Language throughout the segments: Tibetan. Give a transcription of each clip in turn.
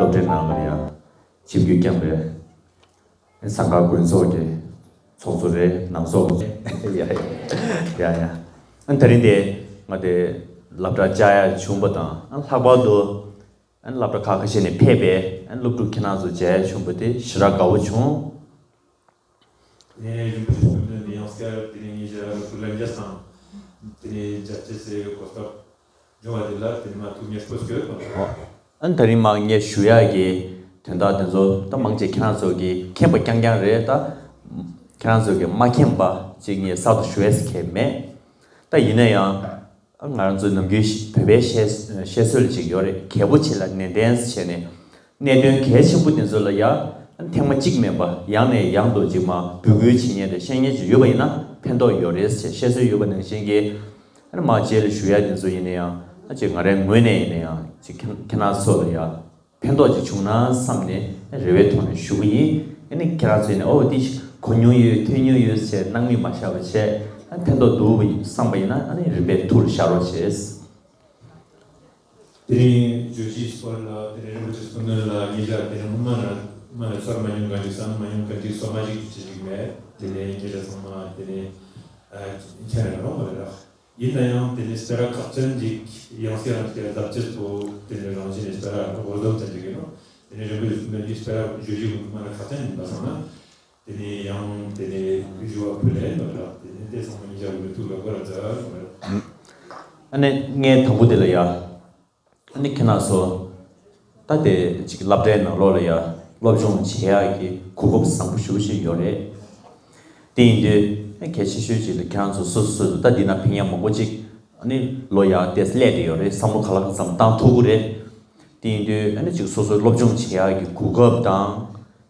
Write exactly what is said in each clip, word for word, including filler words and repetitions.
སློབ་གྲྭའི་ནང་ལ་ཡང་ཆིབས་བསྒྱུར་བསྐྱངས་པའི་ཟངས་དཀར་དགོན་ཚོགས་ཀྱི་ཚོགས་གཙོ་རེད། ནང་སོག་ཡ་ཡ་ཡ་ཡ། ཨ་ནི་ད་རིང་དེ་ང་དེ་སློབ་གྲྭ་བཅར་ཡ་བྱུང་པ་དང་། ཨ་ལྷག་པར་དུ་ཨ་ནི་སློབ་གྲྭ་ཁག་ཁ་ཤས་ནས་ཕེབས་པའི་ཨ་ནི་སློབ་ཕྲུག་ཁྱེད་རང་ཚོ་མཇལ་ཡ་བྱུང་པ་དེ་ཞེ་དྲག་དགའ་བོ་བྱུང་། དེ་ནས་རིན་པོ་ཆེ་སྐུ་མདུན་ནས་ཡང་སྐྱར་དེ་ནས་ཉེ་ཞག་ལ་གུ་ལན་རྒྱ་སང་དེ་ནས་རྒྱ་ཆེ་སའི་གོ་སྐབས་འབྱུང་བ་དེ་ལ་དེ་ནས་མ་ཐུགས་ཉེར་སྤོ་སྐྱོད་དང་། ཨ་ནི་ད་རིང་མ་ངས་ཞུ་ཡག་གི་དོན་དག་དེ་ཚོ་ད་མང་ཆེ་ཁྱེད་རང་ཚོ་གི་མཁྱེན་པ་རྐྱང་རྐྱང་རེད། ད་ཁྱེད་རང་ཚོ་གི་མ་མཁྱེན་པ་ཅིག་ངས་གསར་དུ་ཞུ་ཡས་ཁེལ་མེད། ད་ཡིན་ན་ཡང་ང་རང་ཚོའི་ནམ་རྒྱུན་བོད་པའི་བཤད་བཤད་སྲོལ་ཅིག་ཡོད་རེད། གལ་པོ་ཆེ་ལ་ནན་ཏན་བྱས་ནས་གནད་དོན་གལ་ཆེན་པོ་དེ་ཚོ་ལ་ཡ་ཐེངས་མ་གཅིག་མིན་པ་ཡང་ནས་ཡང་དུ་ཅིག་མ་འབོད་སྐུལ་བྱེད་མཁན་དང་བཤད་མཁན་ཅིག་ཡོད་པ་ཡིན་ན་ཕན་ཐོགས་ཡོད་རེད་ཅེས་བཤད་སྲོལ་ཡོད་པ་ནང་བཞིན་གྱི། ཨ་ནི་མ་རྗེས་ལ་ཞུ་ཡ་དེ་ཚོ་ཡིན་ན་ཡང་ཨ་ཅིག་ང་རའི་ངོས་ནས་ཡིན་ན་ཡང་ཅིག་ཁྱེད་ཁྱེད་རང་ཚོ་ལ་ཡ་ཕན་ཐོགས་ཅིག་བྱུང་ན་བསམ་ནས་རེ་བའི་ཐོག་ནས་ཞུ་གི་ཡིན། ཨ་ནི་ཁྱེད་རང་ཚོས་ནས་ཨོ་འདི་གོ་མྱོང་ཡོད་ཐོས་མྱོང་ཡོད་ཟེར་སྣང་མེད་མ་བཞག་པ་བྱས། ཨ་ཕན་ཐོགས་འདུག་བསམ་པ་ཡིན་ན་ཨ་ནི་རིམ་པས་ཐུགས་ལ་བཞག་རོགས་བྱེད། དེ་རིང་བརྗོད་གཞིའི་སྐོར་ལ་དེ་རིང་རིན་པོ་ཆེ་སྐུ་མདུན་ལ་ཉེ་ཞག་དེ་རིང་སྔོན་མ་ན་མ་ནས་ཚོར་མ་མྱོང་གང་ཅིག་བསམ་མ་མྱོང་གང་ཅིག་སོ་མ་ཞིག་ཅི་ཞིག་མེད། དེ་ནས་ཉེ་ཞག་ཚང་མ་དེ་ནས་ཨ་མཁྱེན་རེ་རོགས་མ་རེད། ཡིན་ན་ཡང་དེ་ནི་སྤེ་ར་ཁག་ཅན་ཅིག་ཡང་སྐྱར་རང་སྐྱར་ལབ་ཅེས་པོ་དེ་ནི་རང་བཞིན་ནི་སྤེ་ར་འོ་ལྡོག་ཅན་ཅིག་ཡིན་ནོ། དེ་ནི་རིན་པོ་ཆེ་སྐུ་མདུན་གྱི་སྤེ་ར་བརྗོད་གཞི་ངོ་མ་ནི་ཁག་ཅན་ཡིན་པ་སོང་ན། དེ་ནི་ཡང་དེ་ནི་བཞུ་བ་ཕུལ་ལེ་ཡིན་པ་འདྲ། དེ་ནི་དེ་ཚང་མ་ཉིན་ཞག་མི་ཐུག་ལ་གོ་ར་མཛའ་བ་རེད། ཨ་ནི་ངས་དང་པོ་དེ་ལ་ཡ། ཨ་ནི་ཁྱེད་རང་ཚོ་ད་དེ་ཅིག་སློབ་གྲྭའི་ནང་ལོགས་ལ་ཡ་སློབ་སྦྱོང་བྱེད་ཡག་གི་གོ་སྐབས་བཟང་པོ་ཞེ་པོ་ཅིག་ཡོད་རེད། དེ་ཡིན་དུས་ཨ་གལ་ཆེ་ཤོས་ཅིག་ལ་ཁྱེད་རང་ཚོ་སོ་སོ་སོ་སོ་ད་འདི་ན་ཕན་ཡག་མང་པོ་ཅིག་ཨ་ནི་ལོ་ཡག་དེ་སླེབས་བསྡད་ཡོད་རེད། བསམ་བློ་ག་ལ་གང་འཚམ་བཏང་ཐུབ་ཀྱི་རེད། དེ་ཡིན་དུས་ཨ་ནི་ཅིག་སོ་སོའི་སློབ་སྦྱོང་བྱེད་ཡག་གི་གོ་སྐབས་དང་།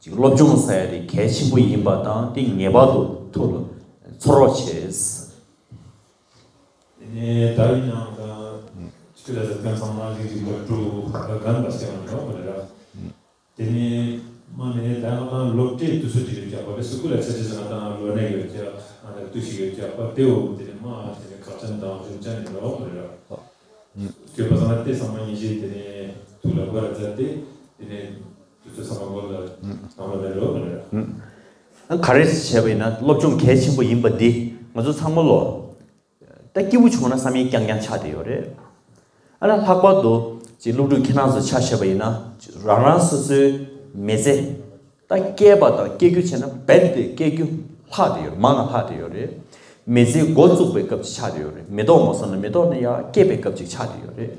ཅིག་སློབ་སྦྱོང་ཟེར་ཡ་དེ་གལ་ཆེན་པོ་ཡིན་པ་དང་དེ་ངེས་པར་དུ་ཐུགས་ལ་ཚོར་རོགས་བྱེད། དེ་ནས་ད་ཡིན་ནའང་ད་ཆུ་ལ་ཟ་མཁན་ཚང་མ་རིགས་རིགས་མ་འགྲོ་ག་འགན་པ་སྐྱེ་བ་འགྲོ་བ་རེད། དེ་ནས་མ་ནས་ད་ང་དང་སློབ་གྲྭའི་དུས་ཚོད་ཅིག་རེད་ཀྱང་བ་སུ་ཀུ་ལ་ཆ་ཆ་ང་དང་ལོ་ན་ཡོད་ཀྱང་ང་དང་དུས་ཤིག་ཡོད་ཀྱང་བ་དེ་འོ་དེ་ནས་མ་དེ་ནས་ཁག་ཅན་དང་ཞུམ་ཅན་ནས་འགྲོ་བ་རེད། སྐྱོད་པ་ཚང་མ་དེ་ཚང་མ་ཉིན་བཞིན་དེ་ནས་ཐུགས་ལ་འགོ་ར་མཛད་དེ་དེ་ནས་དུས་ཚོད་ཚང་མ་འགོར་ལ་བཏང་བ་རེད་རོགས་རེད། ཨ་ག་རེ་བྱས་པ་ཡིན་ན་སློབ་སྦྱོང་གལ་ཆེན་པོ་ཡིན་པ་འདི་ང་ཚོ་ཚང་མ་ལོ། ད་སྐྱིད་པོ་བྱུང་ན་བསམ་ཡས་རྐྱང་རྐྱང་ཆགས་བསྡད་ཡོད་རེད། ཨ་ན་ལྷག་པར་དུ་ཅིག་སློབ་ཕྲུག་ཁྱེད་རང་ཚོ་ཆ་བཞག་པ་ཡིན་ན་རང་རང་སོ་སོའི་མི་ཚེ་ད་སྐྱེས་པ་དང་སྐྱེ་རྒྱུ་བྱས་ན་རྦད་དེ་སྐྱེ་རྒྱུ་ལྷག་བསྡད་ཡོད་རེད། མང་ང་ལྷག་བསྡད་ཡོད་རེད། མི་ཚེ་འགོ་བཙུགས་པའི་སྐབས་ཅིག་ཆགས་བསྡད་ཡོད་རེད། མེ་ཏོག་མ་སོང་ན་མེ་ཏོག་ནི་ཡར་སྐྱེས་པའི་སྐབས་ཅིག་ཆགས་བསྡད་ཡོད་རེད།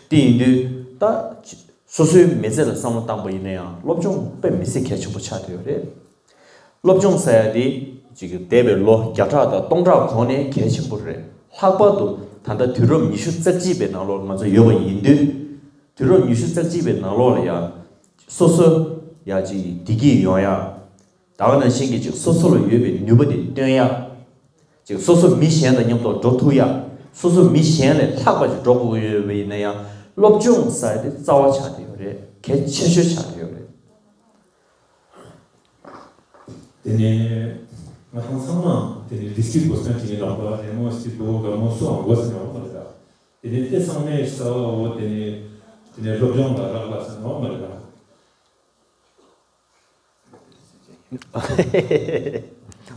དེ་ཡིན་དུས་ད་སོ་སོའི་མི་ཚེ་ལ་བསམ་བློ་བཏང་པ་ཡིན་ན་ཡང་སློབ་སྦྱོང་དཔེ་མི་སྲིད་གལ་ཆེན་པོ་ཆགས་བསྡད་ཡོད་རེད། སློབ་སྦྱོང་ཟེར་ཡ་དེ་ཅིག་འདས་པའི་ལོ་བརྒྱ་ཕྲག་དང་སྟོང་ཕྲག་གོང་ནས་གལ་ཆེན་པོ་རེད། ལྷག་པར་དུ་ད་ལྟ་དུས་རབས་ཉི་ཤུ་རྩ་གཅིག་པའི་ནང་ལོགས་ང་ཚོ་ཡོད་པ་ཡིན་དུས། དུས་རབས་ཉི་ཤུ་རྩ་གཅིག་པའི་ནང་ལོགས་ལ་ཡ་སོ་སོ་ཡ་ཅིག་བདེ་སྐྱིད་ཡོང་ཡ། ད་ག་ནང་བཞིན་གྱི་ཅིག་སོ་སོ་ལ་ཡོད་པའི་ནུས་པ་དེ་བཏོན་ཡ། ཅིག་སོ་སོ་མི་གཞན་དང་མཉམ་དུ་འགྲོ་ཐུབ་ཡ། སོ་སོ་མི་གཞན་ལས་ལྷག་པ་ཅིག་འགྲོ་དགོས་ཀྱི་ཡོད་པ་ཡིན་ན་ཡང་སློབ་སྦྱོང་ཟེར་ཡ་དེ་རྩ་བ་ཆགས་བསྡད་ཡོད་རེད། གལ་ཆེ་ཤོས་ཆགས་བསྡད་ཡོད་རེད། དེ་ནས་ང་ཚང་ཚང་མ་དེ་ནས་ལི་སི་ཊི་པོ་སི་ཊར་ཅིག་ཡིན་ནོ་བ་རེ་མོ་སི་ཊི་པོ་ག་མོ་སུའང་དགོས་ཟེར་ནོ་མ་རེད་ད། དེ་ནས་དེ་ཚང་མའི་རྩ་བའོ་དེ་ནས་དེ་ནས་སློབ་སྦྱོང་ལ་རག་ལས་ཟེར་ནོ་མ་རེད་ད།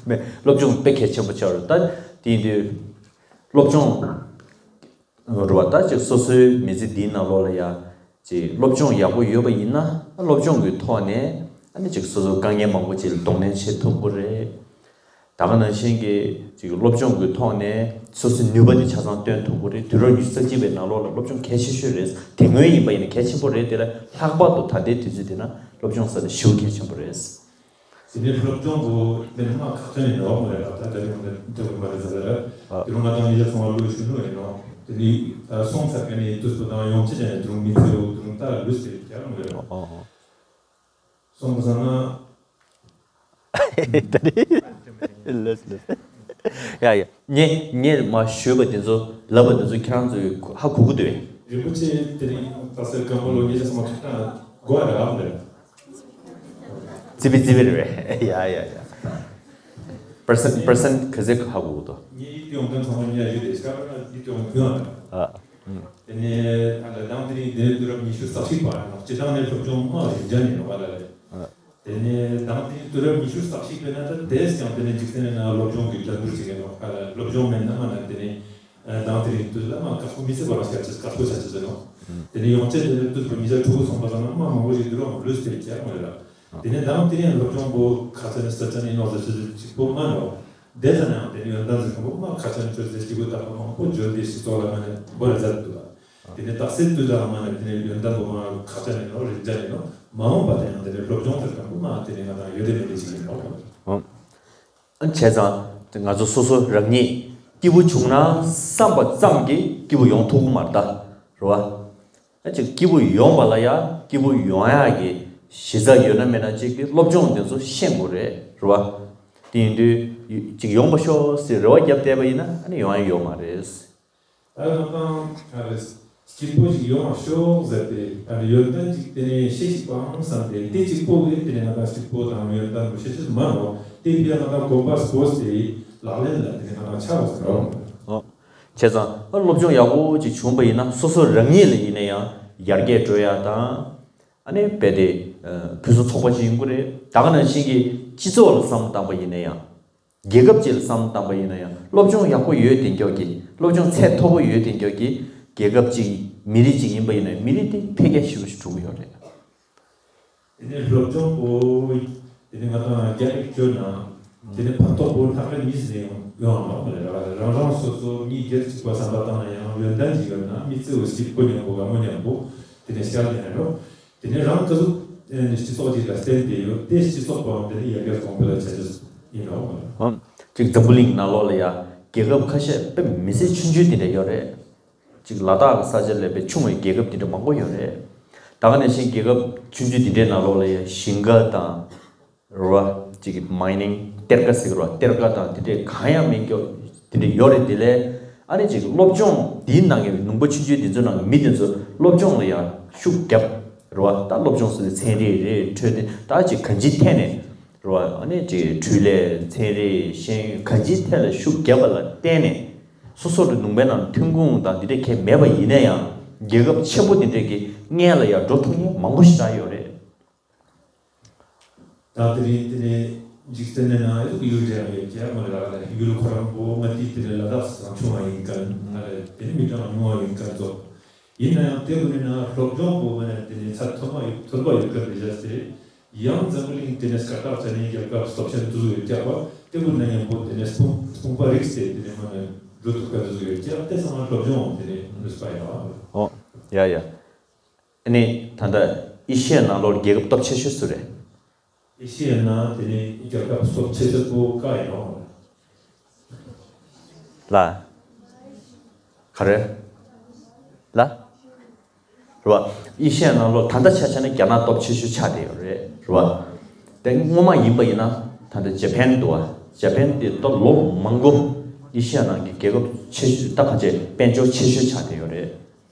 མེད། སློབ་སྦྱོང་དཔེ་གལ་ཆེན་པོ་ཆགས་རེད་ད། དེ་ཡིན་དུས་སློབ་སྦྱོང་རུ་བ་ད་ཅིག་སོ་སོའི་མི་ཚེ་འདིའི་ནང་ལོགས་ལ་ཡ་ཅིག་སློབ་སྦྱོང་ཡག་པོ་ཡོད་པ་ཡིན་ན་སློབ་སྦྱོང་གི་ཐོག་ནས་ཨ་ནི་ཅིག་སོ་སོ་དཀའ་ངལ་མང་པོ་ཅིག་ལ་གདོང་ལེན་བྱེད་ཐུབ་ཀྱི་རེད། ད་ག་ནང་བཞིན་གྱི་ཅིག་སློབ་སྦྱོང་གི་ཐོག་ནས་སོ་སོའི་ནུས་པ་དེ་ཆ་ཚང་སྟོན་ཐུབ་ཀྱི་རེད། དུས་རབས་ཉི་ཤུ་རྩ་གཅིག་པའི་ནང་ལོགས་ལ་སློབ་སྦྱོང་གལ་ཆེ་ཤོས་རེད། དེ་སྔོན་ཡིན་པ་ཡིན་ན་གལ་ཆེན་པོ་རེད། དེ་ལས་ལྷག་པར་དུ་ད་ལྟའི་དུས་ཚོད་འདི་ན་སློབ་སྦྱོང་ཟེར་ན་ཞེ་པོ་གལ་ཆེན་པོ་རེད། དེ་ནས་སློབ་སྦྱོང་གོ་དེ་ནི་མ་ཁག་ཅན་ཡིན་ནོ་མ་རེད་ལ། ད་ལྟ་ཡོང་དེ་འདྲ་མ་རེད་ཟེར་ལ། ཨ། དེ་རུང་ང་དང་ཉིད་ལ་སོང་བ་ལོས་ཤུ་ནོ་ཡིན་ནོ། དེ་ནི་ད་སོང་ཚར་ག་ནས་དུས་པོ་དང་ཡོང་ཆེད་ནས་དེ་རུང་མི་ཚེ་འོ་དེ་རུང་ད་ལུས་ཟེར་ཀྱང་མ་རེད། ཨ་ཨ། སོང་བ་ཟེར་ན། ད་ནི་ལོས་ལོས། ཡ་ཡ། ངས་ངས་མ་ཞུས་པ་དེ་ཚོ་ལབ་པ་དེ་ཚོ་ཁྱེད་རང་ཚོས་ཧ་གོ་གི་འདུག་གས། རིན་པོ་ཆེ་དེ་རིང་ད་སེ་སྐམ་པོ་ལོ་ཉེ་ཆ་སོང་ཁ་གྲངས་གོ་བ་རེད་ཨམ་རེད། ཙི་པི་ཙི་པི་རེད་པས། ཡ་ཡ་ཡ། པར་སེན་པར་སེན་ག་ཚད་ཧ་གོ་གི་འདུག་ངས་ཡིད་དུ་ཡོང་མཁན་ཚང་མ་ཉེ་ཡོད་དེ་སྐབས་ཡིད་དུ་ཡོང་དུས་ཨ། དེ་ནས་ཨ་ལ་དང་དེ་རིང་དེ་ནས་དུས་རབས་ཉི་ཤུ་རྩ་གཅིག་པ་ཡིན་ནོ། སྤྱི་བཏང་ནས་སློབ་སྦྱོང་མ་རིག་འཇགས་ཡིན་ནོ་བ་ལ་རེད། དེ་ནས་དང་དེ་དུས་རབས་ཉི་ཤུ་རྩ་གཅིག་པའི་ནང་དུ་དེས་ཀྱང་དེ་ནས་འཇིག་རྟེན་ནང་སློབ་སྦྱོང་གི་ལྟ་བསྡུར་བྱེད་མཁན་ནོ། ཨ་ལ་སློབ་སྦྱོང་མེད་ན་མ་ན་དེ་ནས་ཨ་དང་དེ་རིང་དུས་ལ་མ་ཁག་པོ་མི་སྲིད་པ་རང་སྐྱ་ཆེ་ཁག་པོ་ཆ་ཆེ་ཟེར་ནོ། དེ་ནས་ཡོངས་ཆེད་དེ་ནས་དུས་རབས་ཉི་ཤུ་དྲུག་སོང་པ་ཙམ་ན་མ་མང་པོ་ཞིག་དུས་རབས་ལུས་ཏེ་བསྐྱར་མ་རེད་ལ། དེ་ནས་དང་དེ་རིང་སློབ་སྦྱོང་པོ་ཁ་ཚ་ནས་ས་ཆ་ནས་ནོར་ཟེར་ཆེ་ཆེ་གཅིག་པོ་མ་ནོ། དེ་ཙམ་ཡང་དེ་ནས་ཡོན་ཏན་ཟེར་མཁན་པོ་མ་ཁ་ཆ་ནས་ཆོས་ཟེར་གཅིག་པོ་ལྟ་བུ་མང་པོ་བརྗོད་དེ་སྤྱི་ཚོགས་ལ་མ་ནས་འབོར་ར་མཛད་འདུག་ལ། དེ་ནས་རྟགས་གསལ་དུས་ལ་མ་ནས་དེ་ནས་ཡོན་ཏན་པོ་མ་ཁ་ཆ་ནས་ནོ་རིག་འཇགས་ནས་ནོ་མ་འོངས་པ་དེ་ཡང་དེ་ནས་སློབ་སྦྱོང་ཟེར་མཁན་པོ་མ་དེ་ནས་ང་དང་ཡོད་དེ་མེད་དེ་ཅིག་ཡིན་ནོ། ཨང་། བྱས་ཙང་ང་ཚོ་སོ་སོ་རང་ཉིད་སྐྱིད་པོ་བྱུང་ན་བསམ་པ་ཙམ་གྱིས་སྐྱིད་པོ་ཡོང་ཐུབ་ཀྱི་མ་རེད་ད། རེད་བ། ཨ་ཅིག་སྐྱིད་པོ་ཡོང་བ་ལ་ཡ་སྐྱིད་པོ་ཡོང་ཡག་གི་གཞི་རྩ་ཡོད་ན་མེད་ན་གཅིག་གི་སློབ་སྦྱོང་དེ་ཚོ་ཤེས་དགོས་རེད། རེད་བ། དེ་ཡིན་དུས་ཅིག་ཡོང་པ་ཤོག་ཟེར་རེ་བ་བརྒྱབ་བསྡད་པ་ཡིན་ན་ཨ་ནི་ཡོང་ཡ་ཡོད་མ་རེད། ད་ང་དང་ཨ་རེ་སྐྱིད་པོ་ཞིག་ཡོང་བ་ཤོག་ཟེར་ཏེ་ཨ་ནི་ཡོན་ཏན་ཅིག་དེ་ནས་ཤེས་ཤིག་པའང་བསམ་སྟེ་དེ་གཅིག་པོ་གིས་དེ་ནས་ང་དང་སྐྱིད་པོ་དང་ཡོན་ཏན་པོ་ཤེས་ཤེས་མ་རོ། དེ་ཕྱིར་ང་དང་གོམ་པ་སྤོས་ཏེ་ལག་ལེན་ལ་དེ་ནས་ང་དང་ཆགས་པ་ཟེར་རོ། ཨོ། བྱས་ཙང་ཨ་སློབ་སྦྱོང་ཡག་པོ་ཅིག་བྱུང་པ་ཡིན་ན་སོ་སོ་རང་ཉིད་ལ་ཡིན་ན་ཡང་ཡར་རྒྱས་འགྲོ་ཡ་དང་། ཨ་ནི་རྦད་དེ་ཕུན་སུམ་ཚོགས་པ་ཅིག་ཡོང་གི་རེད། ད་ག་ནང་བཞིན་གྱི་སྤྱི་ཚོགས་ལ་བསམ་བློ་བཏང་པ་ཡིན་ན་ཡང་། རྒྱལ་ཁབ་ཅིག་ལ་བསམ་བློ་བཏང་པ་ཡིན་ན་ཡང་སློབ་སྦྱོང་ཡག་པོ་ཡོད་དེ་འགྱོག་གི་སློབ་སྦྱོང་ཚད་མཐོ་པོ་ཡོད་དེ་འགྱོག་གི་རྒྱལ་ཁབ་ཅིག་མི་རིགས་ཅིག་ཡིན་པ་ཡིན་ན་མི་རིགས་དེ་འཕེལ་རྒྱས་ཞེ་པོ་ཞིག་འགྲོ་གི་ཡོད་རེད། དེ་ནས་སློབ་སྦྱོང་པོ། དེ་ནས་ང་དང་རྒྱ་རིགས་བཅོས་ན། དེ་ནས་ཕན་ཐོགས་པོ་ལྷག་རེ་གཉིས་ནས་ཡོང་ཡོང་བ་མ་རེད། རང་རང་སོ་སོ་གཉིས་སྒེར་གཅིག་པ་བསམ་པ་བཏང་ན་ཡང་ཡོན་ཏན་ཅིག་ཡོད་ན་མི་ཚེ་འོ་ཞིག་ཁོ་མཉམ་པོ་ག་མོ་མཉམ་པོ་དེ་ནས་ཤར་ནས་རོ། དེ་ནས་རང་ག་ཟུག་སྤྱི་ཚོགས་ཅིག་ལ་བརྟེན་ཏེ་ཡོད་དེ་སྤྱི་ཚོགས་པའང་དེ་ནས་ཡར་རྒྱས་གོང་འཕེལ་ལ་བྱ་རྒྱུ་ཡིན་རོ། ཨང་། ཅིག་འཛམ་བུ་གླིང་ནང་ལོགས་ལ་ཡ་རྒྱལ་ཁབ་ཁ་ཤས་དཔེ་མི་སྲིད་ཆུང་ཆུང་དེ་འདྲ་ཡོད་རེད། ཅིག་ལ་དྭགས་ཀྱི་ས་ཆ་ལས་དཔེ་ཆུང་བའི་རྒྱལ་ཁབ་དེ་འདྲ་མང་པོ་ཡོད་རེད། ད་ག་ནང་བཞིན་རྒྱལ་ཁབ་ཆུང་ཆུང་དེ་འདྲའི་ནང་ལོགས་ལ་ཡ་ཞིང་ཁ་དང་། རེད་བ། ཅིག་མའི་ནིང་གཏེར་ཁ་ཟེར་གི་རེད་བ། གཏེར་ཁ་དང་དེ་འདྲའི་གང་ཡང་མེད་མཁན་དེ་འདྲ་ཡོད་རེད། དེ་ལས་ཨ་ནི་ཅིག་སློབ་སྦྱོང་དེའི་ནང་གི་ནུས་པ་ཆུང་ཆུང་དེ་ཚོའི་ནང་གི་མི་དེ་ཚོ་སློབ་སྦྱོང་ལ་ཡང་ཤུགས་བརྒྱབ། རེད་བ། ད་སློབ་སྦྱོང་ཟེར་ནས་ཚན་རིག་རེད། འཕྲོད་བསྟེན་ད་ཅིག་གང་ཅིའི་ཐད་ནས་རེད་བ། ཨ་ནི་ཅིག་འཕྲུལ་ལས་ཚན་རིག་ཤེས་ཡོན་གང་ཅིའི་ཐད་ལ་ཤུགས་བརྒྱབ་པ་ལ་བརྟེན་ནས་སོ་སོ་ལ་ནུས་པའི་ནང་ཐོན་ཁུངས་དང་དེ་འདྲ་གང་མེད་པ་ཡིན་ན་ཡང་རྒྱལ་ཁབ་ཆེན་པོ་དེ་འདྲ་གི་སྔོན་ལ་ཡང་འགྲོ་ཐུབ་མཁན་མང་པོ་ཞིག་ད་ཡོད་རེད། ད་དེ་རིང་དེ་ནས་འཇིག་རྟེན་ནས་ན་ཡོད་ཡུལ་འབྲེལ་ཡོད་ཀྱི་མ་རེད་ལ། ཡུལ་ཁོ་རང་པོ་ང་དེའི་དེ་ནས་ལ་དྭགས་སུ་ཆུང་བ་ཡིན་མཁན་ང་རེད། དེ་ནས་མི་གྲངས་ཉུང་བ་ཡིན་མཁན་ཚོ། ཡིན་ན་ཡང་དེ་དགོས་ན་སློབ་སྦྱོང་པོ་ང་ནས་དེ་ནས་ཚད་མཐོན་པོ་ཡོད་མཐོན་པོ་ཡོད་མཁན་རེད་ཤག་ཟེར། ཡང་འཛམ་བུ་གླིང་དེ་ནས་སྐད་གྲགས་ཅན་ནས་རྒྱལ་ཁབ་སྟོབས་ཆེན་དུ་ཡོད་ཀྱག་པ། དེ་དགོས་ན་ཡང་པོ་དེ་ནས་དཔུང་དཔུང་པ་རིགས་ཏེ་དེ་ནས་མ་ནས་འགྲོ་ཐུབ་མཁན་དུ་ཡོད་ཀྱག་དེ་ཚང་མ་སློབ་སྦྱོང་དེ་ནས་ནུས་པ་ཡོད། ཨོ། ཡ་ཡ། ཨ་ནི་ད་ལྟ་ཨེ་ཤི་ཡའི་ནང་ལོགས་རྒྱལ་ཁབ་སྟོབས་ཆེ་ཤོས་སུ་རེད། ཨེ་ཤི་ཡའི་ནང་དེ་ནི་རྒྱལ་ཁབ་སྟོབས་ཆེ་ཤོས་པོ་ཀ་ཡིན་ནོ། ལ། ག་རེ། ལ། རེད་བ། ཨེ་ཤི་ཡའི་ནང་ལོགས་ད་ལྟ་ཆ་བཞག་ན་རྒྱ་ནག་སྟོབས་ཆེ་ཤོས་ཆགས་བསྡད་ཡོད་རེད། རེད་བ། དེ་སྔོན་མ་ཡིན་པ་ཡིན་ན་ད་ལྟ་ཇ་པན་འདུག་བ། ཇ་པན་དེ་ད་ལོ་མང་པོ་ཨེ་ཤི་ཡ་ནང་གི་རྒྱལ་ཁབ་ཆེ་ཤོས་ད་ག་ཚད་དཔལ་འབྱོར་ཆེ་ཤོས་ཆགས་བསྡད་ཡོད་རེད།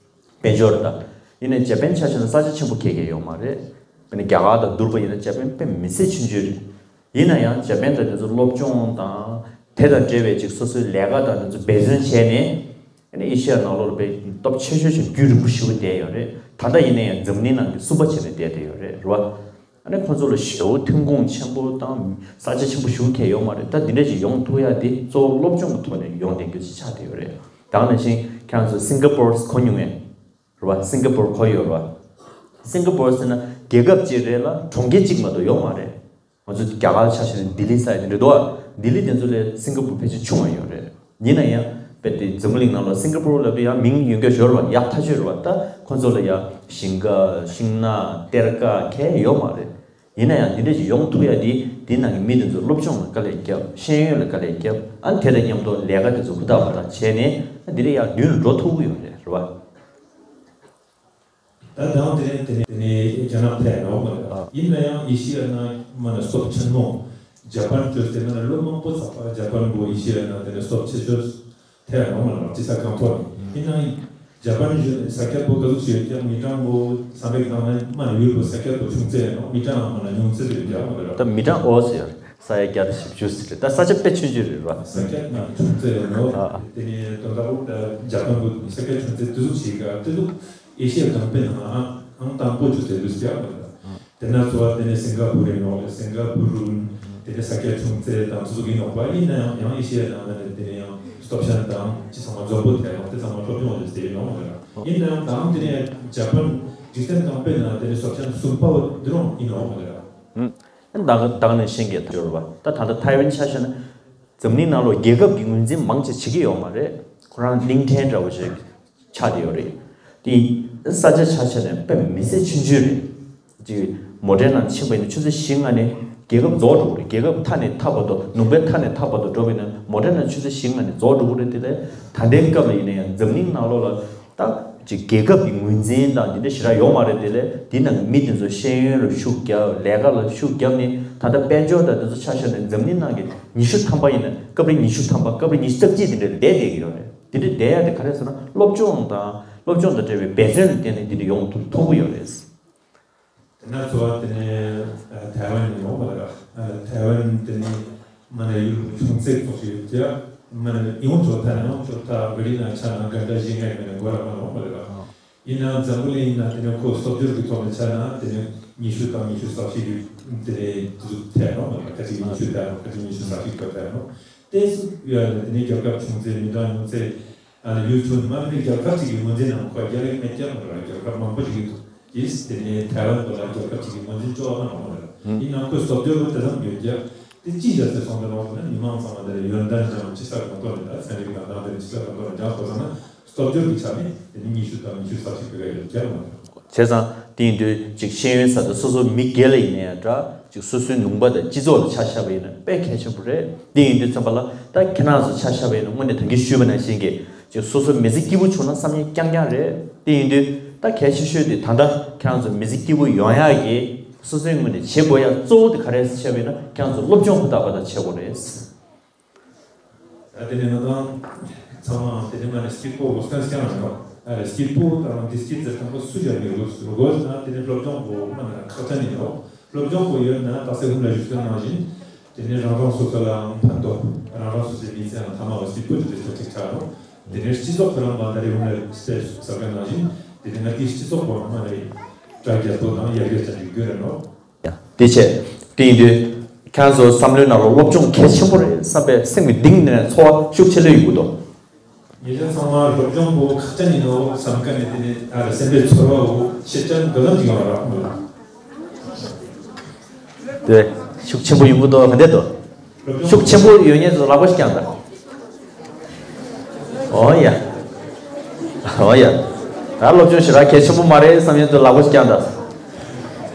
དཔལ་འབྱོར་དང་། ཡིན་ནའི་ཇ་པན་ཆ་བཞག་ན་ས་ཆ་ཆེན་པོ་ཁེ་ཁེ་ཡོད་མ་རེད། དཔེར་ན་རྒྱ་གར་དང་བསྡུར་བ་ཡིན་ན་ཇ་པན་དཔེ་མི་སྲིད་ཆུང་ཆུང་རེད། ཡིན་ན་ཡང་ཇ་པན་དང་དེ་ཚོ་སློབ་སྦྱོང་དང་། དེ་དང་འབྲེལ་བའི་ཅིག་སོ་སོའི་ལས་ཀ་དང་དེ་ཚོ་འབད་བརྩོན་བྱས་ནས། ཨ་ནི་ཨེ་ཤི་ཡ་ནང་ལོགས་ལ་དཔེ་སྟོབས་ཆེ་ཤོས་ཤིག་རྒྱུན་རིང་པོ་ཞེ་པོ་བསྡད་ཡོད་རེད། ད་ལྟ་ཡིན་ན་ཡང་འཛམ་གླིང་ནང་གི་གསུམ་པ་བྱས་ནས་བསྡད་བསྡད་ཡོད་རེད། རེད་བ། ཨ་ནི་ཁོང་ཚོ་ལ་ཞེ་པོ་ཐོན་ཁུངས་ཆེན་པོ་དང་ས་ཆ་ཆེན་པོ་ཞེ་པོ་གང་ཡང་ཡོད་མ་རེད། ད་འདི་འདྲ་ཅིག་ཡོང་ཐུབ་ཡ་དེ་གཙོ་བོ་སློབ་སྦྱོང་གི་ཐོག་ནས་ཡོང་བསྡད་རྒྱུ་ཅིག་ཆགས་བསྡད་ཡོད་རེད། ད་ག་ནང་བཞིན་ཁྱེད་རང་ཚོ་སིང་ག་པོར་གོ་མྱོང་ངས། རེད་བ། སིང་ག་པོར་གོ་ཡོད་རེད་བ། སིང་ག་པོར་ཟེར་ན་རྒྱལ་ཁབ་ཅིག་རེད་ལ་གྲོང་ཁྱེར་གཅིག་མ་གཏོགས་ཡོད་མ་རེད། ང་ཚོ་རྒྱ་གར་ཆ་བཞག་ན་ལྡི་ལི་ས་ཡ་དེ་འདྲ་འདུག་བ། ལྡི་ལི་དེ་ཚོ་ལས་སིང་ག་པོར་ཕལ་ཆེར་ཆུང་བ་ཡོད་རེད། ཡིན་ན་ཡང་དཔེ་དེ་འཛམ་བུ་གླིང་ནང་ལ་སིང་ག་པོར་ལབ་དུས་ཡང་མིང་ཡོད་མཁན་ཞོར་བ་ཡག་ཐག་ཆོད་རེད་བ། ད་ཁོ་ཚོ་ལ་ཡང་ཞིང་ཁ་ཤིང་ནགས་གཏེར་ཁ་གང་ཡང་ཡོད་མ་རེད། ཡིན་ན་ཡང་འདི་འདྲ་ཞིག་ཡོང་ཐུབ་ཡ་དེ་དེའི་ནང་གི་མི་དེ་ཚོ་སློབ་སྦྱོང་ལ་དཀའ་ལས་བརྒྱབ། ཤེས་ཡོན་ལ་དཀའ་ལས་བརྒྱབ། ཨ་ནི་དེ་དང་མཉམ་དུ་ལས་ཀ་དེ་ཚོ་ཧུར་ཐག་ཧུར་ཐག་བྱས་ནས་ཨ་འདི་འདྲ་ཡང་མདུན་ལ་འགྲོ་ཐུབ་ཀྱི་ཡོད་རེད། རེད་བ། ད་དང་དེ་ནས་དེ་ནས་དེ་ནས་རྒྱ་ནག་ཕེབས་ཡོང་བ་རེད། ཡིན་ན་ཡང་ཨེ་ཤི་ཡ་ནང་མ་ནས་སྟོབས་ཆེན་མོ་ཇ་པན་བཅོས་ཏེ་ང་ལ་ལོ་མང་པོ་ཚགས་པ་ཇ་པན་པོ་ཨེ་ཤི་ཡ་ནང་དེ་ནས་སྟོབས་ཆེ་ཤོས་ཐེ་ཡང་མ་ལ་སྤྱི་ས་གང་ཐོག་ནས་ཡིན་ན་ཇ་པན་ཇུ་ས་སྐྱ་པོ་ག་ཟུག་ཞིག་ཡོད་ཀྱང་མི་གྲངས་པོ་བསམ་པའི་སྟེང་ན་མ་ནས་ཡུལ་པོ་ས་སྐྱ་པོ་ཆུང་ཚེ་ནོ་མི་གྲངས་མ་ལ་ཉུང་ཚེ་ཡོད་ཀྱང་མ་ལ་ད་མི་གྲངས་ཨོ་ཟེར་ཡོད་རེད། ས་ཡ་བརྒྱ་དང་བཞི་བཅུ་ཟེར་རེད། ད་ས་ཆ་དཔེ་ཆུང་ཆུང་རེད་བ། ས་ཆ་ནང་ཆུང་ཙེ་ཡོད་ནོ། ཨ། དེ་ནས་དོན་དག་པོ་ད་ཇ་པན་པོ་ས་ཆ་ཆུང་ཙེ་དེ་ཟུག་ཞིག་ག་དེ་ཟུག་ཨེ་ཤི་ཡ་གང་པོའི་ནང་ཨང་ཨང་དང་པོ་ཆུ་ཚོད་དུ་སྐྱབས་མ་རེད། དེ་ན་ཚོ་བ་དེ་ནས་སིང་ག་པུར་ཡིན་ནོ། སིང་ག་པུར་རུ་དེ་ནས་ས་ཆ་ཆུང་ཙེ་དང་དེ་ཟུག་ཡིན་ནོ་བ། ཡིན་ན་ཡང་ཡང་ཨེ་ཤི་ཡ་ནང་ལ་ནས་དེ་ནས་ཡང་སྟོབས་ཤན་དང་ཅི་ཚང་མ་འཛོམས་པོ་དེ་ཡང་དེ་ཚང་མ་སློབ་སྦྱོང་བྱེད་ཡོད་ནོ་མ་རེད། ཡིན་ན་ཡང་དང་དེ་ནས་ཇ་པན་འཇིག་རྟེན་གང་པོའི་ནང་དེ་ནས་སྟོབས་ཤན་གསུམ་པ་བ་འདི་རང་ཡིན་ནོ་མ་རེད། ཨུམ། ད་ད་ནས་ཤེས་མཁན་ཐུབ་ཡོད་རེད་བ། ད་ད་ལྟ་ཐའེ་ཝན་ཆ་བཞག་ན་འཛམ་གླིང་ནང་ལོགས་རྒྱལ་ཁབ་ཀྱི་ངོས་འཛིན་མང་ཆེ་བྱེད་ཀྱི་ཡོད་མ་རེད། ཁོ་རང་གླིང་ཕྲན་འདྲ་བོ་ཞིག་ཆགས་བསྡད་ཡོད་རེད། དེ་ས་ཆ་ཆ་ཆ་ནས་དཔེ་མི་སྲིད་ཆུང་ཆུང་རེད། ཅིག་མོ་ཊའི་ནང་ཕྱིན་པ་ཡིན་ན་ཆུ་ཚོད་བཞི་ལྔ་ནས་རྒྱལ་ཁབ་རྫོགས་འགྲོ་གི་རེད། རྒྱལ་ཁབ་མཐའ་ནས་མཐའ་བར་དུ་ལུང་པའི་མཐའ་ནས་མཐའ་བར་དུ་འགྲོ་བ་ཡིན་ན་མོ་ཊའི་ནང་ཆུ་ཚོད་བཞི་ལྔ་ནས་རྫོགས་འགྲོ་གི་རེད། དེ་ལས་ད་ལྟའི་སྐབས་ལ་ཡིན་ན་ཡང་འཛམ་གླིང་ནང་ལོགས་ལ། ད་ཅིག་རྒྱལ་ཁབ་ཀྱི་ངོས་འཛིན་དང་འདི་འདྲ་ཞེ་དྲག་ཡོད་མ་རེད། དེ་ལས་འདི་ནང་གི་མི་དེ་ཚོ་ཤེས་ཡོན་ལ་ཤུགས་རྒྱབ། ལས་ཀ་ལ་ཤུགས་རྒྱབ་ནས་ད་ལྟ་དཔལ་འབྱོར་དང་དེ་ཚོ་ཆ་བཞག་ནས་འཛམ་གླིང་ནང་གི་ཉི་ཤུ་ཐམ་པ་ཡིན་ན་སྐབས་རེ་ཉི་ཤུ་ཐམ་པ་སྐབས་རེ་ཉི་ཤུ་རྩ་གཅིག་དེ་འདྲ་བསྡད་བསྡད་ཀྱི་ཡོད་རེད། དེ་འདྲ་བསྡད་ཡ་དེ་ག་རེ་ཟེར་ན་སློབ་སྦྱོང་དང་སློབ་སྦྱོང་དང་འབྲེལ་བའི་འབད་བརྩོན་ལ་བརྟེན་ནས་འདི་འདྲ་ཡོང་ཐུབ་ཐུབ་ཀྱི་ཡོད་རེད། དེ་ན་ཚོ་བ་དེ་ནས་ཐའེ་ཝན་ནས་ཡོང་བ་ལ་ཐའེ་ཝན་དེ་ནི་མ་ནས་ཡུལ་ཆུང་ཙག་ཙོག་ཞིག་ཡོད་ཀྱང་མ་ནས་ཡོང་ཆོག་ཐ་ན་ཡོང་ཆོག་ཐ་བེ་རི་ན་ཆ་ན་ག་འདྲ་ཞིག་ངས་མ་ནས་གོ་ར་མ་ནོ་མ་ལ་ཡིན་ན་འཛམ་བུ་གླིང་ཡིན་ན་དེ་ནས་ཁོ་སྟོབས་འབྱོར་གྱི་ཐོག་ནས་ཆ་ན་དེ་ནས་ཉི་ཤུ་དང་ཉི་ཤུ་རྩ་བཞི་ཡུལ་དེ་ནས་དུ་ཐད་ནོ་མ་ལ་ཁ་ཅིག་ཉི་ཤུ་ཐད་ནོ་ཁ་ཅིག་ཉི་ཤུ་རྩ་བཞི་གོ་ཐད་ནོ་དེ་སུ་ཡོད་ན་དེ་ནས་རྒྱལ་ཁབ་ཆུང་ཙག་མི་འདྲ་ཉུང་ཙག་ཨ་ནི་ཡུལ་ཆུང་མ་ནི་རྒྱལ་ཁབ་ཅིག་གི་ངོས་འཛིན་ནང་ཁོ་རྒྱལ་ལེགས་མེད་ཀྱང་མ་རེད། རྒྱལ་ཁབ་མང་པོ་ཞིག་གི་ཡིས་དེ་ནས་ཐའེ་ཝན་པོ་ལ་རྒྱལ་ཁབ་ཅིག་གི་ངོས་འཛིན་བཅོ་བ་མ་རེད། ཡིན་ནའང་ཁོས་སྟོབས་འབྱོར་བོ་དེ་ཙམ་ཡོད་ཀྱང་དེ་ཅིའི་རྒྱལ་སྲིད་སོང་དེ་ལོག་ན་མི་མང་ཚང་མ་དེ་ཡོན་ཏན་ཅང་ཅི་ས་གང་ཐོག་ནས་ད་ཚན་རིག་དང་དང་དེ་ཅི་ས་གང་ཐོག་ནས་འཇང་ཁོ་ཚང་ན་སྟོབས་འབྱོར་གྱི་ཆ་ནས་དེ་ནི་ཉི་ཤུ་དང་ཉི་ཤུ་རྩ་གཅིག་གི་རེད་ཀྱང་མ་རེད། བྱས་ཙང་དེ་ཡིན་དུས་ཅིག་ཤེས་ཡོན་ས་དེ་སོ་སོ་མི་སྒེར་ལ་ཡིན་ན་ཡང་འདྲ། ཅིག་སོ་སོའི་ལུང་པ་དང་སྤྱི་ཚོགས་ལ་ཆ་བཞག་པ་ཡིན་ན་དཔེ་གལ་ཆེན་པོ་རེད། དེ་ཡིན་དུས་ཙམ་པ་ལ་ད་ཁྱེད་རང་ཚོ་ཆ་བཞག་པ་ཡིན་ན་དངོས་གནས་ད་གིན་ཞུས་པ་ནང་བཞིན་གྱི་ཅིག་སོ་སོ་མི་ཚེ་སྐྱིད་པོ་བྱུང་ན་བསམ་ཡས་རྐྱང་རྐྱང་རེད། དེ་ཡིན་དུས་ད་གལ་ཆེ་ཤོས་དེ་ད་ལྟ་ཁྱེད་རང་ཚོ་མི་ཚེ་སྐྱིད་པོ་ཡོང་ཡག་གི་སོ་སོའི་ངོས་ནས་བྱེད་དགོས་ཡག་གཙོ་བོ་དེ་ག་རེ་བྱས་པ་ཡིན་ན་ཁྱེད་རང་ཚོ་སློབ་སྦྱོང་ཧུར་ཐག་པ་ཐག་བྱེད་དགོས་རེད། ད་དེ་ནས་ང་དང་ཚང་མ་དེ་ནས་མ་ནས་སྐྱིད་པོ་ལོ་སྐལ་སྐྱང་རེད་ནོ། ཨ་རེ་སྐྱིད་པོ་དང་དེ་སྐྱིད་ཚེ་དང་པོ་སུ་ཡང་མི་དགོས་སུ་དགོས་ན་དེ་ནས་སློབ་སྦྱོང་པོ་མ་ན་ཁག་ཅན་ཡིན་ནོ། སློབ་སྦྱོང་པོ་ཡོད་ན་ད་སེ་ཧུམ་ལ་ཞུ་སྟོན་ནང་བཞིན་དེ་ནས་རང་རང་སོ་སོ་ལའང་ཕན་ཐོགས། རང་རང་སོ་སོའི་མི་ཚེའང་ཐ་མ་བ་སྐྱིད་པོ་དེ་དེ་ཆ་གཅིག་ཆགས་ནོ། དེ་ནས་སྤྱི་ཚོགས་ཁོ་རང་མ་ད་རེ་ཧུམ་ལ་སྤེ་ས་ག་ནང་བཞིན་དེ་ནས་ང་དེའི་སྤྱི་ཚོགས་པོ་མ་རེ་དྲ་རྒྱ་པོ་དང་ཡར་རྒྱས་ཅན་གྱི་རྒྱུ་རེད་ནོ། ཡ། དེ་བྱས། དེ་ཡིན་དུས། ཁྱེད་རང་ཚོ་བསམ་བློའི་ནང་ལ་སློབ་སྦྱོང་གལ་ཆེན་པོ་རེད་བསམ་པའི་སེམས་ཀྱི་གཏིང་ནས་ཚོར་བ་ཤུགས་ཆེ་ལོས་ཡོང་གི་འདུག་ཉེ་ཆར་ཚང་མ་སློབ་སྦྱོང་པོ་ཁག་ཅན་ཡིན་ནོ་བསམ་མཁན་ནི་དེ་ནི་ཨ་ལ་སེམས་པའི་ཚོར་བ་བོ་ཤེས་ཅན་འདོད་ལམ་ཅིག་ཡོང་བ་རག་མོད། དེ་ཤུགས་ཆེན་པོ་ཡོང་གི་འདུག་ག་འདྲ་འདུག་ཤུགས་ཆེན་པོ་ཡོད་མཁན་ཚོ་ལག་པ་ཞིག་བརྐྱངས་དང་། ཨོ་ཡ། ཨོ་ཡ། ད་སློབ་སྦྱོང་ཞེ་དྲག་གལ་ཆེན་པོ་མ་རེད་བསམ་མཁན་ཚོ་ལག་པ་ཞིག་བརྐྱངས་དང་།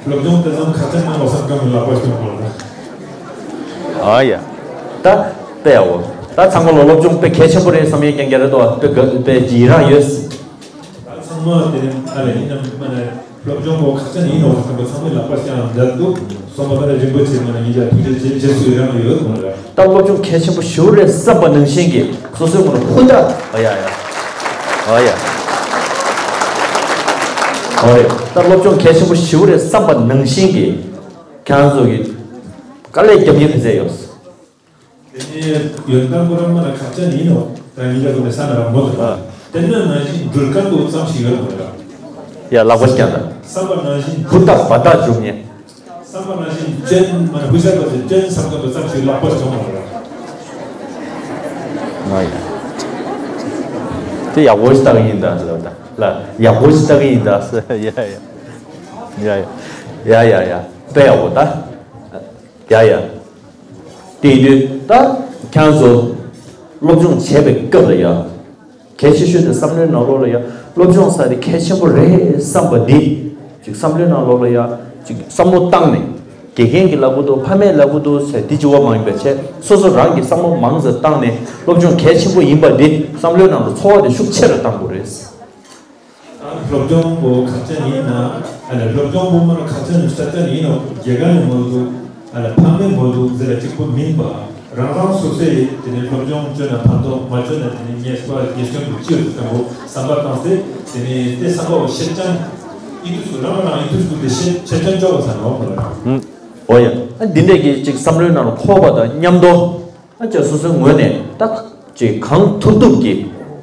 སློབ་སྦྱོང་དེ་ཙམ་ཁག་ཅན་མིན་ནོ་བསམ་མཁན་ཚོ་ལག་པ་ཞིག་བརྐྱངས་དང་། ཨོ་ཡ། ད་དཔེ་ཡག་པོ། ད་ཚང་མ་ལ་སློབ་སྦྱོང་དཔེ་གལ་ཆེན་པོ་རེད་བསམ་མཁན་རྐྱང་རྐྱང་རེད་དོ། དཔེ་དགའ་དཔེ་ཡི་རངས་ཡོད། ད་ཚང་མ་དེ་རིང་ཨ་ལས་ཡིན་ནམ་མ་ནས་སློབ་སྦྱོང་པོ་ཁག་ཅན་ཡིན་ནོ་བསམ་པ་ཚང་མའི་ལག་པ་བརྐྱངས་བསྡད་འདུག་སོང་པ་ལ་རིན་པོ་ཆེ་མ་ནས་ཡིན་ཀྱང་ཐུགས་རྗེ་ཆེ། རྗེས་སུ་ཡི་རང་ཡོད་མོད་ལ། ད་སློབ་སྦྱོང་གལ་ཆེན་པོ་ཞེ་པོ་རེད་བསམ་པ་ནང་བཞིན་གྱི་སོ་སོའི་ངོས་ནས་ཧུར་ཐག་ཨ་ཡ་ཡ། ཨ་ཡ། ཨོ་རེད། ད་སློབ་སྦྱོང་གལ་ཆེན་པོ་ཞེ་པོ་རེད་བསམ་པ་ནང་བཞིན་གྱི་ཁྱེད་རང་ཚོ་གི་དཀའ་ལས་རྒྱབ་མཁན་དེ་ཚོ་ཡོད། དེ་ནས་ཡོན་ཏན་ཁོ་རང་མ་ལ་ཁག་ཅན་ཡིན་ནོ། ད་ཉིན་རྒྱབ་ཁོ་ནས་ས་ན་ར་མོ་ལ། ཨ། དེ་ནས་ནང་བཞིན་འགྲུལ་སྐར་དུ་ཙམ་ཞིག་ཡོད་མོད་ལ། ཡ་ལག་པ་ཞིག་བརྐྱངས་དང་། བསམ་པ་ནང་བཞིན་ཧུར་ཐག་འབད་ཐག་འཇུག་མཁན། བསམ་པ་ནང་བཞིན་སྐྱོན་མ་ལ་ཧུར་ཐག་པ་དེ་སྐྱོན་བསམ་མཁན་པ་ཙམ་ཞིག་ལག་པ་ཞིག་བརྐྱངས་མོད་ལ། ང་ཡ། དེ་ཡག་པོ་ཞིག་ལྟ་གི་ཡིན་ད་ཟེར་བ་དང་ལ་ཡག་པོ་ཞིག་ལྟ་གི་ཡིན་ད་ཟེར། ཡ་ཡ། ཡ་ཡ། ཡ་ཡ་ཡ། དཔེ་ཡག་པོ་ད། ཡ་ཡ། དེ་ཡིན་དུས་ད་ཁྱེད་ཚོ་སློབ་སྦྱོང་བྱས་པའི་སྐབས་ལ་ཡ། གལ་ཆེ་ཤོས་དེ་བསམ་བློའི་ནང་ལོགས་ལ་ཡ་སློབ་སྦྱོང་ས་དེ་གལ་ཆེན་པོ་རེད་བསམ་པ་འདི་ཅིག་བསམ་བློའི་ནང་ལོགས་ལ་ཡ་ཅིག་བསམ་བློ་བཏང་ནས་དགེ་རྒན་གྱི་ལབ་གི་འདུག་ཕ་མས་ལབ་གི་འདུག་ཟེར་འདི་བྱེད་པ་མ་ཡིན་པ་བྱས་སོ་སོ་རང་གིས་བསམ་བློ་མང་ཙམ་བཏང་ནས་སློབ་སྦྱོང་གལ་ཆེན་པོ་ཡིན་པ་འདི་བསམ་བློའི་ནང་ལ་ཚོར་བ་དེ་ཤུགས་ཆེ་རུ་བཏང་དགོས་རེད། ཨ་སློབ་སྦྱོང་པོ་ཁག་ཅན་ཡིན་ན། ཨ་ལས་སློབ་སྦྱོང་པོ་མ་ཁག་ཅན་ཡིན་ས་ཅན་ཡིན་ནོ་དགེ་རྒན་ཡང་མོ་འདུག་ཨ་ལས་ཕ་མས་མོ་འདུག་ཟེར་ལ་གཅིག་པུ་མིན་པ། རང་རང་སོ་སོས་དེ་ནས་སློབ་སྦྱོང་བྱོས་ན་ཕན་ཐོགས་མ་བྱོས་ན་དེ་ནས་ཉེས་པ་ཉེས་སྐྱོན་དུ་ཅི་ཡོད་དུ་བསམ་པོ་བསམ་པ་བཏང་སྟེ་དེ་ནས་དེ་བསམ་པ་བོ་ཤེས་ཅན་ཨི་དུས་སུ་རང་རང་ཨི་དུས་སུ་དེ་ཤེས་ཤེས་ཅན་ཅོག་པ་ཚ་ནོ་མོ་ལ། འོ་ཡ། ཨ་འདི་འདྲས་ཀྱི་ཅིག་བསམ་བློའི་ནང་ལ་འཁོར་བ་དང་མཉམ་དུ། ཨ་ཅག་སོ་སོའི་ངོས་ནས་ད་ཅིག་གང་ཐུབ་ཐུབ་ཀྱིས་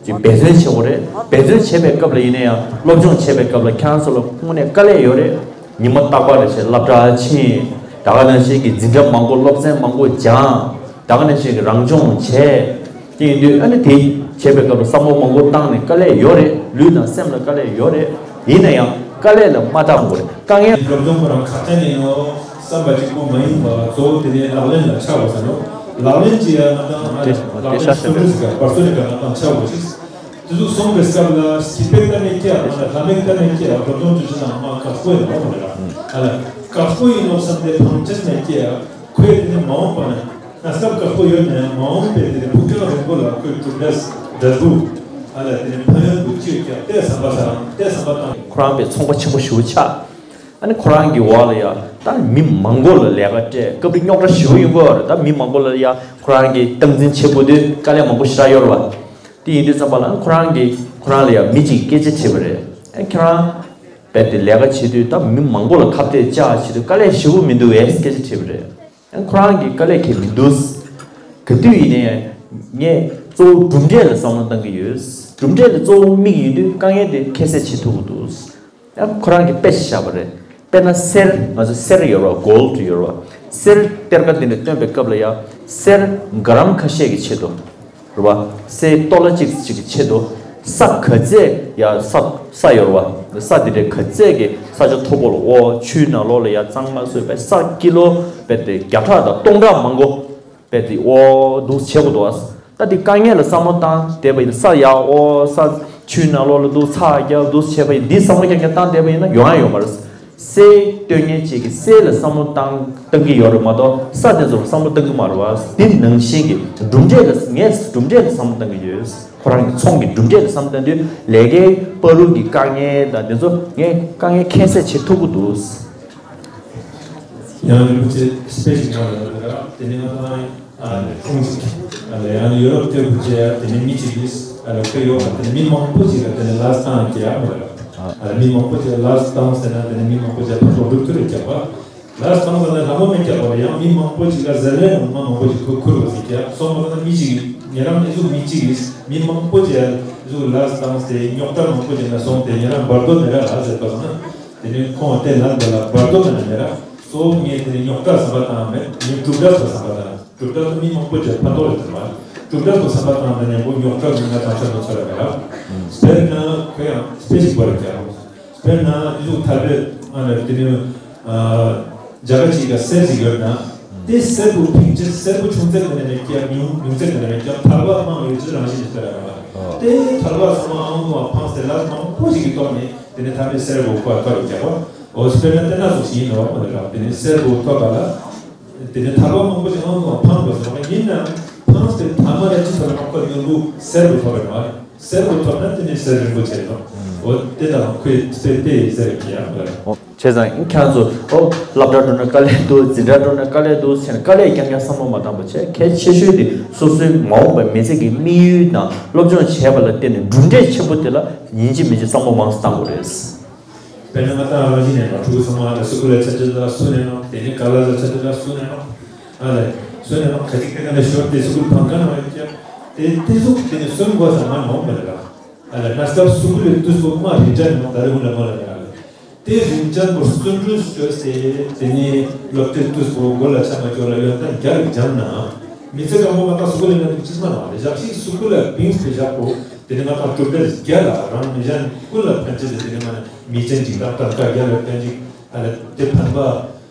ཅིག་འབད་བརྩོན་བྱེད་དགོས་རེད། འབད་བརྩོན་བྱེད་པའི་སྐབས་ལ་ཡིན་ན་ཡང་སློབ་སྦྱོང་བྱེད་པའི་སྐབས་ལ་ཁྱེད་རང་ཚོ་ལ་དངོས་གནས་དཀའ་ལས་ཡོད་རེད། ཉི་མ་རྟག་པར་རེ་བྱས་སློབ་གྲྭ་ཕྱིན། ད་ག་ནང་བཞིན་གྱི་འཛིན་གྲྭ་མང་པོ་སློབ་ཚན་མང་པོ་སྦྱངས། ད་ག་ནང་བཞིན་གྱི་རང་སྦྱོང་བྱས། དེ་ཡིན་དུས་ཨ་ནི་དེ་བྱེད་པའི་སྐབས་ལ་བསམ་བློ་མང་པོ་བཏང་ནས་དཀའ་ལས་ཡོད་རེད། ལུས་དང་སེམས་ལ་དཀའ་ལས་ཡོད་རེད། ཡིན་ན་ཡང་དཀའ་ལས་ལ་མ་བལྟ་དགོས་རེད། དཀའ་ངལ། སློབ་སྦྱོང་ཁོ་རང་ཁག་ཅན་ཡིན་ནོ་བསམ་པ་གཅིག་པོ་མ་ཡིན་པར་གཙོ་བོ་དེ་ནས་ལག་ལེན་ལ་ཆགས་དགོས་ཟེར་ནོ། ལག་ལེན་གྱི་ཡང་ང་དང་ང་ལག་ལེན་སོ་སོ་ཟིག་ག་བར་སོ་ནས་ག་ང་དང་ཆགས་དགོས་ཤིག་དེ་ཚོ་སོང་བའི་སྐབས་ལ་སྐྱིད་པའི་གཏམ་ཡིན་ཀྱང་ང་ལ་ལྷ་མིག་གཏམ་ཡིན་ཀྱང་སློབ་སྦྱོང་བྱེད་ཚུལ་ནང་མ་དཀར་པོ་ཡིན་ནོ་མ་རེད་ལ། ཨ་ལ་དཀར་པོ་ཡིན་ནོ་བསམ་སྟེ་ཕངས་ཅེས་མེད་ཀྱང་ཁོས་དེ་ནས་མ་འོངས་པ་ན། ན་སྐབས་དཀར་པོ་ཡོད་ན་ཡང་མ་འོངས་པའི་དེ་ཕུགས་རྒྱང་རིང་པོ་ལ་ཁོས་གྲུབ་འབྲས་འབྲས་བུ་ཨ་ལ་དེ་ནས་ཕན་ཡོན་དུ་སྤྱོད་ཀྱང་ལྟས་བསམ་པ་དང་ལྟས་བསམ་པ་དང་། ཁོ་རང་པའི་ཚོང་པ་ཆེན་པོ་ཞེ་པོ་ཆགས། ཨ་ནི་ཁོ་རང་གི་འོག་ལ་ཡ་ད་མི་མང་པོ་ལ་ལས་ཀ་སྤྲད། སྐབས་རེ་རྙོག་དྲ་ཞེ་པོ་ཡོང་གི་ཡོད་རེད། ད་མི་མང་པོ་ལ་ཡ་ཁོ་རང་གིས་སྟངས་འཛིན་བྱེད་དགོས་དུས་དཀའ་ལས་མང་པོ་ཞེ་དྲག་ཡོད་རེད་བ། དེ་ཡིན་དུས་ཙམ་པ་ལ་ཁོ་རང་གིས་ཁོ་རང་ལ་ཡ་མི་གཅིག་གིས་སྐད་ཆ་དྲིས་པ་རེད། ཨ་ཁྱེད་རང་རྦད་དེ་ལས་ཀ་བྱེད་དུས་ད་མི་མང་པོ་ལ་ཁ་གཏད་བཅག་བྱེད་དུས་དཀའ་ལས་ཞེ་པོ་མི་འདུག་གས་སྐད་ཆ་དྲིས་པ་རེད། ཁོ་རང་གིས་དཀའ་ལས་ཁྱོན་མི་འདུག་ག་དུས་ཡིན་ནའི་ངས་གཙོ་བོ་གྲུབ་འབྲས་ལ་བསམ་བློ་བཏང་གི་ཡོད། གྲུབ་འབྲས་ལ་གཙོ་བོ་དམིགས་ཡོང་དུས་དཀའ་ངལ་དེ་ཁྱད་བསད་བྱེད་ཐུབ་ཀྱི་འདུག་ཁོ་རང་གིས་དཔེ་ཞིག་བཞག་པ་རེད། དཔེར་ན་གསེར། ང་ཚོ་གསེར་ཡོད་རེད་བ། གོལ་ཌི་ཡོད་རེད་བ། གསེར་གཏེར་ཁ་དེ་འདྲ་བཏོན་པའི་སྐབས་ལ་ཡ་གསེར་ག་རམ་ཁ་ཤས་ཀྱི་ཆེད་དུ། རེད་བ། གསེར་ཏོ་ལ་གཅིག་གཅིག་གི་ཆེད་དུ། ས་ག་ཚད་ཡ་ས་ས་ཡོད་རེད་བ། ས་དེ་འདྲའི་ག་ཚད་ཀྱི་ས་ཆ་མཐོ་པོ་ལ་འོ་ཆུའི་ནང་ལོགས་ལ་ཡ་གཙང་མ་བཟོས་པའི་ས་ཀི་ལོ་རྦད་དེ་བརྒྱ་ཕྲག་དང་སྟོང་ཕྲག་མང་པོ་རྦད་དེ་འོ་འདུག་བྱེད་དགོས་འདུག་བ། ད་དེ་དཀའ་ངལ་ལ་བསམ་བློ་བཏང་བསྡད་པ་ཡིན་ན། ས་ཡ་འོ་ས་ཆུའི་ནང་ལོགས་ལ་འདུག་ཚ་རྒྱག་འདུག་བྱས་པ་ཡིན། འདི་བསམ་བློ་རྐྱང་རྐྱང་བཏང་བསྡད་པ་ཡིན་ན་ཡོང་ཡ་ཡོད་མ་རེད། གསེར་བཏོན་མཁན་གཅིག་གིས་གསེར་ལ་བསམ་བློ་བཏང་བཏང་གི་ཡོད་རེད་མ་གཏོགས་ས་དེ་ཚོར་བསམ་བློ་བཏང་གི་མ་རེད་བ། དེ་ནང་བཞིན་གྱི་གྲུབ་འབྲས་ལ་ངས་གྲུབ་འབྲས་ལ་བསམ་བློ་བཏང་གི་ཡོད། ཁོ་རང་གི་ཚོང་གི་གྲུབ་འབྲས་ལ་བསམ་བློ་བཏང་དུས་ལས་ཀའི་བར་དུ་གི་དཀའ་ངལ་དང་དེ་ཚོ་ངས་དཀའ་ངལ་ཁྱད་བསད་བྱེད་ཐུབ་ཀྱི་འདུག་ཡང་རིན་པོ་ཆེ་དཔེ་ཞིག་གནང་ཡོད་རེད། དེ་ནི་ང་ཚོ་ཨ་ཁོང་ཞིག་ཨ་ལས་ཡང་ནི་ཡོ་རོབ་སྐྱོད་དགོས་ཀྱི་ཡ། དེ་ནི་མི་གཅིག་གིས་ཨ་ལས་ཁོས་ཡོད་པ་དེ་ནི་མི་མང་པོ་ཞིག་ལ་དེ་ནི་ལ་སྟངས་ཀྱི་ཡ་མ་རེད། ཨ་ལས་མི་མང་པོ་ཞིག་ལ་སྟངས་ཟེར་ན་དེ་ནི་མི་མང་པོ་ཞིག་ཕར་ཚུར་རུབ་ཚུར་རེ་རྒྱག་པ། ལ་སྟངས་ཟེར་ན་ལ་མོ་མི་རྒྱག་པ་རེད། ཡང་མི་མང་པོ་ཞིག་ལ་ཟེར་ལེ་ཡང་མ་མང་པོ་ཞིག་ཁུར་ཁུར་བ་ཞིག་ཡ་སོང་བ་ན་མི་གཅིག་གིས་ཉེ་རང་ནི་གཟུགས་མི་གཅིག་གིས་མི་མང་པོ་ཞིག་གཟུགས་ལ་སྟངས་ཏེ་རྙོག་དྲ་མང་པོ་ཞིག་ན་སོང་སྟེ་ཉེ་རང་བར་དོ་མེད་ར་ལ་ཟེར་པ་སོང་ན། དེ་ནས་ཁོང་དེ་ལ་འདི་ལ་བར་དོ་མེད་ན་མེད་ར། གཙོ་བོ་ངས་དེ་ནས་རྙོག་དྲ་བསམ་པ་བཏང་མེད། ངས་གྲུབ་འབྲས་སོགས་བསམ་པ་བཏང་། གྲུབ་འབྲས་སོགས་མི་མང་པོ་ཅིག་ཕན་ཐོགས་རེད་དྲན་པ། གྲུབ་འབྲས་སོགས་བསམ་པ་བཏང་ན་མཉམ་པོ་རྙོག་དྲ་མི་ང་དང་ཆ་ནོ་ཚོ་ར་མེད་ར། དཔེར་ན་ཁོ་ཡང་དཔེ་ཞིག་བར་རྒྱག་དཔེར་ན་ཡུ་ཐར་པའི་ཨ་ནི་དེ་ནས་ཨ་རྒྱ་གར་ཅིག་ག་གསེར་ཅིག་ཡོད་ན། དེ་གསེར་བུ་ཕིང་ཅིག་གསེར་བུ་ཆུང་ཚད་ཀྱི་ནས་ཀྱང་ཉུང་ཉུང་ཚད་ཀྱི་ནས་ཀྱང་ཐར་པ་མང་ཡོད་ཅིག་རང་བཞིན་ཞིག་ལྟར་ཡོད་པ། དེ་ཐར་པ་ཚང་མ་ཨང་དུ་མ་འཕངས་ཏེ་ལ་མང་པོ་ཞིག་གི་ཐོག་ནས་དེ་ནས་ཐར་པའི་གསེར་བུ་ཁོ་ཐོབ་ཡོད་ཀྱང་བ། འོ་དཔེར་ན་དེ་ན་སོགས་ཤིག་ཡིན་ནོ་མ་རེད་ར། དེ་ནས་གསེར་བུ་ཐོབ་པ་ལ། དེ་ནས་ཐར་པ་མང་པོ་ཞིག་ཨང་དུ་མ་འཕངས་པ་སོང་བ་ཡིན་ནའང་འཕངས་ཏེ་ཐ་མ་ལ་ཅི་ཐོབ་ན་ཁོ་ཉུང་རུ་གསེར་བུ་ཐོབ་པ་རེད་མ་རེད། གསེར་པོ་ཐོབ་ན་དེ་ནི་གསེར་རིན་པོ་ཆེ་དང་། འོ་དེ་དང་ཁོས་དཔེ་དཔེ་ཡི་གསེར་གྱི་ཡང་དགོས། འོ་བྱས་ཙང་ཁྱེད་ཚོ་འོ་སློབ་གྲྭ་འགྲོ་ན་དཀའ་ལས་འདུག་འཛིན་གྲྭ་འགྲོ་ན་དཀའ་ལས་འདུག་ཟེར་ནས་དཀའ་ལས་རྐྱང་རྐྱང་བསམ་བློ་མ་བཏང་པ་བྱས། གལ་ཆེ་ཤོས་དེ་སོ་སོའི་མ་འོངས་པའི་མི་ཚེ་གི་དམིགས་ཡུལ་དང་སློབ་སྦྱོང་བྱས་པ་ལ་བརྟེན་ནས་གྲུབ་འབྲས་ཆེན་པོ་དེ་ལ་ཡིན་གཅིག་མིན་གཅིག་བསམ་བློ་མང་ཙམ་བཏང་དགོས་རེད། དཔེར་ན་ང་ད་རང་བཞིན་ནས་ང་ཕྲུ་གུ་ཚང་མ་ལ་སི་ཀུལ་ལ་ཆ་ཆ་ལ་སུ་ནས་ནང་དེ་ནས་ག་ལ་ལ་ཆ་ཆ་ལ་སུ་ནས་ནང་། ཨ་ལས། སོ་ནས་ནང་ཁ་ཅིག་དེ་ག་ནས་ཤོར་ཏེ་སུ་ཀུལ་ཕང་ཀ་ན་བ་ཡོད་ཀྱང་། དེ་དེ་ཟུག་དེ་ནས་སོན་དགོས་ས་མ་མང་མེད་ལ། ཨ་ལས་ན་སྐབས་སུ་ཀུལ་ལས་དུས་སུ་མ་རིན་ཅན་མ་ད་རེ་ཧུ་ལ་མ་ལ་ཡ་ལ། དེ་རིན་ཅན་པོ་བརྩོན་འགྲུས་བཅོས་ཏེ་དེ་ནས་སློབ་གྲྭའི་དུས་སུ་མགོ་ལ་ཆ་མ་ཅོ་ལ་ཡོན་ཏན་རྒྱ་རིག་སྦྱངས་ན། མི་ཚེ་གང་པོ་ང་ད་སུ་ཀུལ་ལས་ན་དུས་ཅི་མ་ན་བ་ལས་ཞག་ཞིག་སུ་ཀུལ་ལ་བིངས་ཏེ་བཞག་གོ། དེ་ནས་ང་ད་གྲུབ་འབྲས་རྒྱ་ལ་རང་མི་གཞན་ཀུན་ལ་ཕན་ཆེ་དེ་དེ་ནས་མ་ནས་མི་ཅན་ཅིག་ད་ལྟ་རྒྱ་ལ་ཕན་ཅིག་ཨ་ལས་དེ་ཕན་པ།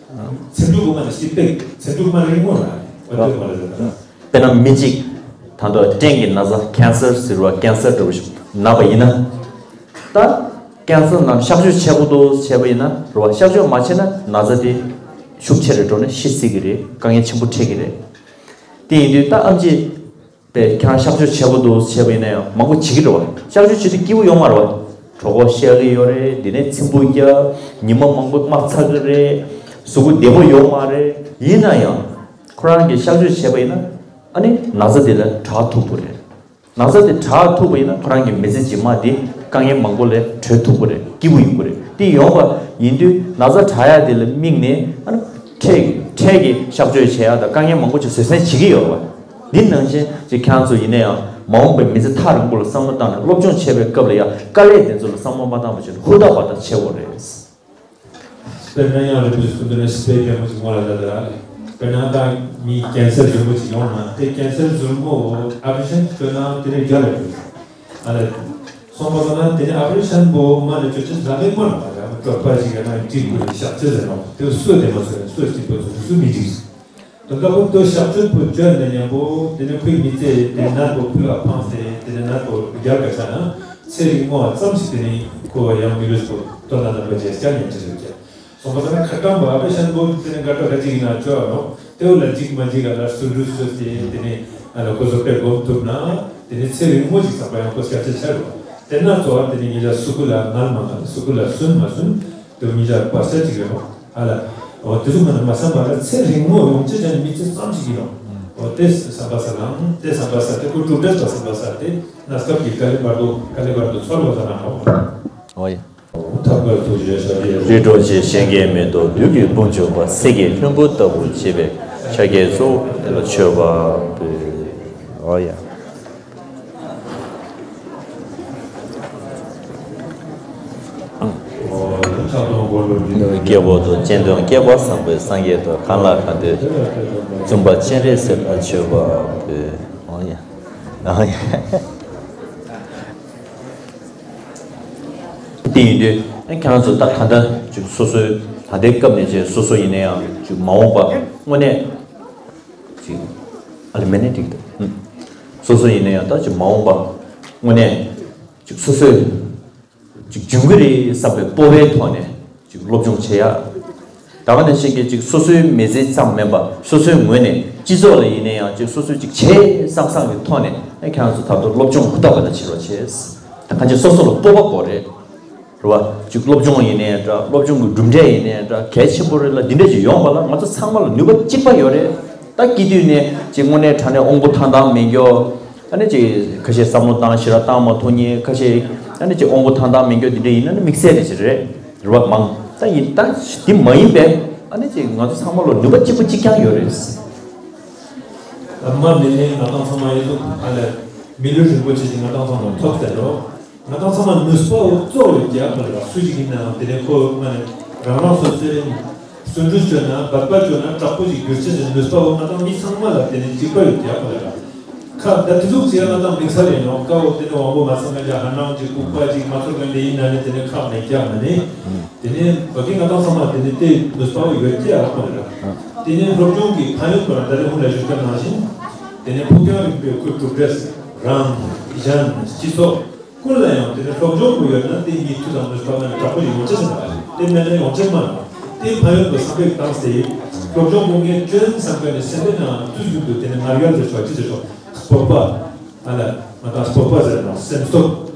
ཚེ་འདུག་གོ་མ་ནི་སྲིད་པའི་ཚེ་འདུག་མ་རིང་མོ་ལ་བ་དོད་མ་ལ་ཟེར་ད། དཔེར་ན་མི་གཅིག་ད་ལྟ་སྐྲན་གྱི་ན་ཚ་ཀན་སར་ཟེར་བ་ཀན་སར་འདྲ་བོ་ཞིག་ན་བ་ཡིན་ན། ད་ཀན་སར་ནང་གཤག་བཅོས་བྱེད་དགོས་འདུག་བྱས་པ་ཡིན་ན་རེད་བ། གཤག་བཅོས་མ་བྱས་ན་ན་ཚ་དེ་ཤུགས་ཆེ་རུ་འགྲོ་ནས་ཤི་སྲིད་ཀྱི་རེད། དཀའ་ངལ་ཆེན་པོ་འཕྲད་ཀྱི་རེད། དེ་ཡིན་དུས་ད་ཨམ་ཆི། པས་ཁྱེད་རང་གཤག་བཅོས་བྱེད་དགོས་འདུག་བྱས་པ་ཡིན་ན་ཡང་མང་པོ་བྱེད་ཀྱི་རེད་བ། གཤག་བཅོས་བྱེད་དུས་སྐྱིད་པོ་ཡོད་མ་རེད་བ། གྲོད་ཁོག་བཤལ་གྱི་ཡོད་རེད། དེ་ནས་ཚིམ་པོ་རྒྱག་ཉི་མ་མང་པོ་དམག་ཚར་གྱི་རེད། གཟུགས་པོ་བདེ་པོ་ཡོད་མ་རེད། ཡིན་ན་ཡང་ཁོ་རང་གིས་གཤག་བཅོས་བྱས་པ་ཡིན་ན་ཨ་ནི་ན་ཚ་དེ་ལས་དྲག་ཐུབ་ཀྱི་རེད། ན་ཚ་དེ་དྲག་ཐུབ་པ་ཡིན་ན་ཁོ་རང་གི་མི་ཚེ་རྗེས་མ་དེ་དཀའ་ངལ་མང་པོ་ལས་གྲོལ་ཐུབ་ཀྱི་རེད། སྐྱིད་པོ་ཡོང་གི་རེད། དེ་ཡོང་བ་ཡིན་དུས་ན་ཚ་དྲག་ཡག་དེ་ལ་དམིགས་ནས་ཨ་ནི་འཕྲལ་གྱི་ འཕྲལ་གྱི་གཤགས་བཅོས་བྱེད་ཡག་དང་དཀའ་ངལ་མང་པོ་ཅིག་བཟོད་བསྲན་བྱེད་ཀྱི་ཡོད་རེད་བ། འདི་ནང་བཞིན་ཅིག་ཁྱེད་རང་ཚོ་ཡིན་ན་ཡང་མ་འོངས་པའི་མི་ཚེ་ཐག་རིང་པོ་ལ་བསམ་བློ་བཏང་ནས་སློབ་སྦྱོང་བྱེད་པའི་སྐབས་ལ་ཡང་དཀའ་ལས་དེ་ཚོ་ལ་བསམ་བློ་མ་བཏང་བ་བྱས་ནས་ཧུར་ཐག་པ་ཐག་བྱེད་དགོས་རེད། དཔེར་ན་ཡང་རིན་པོ་ཆེ་སྐུ་མདུན་ནས་སྤེལ་རྒྱག་མོ་ཅིག་ངོ་ལ་ལ་ལ་རེད། དཔེར་ན་ད་མི་ཀན་སར་རྫུན་མ་ཅིག་ཡོང་ན་དེ་ཀན་སར་རྫུན་མ་ཨ་པ་རེ་ཤན་བྱས་ན་དེ་ནས་རྒྱལ་ལ་ཡོད། ཨ་ལས། སོང་པ་སོང་ན་དེ་ནས་ཨ་པ་རེ་ཤན་པོ་མ་ལས་ཅོ་ཅེས་ལ་ལས་མ་ལ་ཡང་གྲོད་པ་ཅིག་ཡང་ན་ཅིག་པོ་ཞག་ཅེས་ཟེར་ནོ་དེ་སོས་དེ་མ་སོས་སོས་ཅིག་པོ་སོས་སུ་མི་ཅིག་དོན་དག་པོ་ཏོ་ཞག་ཅོད་པོ་བཅོས་ནས་མཉམ་པོ་དེ་ནས་ཁོའི་མི་ཚེ་དེ་ནད་པོ་ཕུལ་བ་ཕངས་ཏེ་དེ་ནས་ནད་པོ་རྒྱལ་བ་ཆ་ན་ཚེ་རིང་མོ་བ་ཙམ་ཞིག་དེ་ནས་ཁོ་ཡང་མི་ལུས་པོ་ཏོ་ན་ན་པ་ཅེས་ཀྱང་ཉན་ཅེས་ཟེར་ཀྱང་། སོང་པ་སོང་ན་ཁ་སྐམ་པ་ཨ་པ་ཤན་པོ་དེ་ནས་དགའ་སྤྲོ་ག་ཅིག་ཡིན་ན་བཅོ་ཨ་ནོ་དེ་བོ་ལ་འཇིགས་མ་འཇིགས་ག་ལ་སུ་འདྲུ་སུ་དེ་དེ་ནས་ཨ་ལ་ཁོ་ཚོ་དཔེ་སྒོམ་ཐུབ་ན་དེ་ནས་ཚེ་རིང་མོ་ཅིག་བསགས་པ་ཡང་ཁོ་སྐྱབས་ཆ་ཆ་རུ་དེ་ན་གཙོ་བ་དེ་ནས་ཉེ་ཆར་སུ་གུ་ལ་ངལ་མ་ངལ་སུ་གུ་ལ་སུན་མ་སུན་དེ་ཉེ་ཆར་བར་ཆ་ཅིག་རེད་ནོ་ཨ་ལ་འོ་དེ་ཚོ་མ་ན་མ་བསམ་པ་ལ་ཚེ་རིང་མོ་ཡོང་ཅེས་ཀྱང་མི་ཚེ་ཙམ་ཞིག་ཡིན་ནོ་འོ་དེ་བསམ་པ་ས་ལང་དེ་བསམ་པ་ས་དེ་ཁོ་གྲུབ་འབྲས་པ་བསམ་པ་ས་དེ་ན་སྐབས་ཀྱི་དཀའ་ལས་བར་དུ་དཀའ་ལས་བར་དུ་ཚོར་བ་ས་ལང་ནོ་འོ་ཡ། རི་ཁྲོད་ཆེ་ཞིང་གི་མེ་ཏོག་བདུད་ཀྱི་དཔུང་འཇོམས་པ། གསེར་གྱི་ལྷུན་པོ་ལྟ་བུར་བྱེད་པའི་ཕྱག་རྒྱའི་གཙོ་བོ་དེ་ལ་མཆོད་པ་འབུལ། ཨོ་ཡ། སྐྱེ་བོ་དང་སྤྱན་ལྡན་སྐལ་པ་བཟང་པོའི་སངས་རྒྱས་དང་གང་ལ་གང་འདུལ་བཙུན་པ་སྤྱན་རས་གཟིགས་ལ་མཆོད་པ་འབུལ། ཨོ་ཡ། ཨོ་ཡ། དེ་ཡིན་དུས་ཁྱེད་རང་ཚོ་ད་ད་ལྟ་ཅིག་སོ་སོའི་ད་ལྟའི་སྐབས་ནས་བྱས་སོ་སོ་ཡིན་ན་ཡང་ཅིག་མ་འོངས་པ་དངོས་གནས་ཅིག་ཨ་ལེ་མེ་ནས་འགྲིག་འདུག་སོ་སོ་ཡིན་ན་ཡང་ད་ཅིག་མ་འོངས་པ་དངོས་གནས་ཅིག་སོ་སོའི་ཅིག་འཇོན་གི་རེད་བསམ་པའི་སྤོབས་པའི་ཐོག་ནས་ཅིག་སློབ་སྦྱོང་བྱེད་ཡ། ད་ག་ནང་བཞིན་གྱི་ཅིག་སོ་སོའི་མི་ཚེ་ཙམ་མིན་པ་སོ་སོའི་ངོས་ནས་སྤྱི་ཚོགས་ལ་ཡིན་ན་ཡང་ཅིག་སོ་སོས་ཅིག་བྱེད་བསམ་བསམ་གྱི་ཐོག་ནས་ཨེ་ཁྱེད་རང་ཚོ་ད་དུང་སློབ་སྦྱོང་ཧུར་ཐག་པ་དང་བྱེད་རོགས་བྱེད། ད་གང་ཅི་སོ་སོ་ལ་སྤོབས་པ་དགོས་རེད། རེད་བ། ཅིག་སློབ་སྦྱོང་ཡིན་ནའི་འདྲ་སློབ་སྦྱོང་གི་གྲུབ་འབྲས་ཡིན་ནའི་འདྲ་གལ་ཆེན་པོ་རེད་ལ་འདི་འདྲ་ཅིག་ཡོང་བ་ལ་ང་ཚོ་ཚང་མ་ལ་ནུས་པ་གཅིག་པ་ཡོད་རེད། ད་སྐྱེ་དུས་ནས་ཅིག་དངོས་གནས་དྲང་གནས་དབང་པོ་ཐང་ཐང་མེད་མཁན། ཨ་ནི་ཅིག་ཁ་ཤས་བསམ་བློ་བཏང་ཞེ་དྲག་བཏང་མ་ཐུབ་མཁན་ཁ་ཤས། ཨ་ནི་ཅིག་དབང་པོ་ཐང་ཐང་མེད་མཁན་འདི་འདྲ་ཡིན་ན་ནི་དམིགས་བསལ་རེ་ཞིག་རེད། རེད་བ། མང་ད་ཡིན་ད་འདི་མ་ཡིན་པས་ཨ་ནི་ཅིག་ང་ཚོ་ཚང་མ་ལ་ནུས་པ་གཅིག་པ་གཅིག་རྐྱང་ཡོད་རེད། ཨ་མ་མི་ལེན་ང་ཏང་ཚང་མ་ཡིན་ལུགས་ཨ་ལས་མི་ལུས་རིན་པོ་ཆེ་ཞིག་ང་ཏང་ཚང་མ་ཐོབ་ཟེར་རོ། ང་ཏང་ཚང་མ་ནུས་པ་འོ་གཙོ་བོ་རྒྱབ་པ་ལ་སུ་ཞིག་ཡིན་ནའང་དེ་ནས་ཁོ་ང་ནས་རང་རང་སོ་སོའི་བརྩོན་འགྲུས་བཅོས་ན་འབད་པ་བཅོས་ན་དྲག་པོ་ཞིག་འགྱུར་ཆེད་ཀྱི་ནུས་པ་འོ་ང་ཏང་མི་ཚང་མ་ལ་དེ་ནས་གཅིག་པ་ཡོད་རྒྱབ་པ་ལ། ཁ་ད་དེ་ཚོ་ཚེ་ང་ཏང་མིག་ས་ལས་ནོ་ཀ་འོ་དེ་ནས་དབང་པོ་མ་ཚང་ང་ཅག་ཧ་ནང་གི་ལྐུགས་པ་ཅིག་མ་ཚོར་ག་འདི་ཡིན་ན་ནི་དེ་ནས་ཁ་མེད་རྒྱབ་ན་ནི། དེ་ནས་བ་གི་ང་ཏང་ཚང་མ་དེ་ནས་དེ་ནུས་པ་འོ་ཡོད་རྒྱབ་པ་ལ། དེ་ནས་སློབ་སྦྱོང་གི་ཕན་ཡོན་ཁོ་རང་ད་རེས་ཧུན་ལ་ཞུ་སྐབས་ནང་བཞིན། དེ་ནས་ཕུགས་རྒྱང་རིང་པོའི་ཁོའི་གྲུབ་འབྲས་རང་གཞན་སྤྱི་ཚོགས་ཀུན་ལ་ཡང་དེ་ནས་སློབ་སྦྱོང་དགོས་ཡོད་ན་དེ་ཉིད་མཐུ་དང་ནུས་པ་ལ་དྲག་པོ་ཡོང་ཆེད་ཟིན་པ་དེ་མེད་ན་ཡོང་ཆེད་མ་རེད། དེ་ཕན་ཡོན་དུ་བསམ་པའི་བཏང་སྟེ་སློབ་སྦྱོང་དགོས་ངེས་སྐྱོན་བསམ་མཁན་ནས་སེམས་པའི་ནང་དུས་རྒྱུན་དུ་དེ་ནས་ངར་ཡར་དུ་ཆོག་ཅི་དུ་ཆོག་སྤོབས་པ་ཨ་ལ་ང་དང་སྤོབས་པ་ཟེར་ན་སེམས་སྟོབས།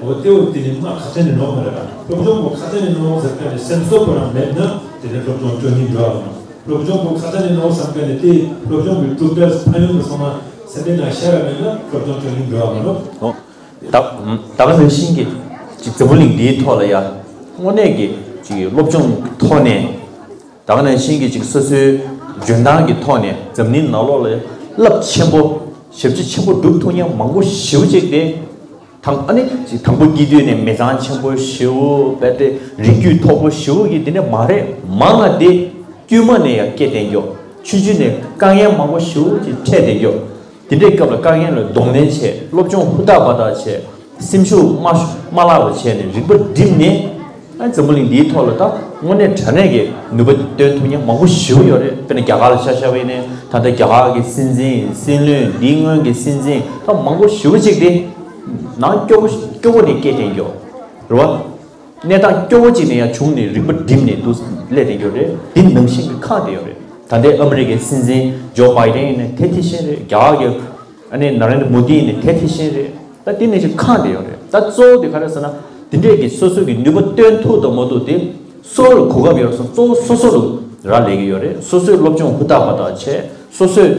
འོ་དེ་འོ་དེ་ནི་མ་ཁ་ཚན་ནི་ནོར་མ་རེད་པ། སློབ་སྦྱོང་པོ་ཁ་ཚན་ནི་ནོར་ཟེར་མཁན་ནི་སེམས་གསོ་པོ་རང་མེད་ན་དེ་ནི་སློབ་སྦྱོང་སྤྱོད་སྙིང་འདྲ་བ་མ། སློབ་སྦྱོང་པོ་ཁ་ཚན་ནི་ནོར་བསམ་མཁན་ནི་དེ་སློབ་སྦྱོང་གི་གྲུབ་འབྲས་ཕན་ཡོན་དུ་སོང་ན་སེམས་པའི་ནང་ཤར་བ་མེད་ན་སློབ་སྦྱོང་སྤྱོད་སྙིང་འདྲ་བ་མ་ནོར། ད་ད་ག་ནང་བཞིན་གྱི་ཅིག་འཛམ་བུ་གླིང་འདིའི་ཐོག་ལ་ཡ་དངོས་གནས་ཀྱི་ཅིག་སློབ་སྦྱོང་གི་ཐོག་ནས། ད་ག་ནང་བཞིན་གྱི་ཅིག་སོ་སོའི་འཇོན་ཐང་གི་ཐོག་ནས་འཛམ་གླིང་ནང་ལོགས་ལ་རླབས་ཆེན་པོ་ཞབས་ཕྱི་ཆེན་པོ་སྒྲུབ་ཐུབ་མཁན་མང་པོ་ཞེ་པོ་ཅིག་དེ། དང་ཨ་ནི་ཅིག་དང་པོ་སྐྱེས་དུས་ནས་མི་ཚང་ཆེན་པོ་ཞེ་པོ་རྦད་དེ་རིགས་རྒྱུད་མཐོ་པོ་ཞེ་པོ་གི་དེ་འདྲ་མ་རེད། མང་ང་དེ་དཀྱུས་མ་ནས་ཡང་སྐྱེ་བསྡད་མགྱོགས། ཆུང་ཆུང་ནས་དཀའ་ངལ་མང་པོ་ཞེ་པོ་ཅིག་འཕྲད་བསྡད་མགྱོགས། དེ་འདྲའི་སྐབས་ལ་དཀའ་ངལ་ལ་གདོང་ལེན་བྱས། སློབ་སྦྱོང་ཧུར་ཐག་འབད་ཐག་བྱས། སེམས་ཤུགས་མ་མ་བརླག་པ་བྱས་ནས་རིག་པ་བསྒྲིམས་ནས། ཨ་འཛམ་བུ་གླིང་འདིའི་ཐོག་ལ་ད་དངོས་གནས་དྲང་གནས་ཀྱི་ནུས་པ་སྟོན་ཐུབ་མཁན་མང་པོ་ཞེ་པོ་ཡོད་རེད། དཔེར་ན་རྒྱ་གར་ལ་ཆ་བཞག་པ་ཡིན་ན་ད་ལྟ་རྒྱ་གར་གྱི་སྲིད་འཛིན་སྲིད་བློན་འདིའི་སྔོན་གྱི་སྲིད་འཛིན་ད་མང་པོ་ཞེ་པོ་ཅིག་དེ་ནང་སྐྱོ་པོ་སྐྱོ་པོ་ནས་སྐྱེས་བསྡད་མགྱོགས་རེད་བ། གནས་སྟངས་སྐྱོ་བོ་ཅིག་ནས་ཡང་བྱུང་ནས་རིག་པ་བསྒྲིམས་ནས་འདུག་སླེབས་བསྡད་ཡོད་རེད། འདི་ནང་བཞིན་གྱི་ཁག་བསྡད་ཡོད་རེད། ད་ལྟའི་ཨ་མི་རི་ཀའི་སྲིད་འཛིན་ཇོ་བྷའི་ཌེན་ཡིན་ན་དེ་དེ་བཞིན་རེད། རྒྱ་གར་གྱི་ཨ་ནི་ན་རེན་དྲ་མོ་དི་ཡིན་ན་དེ་དེ་བཞིན་རེད། ད་འདི་ནང་བཞིན་ཁག་བསྡད་ཡོད་རེད། ད་གཙོ་བོ་དེ་ག་རེ་ཟེར་ན་འདི་འདྲས་ཀྱི་སོ་སོ་གི་ནུས་པ་བཏོན་ཐུབ་དང་མ་ཐུབ་དེ་སོ་སོ་ལ་གོ་སྐབས་ཡོད་རེད་སོང་། གཙོ་བོ་སོ་སོ་ལ་རག་ལས་ཀྱི་ཡོད་རེད། སོ་སོའི་སློབ་སྦྱོང་ཧུར་ཐག་འབད་ཐག་བྱས། སོ་སོའི་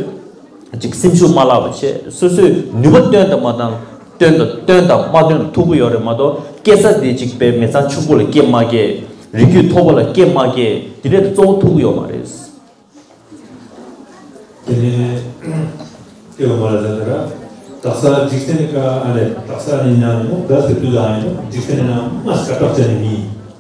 ཅིག་སེམས་ཤུགས་མ་བརླག་པ་བྱས། སོ་སོའི་ནུས་པ་བཏོན་དང་མ་བཏོན། བཏོན་དང་བཏོན་དང་མ་བཏོན་ལ་ཐུག་གི་ཡོད་རེད་མ་གཏོགས་སྐྱེ་ས་དེ་ཅིག་དཔེ་མི་ཚང་ཕྱུག་པོ་ལ་སྐྱེས་མ་སྐྱེས། རིགས་རྒྱུད་མཐོ་པོ་ལ་སྐྱེས་མ་སྐྱེས། དེ་འདྲས་དེ་གཙོ་བོ་ཐུག་གི་ཡོད་མ་རེད། དེ་ནས་ལྟེ་བ་མ་ལ་ཟ་དེ་ར། དག་ས་འཇིག་རྟེན་ཀ་ཨ་ལས་དག་ས་ནི་ཉང་ནི་མོ་དག་སེ་དུ་ལ་ཡིན་ནོ། འཇིག་རྟེན་ནང་མ་སྐད་གྲགས་ཅན་ནི་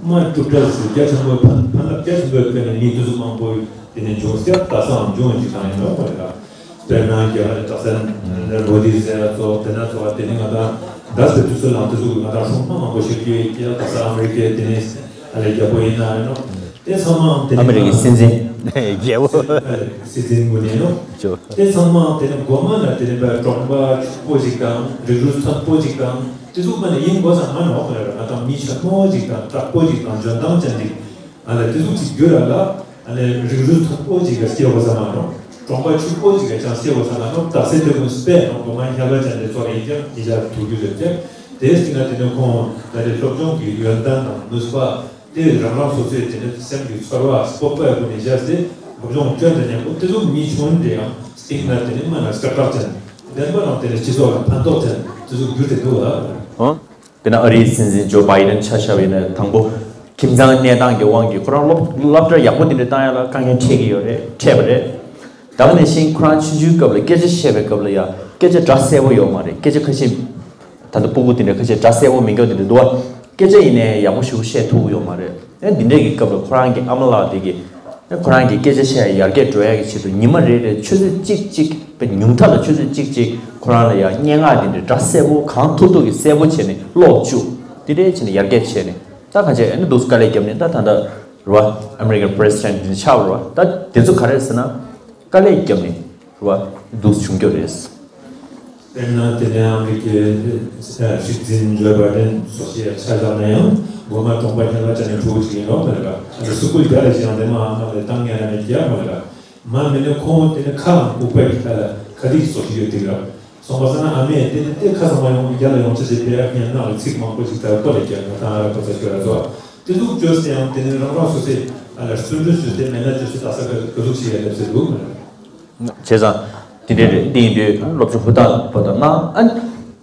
མི་མ་དྲུག་བྲལ་སུ་རྒྱ་ཆེན་པོའི་ཕན་ཕན་རླབས་རྒྱ་ཆེན་པོའི་ཀ་ནས་མི་དུ་སུ་མང་པོ་དེ་ནས་འབྱུང་སྐྱབས་དག་སའང་འབྱུང་བའི་འཇིག་ཐང་ཡིན་ནོ་མ་རེད་ལ། དཔེར་ན་རྒྱ་གར་དག་ས་ལོ་དི་ཟེར་བ་ཚོ་དེ་ན་ཚོ་བ་དེ་ནི་ང་དང་དག་སེ་དུ་སུ་ལང་དུ་སུ་ང་དང་སོང་མ་མང་པོ་ཞིག་གིས་དག་ས་ཨ་མི་རི་ཀའི་དེ་ནས་ཨ་ལས་རྒྱལ་པོ་ཡིན་ན་ཡིན་ནོ། དེ་ཚང་མའང་དེ་ཨ་མི་རི་ཀའི་སྲིད་འཛིན་རྒྱལ་པོ། སྲིད་འཛིན་ངོས་ནས་ནོ། ཅོ། དེ་ཚང་མའང་དེ་ནི་མགོ་མ་ལ་དེ་ནི་པའི་གྲོང་པ་ཕྱུག་པོ་ཞིག་དང་རིགས་རུས་མཐོན་པོ་ཞིག་དང་དེ་ཚོ་མ་ནི་ཡིན་དགོས་ས་མ་ནོ་མ་རེད། ང་དང་མི་ཆེན་མོ་ཞིག་དང་དྲག་པོ་ཞིག་དང་འཇོན་ཐང་ཅན་ཞིག་ཨ་ལ་དེ་ཚོ་ཅིག་རྒྱུ་ར་ལ་ཨ་ལ་རིགས་རུས་མཐོན་པོ་ཞིག་ག་སྐྱེ་དགོས་ས་མ་ནོ། གྲོང་པ་ཕྱུག་པོ་ཞིག་ག་ཀྱང་སྐྱེ་དགོས་ས་མ་ནོ། དག་སེ་དེ་ཀུན་སྤེལ་ནོ་མགོ་མ་ཤ་ག་ཅན་དེ་ཚོ་ཡིན་ཀྱང་ཉི་ཤར་ཐུག་རྒྱུ་རེད་ཀྱང་། དེའི་སྟེང་ན་དེ་ནི་ཁོང་ད་རེས་སློབ་སྦྱོང་གི་ཡོན་ཏན་དང་ནུས་པ། དེ་རང་རང་སོ་སོའི་དེ་ནི་སེམས་ཀྱི་ཚོར་བ་སྤོབས་པའི་སྒོ་ནས་བཞག་སྟེ་སློབ་སྦྱོང་སྐྱོན་དུ་ཉམས་པོ་དེ་ཚོ་མི་ཆུང་འདྲ་ཡང་སྟེང་ན་དེ་ནི་མ་ན་སྐད་གྲགས་ཅན་བདེན་པ་རང་དེ་ནི་སྤྱི་ཚོགས་ལ་ཕན་ཐོགས་ཅན་དེ་ཚོ་གྱུར་ཏེ་འདུག་ཨ། ཨོ། དེ་ན་ཨ་རིའི་སྲིད་འཛིན་ཇོ་བྷའི་ཌེན་ཆ་བཞག་པ་ཡིན་ན་དང་པོ་ཁྱིམ་ཚང་གནས་སྟངས་ཀྱི་དབང་གིས་ཁོ་རང་སློབ་སློབ་གྲྭ་ཡག་པོ་དེ་འདྲ་བཏང་ཡ་ལ་དཀའ་ངལ་འཕྲད་ཀྱི་ཡོད་རེད། འཕྲད་པ་རེད། ད་ག་ནང་བཞིན་ཁོ་རང་ཆུང་ཆུང་སྐབས་ལ་སྐད་ཆ་བཤད་པའི་སྐབས་ལ་ཡ་སྐད་ཆ་སྒྲ་གསལ་པོ་ཡོད་མ་རེད། སྐད་ཆ་ཁ་ཤས་ད་ལྟ་སྤུ་གུ་དེ་འདྲ་ཁ་ཤས་སྒྲ་གསལ་པོ་མེད་མཁན་དེ་འདྲ་འདུག་བ། སྐད་ཆ་ཡིན་ནའི་ཡག་པོ་ཞིག་བཤད་ཐུབ་ཀྱི་ཡོད་མ་རེད། ཨེ་འདི་འདྲས་ཀྱི་སྐབས་ལ་ཁོ་རང་གི་ཨ་མ་ལགས་དེ་གིས་ཨེ་ཁོ་རང་གི་སྐད་ཆ་བཤད་ཡར་རྒྱས་འགྲོ་ཡག་གི་ཆེད་དུ་ཉི་མ་རེ་རེ་ཆུ་ཚོད་གཅིག་གཅིག་དཔེ་ཉུང་མཐའ་ལ་ཆུ་ཚོད་གཅིག་གཅིག་ཁོ་རང་ལ་ཡང་སྙན་ངག་དེ་འདྲའི་སྒྲ་གསལ་པོ་གང་ཐུབ་ཐུབ་ཀྱི་གསལ་པོ་བྱས་ནས་ཀློག་བཅུག་དེ་འདྲས་བྱས་ནས་ཡར་རྒྱས་བྱས་ནས་ད་གང་བྱས་ཨེ་ནི་འདུག་དཀའ་ལས་བརྒྱབ་ནས་ད་ད་ལྟ་རེད་བ། ཨ་མི་རི་ཀའི་པི་རེ་སི་ཌེན་ཊི་དེ་འདྲ་ཆགས་པ་རེད་བ། ད་དེ་ཚོ་ག་རེ་རེད་ཟེར་ན་དཀའ་ལས་བརྒྱབ་ནས་རེད་བ་འདུག་བྱུང་རྒྱུ་རེད། དཔེར་ན་དེ་ནས་ཨ་མི་རི་ཀའི་སྲིད་འཛིན་ཇོ་བྷའི་ཌེན་སོགས་ཀྱི་ཆ་བཞག་ན་ཡང་མགོ་མ་གྲོང་པ་ཉལ་བ་ཅན་གྱི་ཕྲུ་གུ་ཅིག་ཡིན་ནོ་མ་རེད་པ། ཨ་ནི་སུ་ཀུལ་རྒྱ་ལ་ཅིག་ཡང་དེ་མ་ཨ་མ་ལས་བཏང་ཉན་ན་མེད་ཀྱི་ཡ་མ་རེད་པ། མ་མི་ནི་ཁོང་དེ་ནི་ཁའང་ལྐུགས་པའི་ཁ་ལ་ཁ་ལིག་སོགས་ཀྱི་ཡོད་དེ་ར། སོང་པ་ས་ན་ཨ་མས་དེ་ནི་དེ་ཁ་ཚང་མ་ཡོང་རྒྱ་ལ་ཡོང་ཆ་ཞིག་དེ་ཡ་ཉན་ནག་ལ་ཚིག་མང་པོ་ཞིག་དར་པོ་ལས་ཀྱང་ང་དང་ཨ་ར་པ་ས་ཤོད་ར་ཚོ། དེ་ཚོ་བཅོས་ཏེ་ཡང་དེ་ནི་རང་རང་སོ་སོའི་ཨ་ལ་བརྩོན་འགྲུས་བཅོས་ཏེ་མེད་ན་བཅོས་ཏེ་ད་ས་ག་ག་ཟུག་ཞིག་ཡ་ལེབ་སེ་འདུག་མ་རེད། བྱས་ཙང་། དེ་འདྲའི་རེད་འདི་ཡིན་དུས་སློབ་སྦྱོང་ཧུར་ཐག་པོ་དང་གནང་ཨ།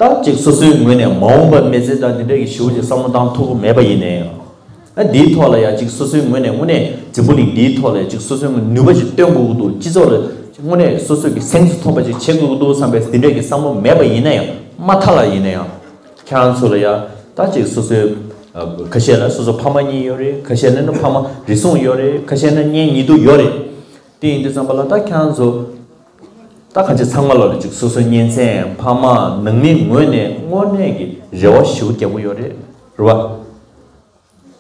ད་ཅིག་སོ་སོའི་ངོས་ནས་མ་འོངས་པ་མི་ཚེ་དང་འདི་འདྲ་གི་ཞེ་པོ་ཅིག་བསམ་བློ་བཏང་ཐུབ་ཀྱི་མེད་པ་ཡིན་ནའི་ཡང་། ཨ་འདིའི་ཐོག་ལ་ཡང་ཅིག་སོ་སོའི་ངོས་ནས་དངོས་གནས་འཛམ་བུ་གླིང་འདིའི་ཐོག་ལ་ཅིག་སོ་སོའི་ངོས་ནུས་པ་ཅིག་སྟོན་དགོས་ཀྱི་འདུག་སྤྱི་ཚོགས་ལ་དངོས་གནས་སོ་སོ་གི་སེམས་སུ་ཐོགས་པ་ཅིག་བྱེད་དགོས་ཀྱི་འདུག་བསམ་པའི་འདི་འདྲ་གི་བསམ་བློ་མེད་པ་ཡིན་ན་ཡང་མ་མཐའ་ལ་ཡིན་ན་ཡང་། ཁྱེད་རང་ཚོ་ལ་ཡང་ད་ཅིག་སོ་སོའི་ཁ་ཤས་ལ་སོ་སོ་ཕ་མ་གཉིས་ཡོད་རེད། ཁ་ཤས་ལ་ནི་ཕ་མ་རེ་ཟུང་ཡོད་རེད། ཁ་ཤས་ལ་གཉེན་ཉེ་དུ་ཡོད་རེད། དེ་ཡིན་དུས་ཙམ་པ་ལ་ད་ཁྱེད་རང་ཚོ་ད་གང་ཅི་ཚང་མ་ལ་ལ་ཅིག་སོ་སོའི་གཉེན་ཚན་ཕ་མ་ནང་མིའི་ངོས་ནས་དངོས་གནས་ཀྱི་རེ་བ་ཞེ་པོ་རྒྱག་གི་ཡོད་རེད། རེད་བ།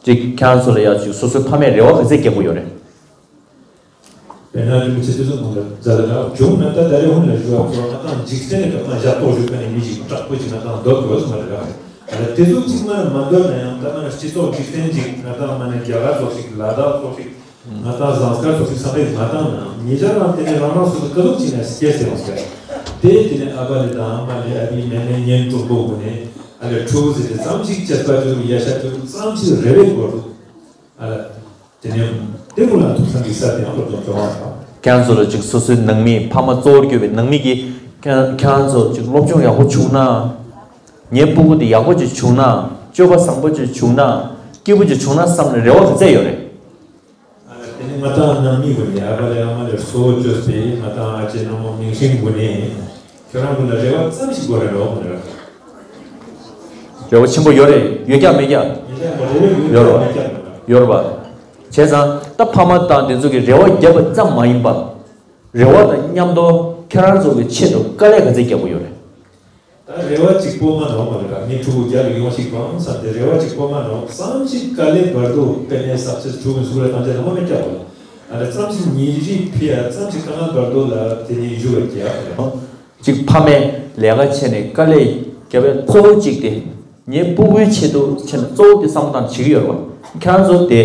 ཅིག་ཁྱེད་རང་ཚོ་ལ་ཡང་ཅིག་སོ་སོའི་ཕ་མས་རེ་བ་ག་ཚད་རྒྱག་གི་ཡོད་རེད། དཔེར་ན་རིན་པོ་ཆེ་ཚོ་མང་ག་མཛད་ལ་བྱུང་ན་ད་ད་རེས་ཧུན་ལ་ཞུ་བ་ཚོ་ང་དང་འཇིག་རྟེན་ནི་ག་ང་ཞབས་ཏོག་ཞུ་མཁན་ནི་མི་ཞིག་དྲག་པོ་ཞིག་ང་དང་འདོད་དགོས་སུ་མ་རེད་ག་ཨ་ལ་དེ་ཚོ་གཅིག་མ་མ་འདོད་ན་ཡང་ད་ང་སྤྱི་ཚོགས་འཇིག་རྟེན་ཅིག་ང་དང་མ་ནས་རྒྱ་གར་ཚོགས་ཤིག་ལ་དྭགས་ཚོགས་ཤིག་ང་དང་ཟངས་དཀར་ཚོགས་ཤིག་བསམ་པས་ང་དང་ན་ཉེ་ཆར་རང་དེ་ནས་རང་རང་སོ་སོ་ཀ་ཟུག་ཅིག་ན་སྐྱེས་ཟེར་བ་ཟེར། དེ་དེ་ནས་ཨ་ཕ་ལས་དང་ཨ་མ་ལས་ཨ་ཕའི་མེ་མེ་གཉེན་གྲོགས་པོ་གུན་ནས་ཨ་ལས་ཕྲུ་གུ་ཟེར་ཏེ་ཙམ་ཞིག་སྐྱེས་པ་དུ་ཡ་ཤ་དུ་ཙམ་ཞིག་རེ་བའི་སྐོར་དུ་ཨ་ལ། དེ་ནས་དེ་ཀུན་ལ་ཐུགས་བསམ་གྱི་ས་དེ་ཡང་སློབ་སྦྱོང་སྐྱོང་བ་དང་། ཁྱེད་ཚོ་ལ་ཅིག་སོ་སོའི་ནང་མི་ཕ་མ་གཙོ་བོར་གྱུར་པའི་ནང་མི་གིས་ཁྱེད་ཁྱེད་ཚོ་ཅིག་སློབ་སྦྱོང་ཡག་པོ་བྱུང་ན། ངའི་སྤུ་གུ་དེ་ཡག་པོ་ཅིག་བྱུང་ན། སྤྱོད་པ་བཟང་པོ་ཅིག་བྱུང་ན། སྐྱིད་པོ་ཅིག་བྱུང་ན་བསམ་ནས་རེ་བ་ག་ཚད་ཡོད་རེད། ཨ་དེ་ནི་ང་དང་ནང་མི་གུན་ནས་ཨ་ཕ་ལས་ཨ་མ་ལས་གཙོ་བོ་བཅོས་པའི་ང་དང་ཨ་ཅེ་ནང་མ་མིང་སྲིང་གུན་ནས་ཁྱོད་རང་གུན་ལ་རེ་བ་ཙམ་ཞིག་དགོས་རེད་འགྲོ་མ་རེད། རེ་བ་ཆེན་པོ་ཡོད་རེད། ཡོད་ཀྱང་མེད་ཀྱང་། ཡོད་ཀྱང་མེད་ཀྱང་། ཡོད་རེད་བ། ཡོད་རེད་བ། བྱས་ཙང་ད་ཕ་མ་དང་དེ་ཚོ་གིས་རེ་བ་བརྒྱབ་པ་ཙམ་མ་ཡིན་པ། རེ་བ་དང་མཉམ་དུ་ཁྱེད་རང་ཚོ་གི་ཆེད་དུ་དཀའ་ལས་ག་ཚད་རྒྱག་གི་ཡོད་རེད། ད་རེ་བ་གཅིག་པོ་མ་ནོར་མ་རེད་ལ་ངས་ཕྲུ་གུ་རྒྱ་ལ་ཡོང་ཞིག་བང་བསམ་སྟེ་རེ་བ་གཅིག་པོ་མ་ནོར་བསམ་ཞིག་དཀའ་ལས་བར་དུ་དཔེ་ནས་ས་ཆ་ཕྲུ་གུ་སུ་ལ་བཏང་ཆ་ལ་མ་མེད་ཀྱག་བ་ལ་ཨ་ལ་བསམ་ཞིག་ཉིན་རེ་ཕི་ཡ་བསམ་ཞིག་དཀའ་ངལ་བར་དུ་ལ་དེ་ནས་ཡུ་བ་རྒྱ་རེད། གཅིག་ཕ་མས་ལས་ཀ་བྱས་ནས་དཀའ་ལས་བརྒྱབ་པའི་གཙོ་བོ་གཅིག་དེ་ངའི་སྤུ་གུའི་ཆེད་དུ་བྱས་ནས་གཙོ་བོ་དེ་བསམ་བློ་བཏང་བྱེད་ཀྱི་ཡོད་རེད་བ། ཁྱེད་རང་ཚོ་དེ་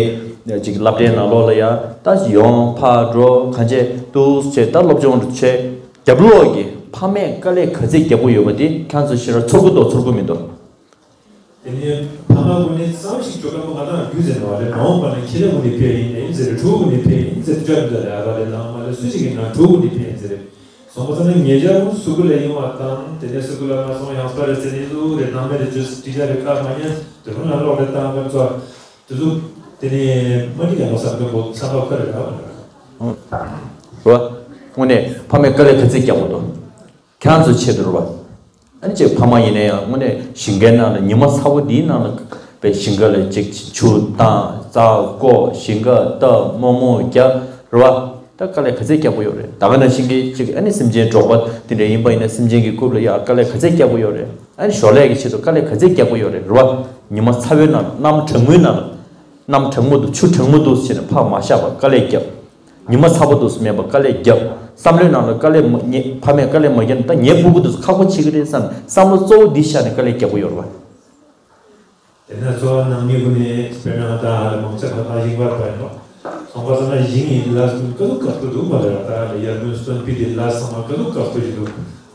གཅིག་སློབ་གྲྭའི་ནང་ལོགས་ལ་ཡ་ད་ཡོང་ཕར་འགྲོ་གང་བྱས་འདུག་བྱས་ད་སློབ་སྦྱོང་རུ་བྱས་རྒྱབ་ལོགས་ཀྱི་ཕ་མས་དཀའ་ལས་ག་ཚད་བརྒྱབ་ཀྱི་ཡོད་པ་དེ་ཁྱེད་རང་ཚོ་ཤེས་ར་ཚོར་གི་འདུག་ཚོར་གི་མི་འདུག་དེ་ནས་ཕ་མ་ཀུན་ནས་ཙམ་ཞིག་ཅོ་ཀ་མོ་ང་དང་རྒྱུ་ཟེར་ནོ་རེད། མ་འོངས་པ་ན་ཁྱེད་རང་ཀུན་ནས་ཕེ་ཡིན་ནས་ཟེར་རེད། ཕྲུ་གུ་ཀུན་ནས་ཕེ་ཡིན་ཟེར་ཅོ་ཡོད་རེད། ཨ་བ་རེད་ནང་མ་རེད་སུ་ཞིག་ཡིན་ན་ཕྲུ་གུ་ཀུན་ནས་ཕེ་ཡིན་ཟེར་རེད། སོང་པ་ས་ན་ཉེ་ཆར་ཀུན་སུ་ཀུ་ལ་ཡིན་བ་དང་དེ་ནས་སུ་ཀུ་ལ་མ་སོང་ཡང་སྤར་རེད་ཟེར་ནས་ལུ་རེད། ནང་མ་རེད་ཅོ་ཊི་ཅར་རེད་ཀ་མ་ཉན་དེ་ཀུན་ལ་ལོག་རེད་བཏང་ཀ་ཚོ་དེ་ཚོ་དེ་ནས་མ་འགྲིག་ཡང་མ་བསམ་མཁན་པོ་བསམ་པ་ཁ་རེད་ཨ་བ་རེད། རོ། དངོས་གནས་ཕ་མས་དཀའ་ལས་ག་ཚད་རྒྱག་པ་འདུག་ཁྱེད་རང་ཚོའི་ཆེད་དུ་རེད་བ། ཨ་ནི་ཅིག་ཕ་མ་ཡིན་ན་ཡང་དངོས་གནས་ཞིང་ཁའི་ནང་ལ་ཉི་མ་ཚ་པོ་འདིའི་ནང་ལ་པའི་ཞིང་ཁ་ལ་ཅིག་ཆུ་བཏང་རྩྭ་བརྐོ་ཞིང་ཁ་བཏབ་རྨོ་མོ་རྒྱག་རེད་བ། ད་དཀའ་ལས་ག་ཚད་རྒྱག་པོ་ཡོད་རེད། ད་ག་ནང་བཞིན་གྱི་ཅིག་ཨ་ནི་སེམས་ཅན་འབྲོག་པ་དེ་འདྲ་ཡིན་པ་ཡིན་ན་སེམས་ཅན་གྱི་རྐུབ་ལ་ཡ་དཀའ་ལས་ག་ཚད་རྒྱག་པོ་ཡོད་རེད། ཨ་ནི་ཞོར་ལས་ཀྱི་ཆེད་དུ་དཀའ་ལས་ག་ཚད་རྒྱག་པོ་ཡོད་རེད་རེད་བ། ཉི་མ་ཚ་བོའི་ནང་གནམ་གྲང་མོའི་ནང་ལ་གནམ་གྲང་མོ་འདུག་ཆུ་གྲང་མོ་འདུག་ཟེར་ནས་ཕར་མ་བཞག་པར་དཀའ་ལས་བརྒྱབ། ཉི་མ་ཚ་པོ་འདུག་སེ་མེད་པར་དཀའ་ལས་བརྒྱབ། བསམ་བློའི་ནང་ལ་དཀའ་ལས་མ་ངས་ཕ་མས་དཀའ་ལས་མ་བརྒྱབ་ན་ད་ངའི་སྤུ་གུ་འདུག་སེ་ཁག་པོ་བྱེད་ཀྱི་རེད་བསམ་བསམ་བློ་གཙོ་བོ་འདི་བཞག་ནས་དཀའ་ལས་བརྒྱབ་ཀྱི་ཡོད་རེད་བ། དེ་ནས་འཚོ་བ་ནང་མི་ཀུན་ནས་དཔེར་ན་ད་ཧ་ལས་མང་ཆེ་བ་ད་ཞིང་པར་པ་ཡིན་ནོ། ཚོང་པ་ཚོ་ན་ཞིང་ཡིན་ལ་སུན་ཀ་ཟུག་དཀའ་ཐུབ་འདུག་མ་རེད་བ། ད་ཡར་སྔོན་སོན་ཕི་དེ་ལ་ཚང་མ་ཀ་ཟུག་དཀའ་ཐུབ་ཞིག་འདུག་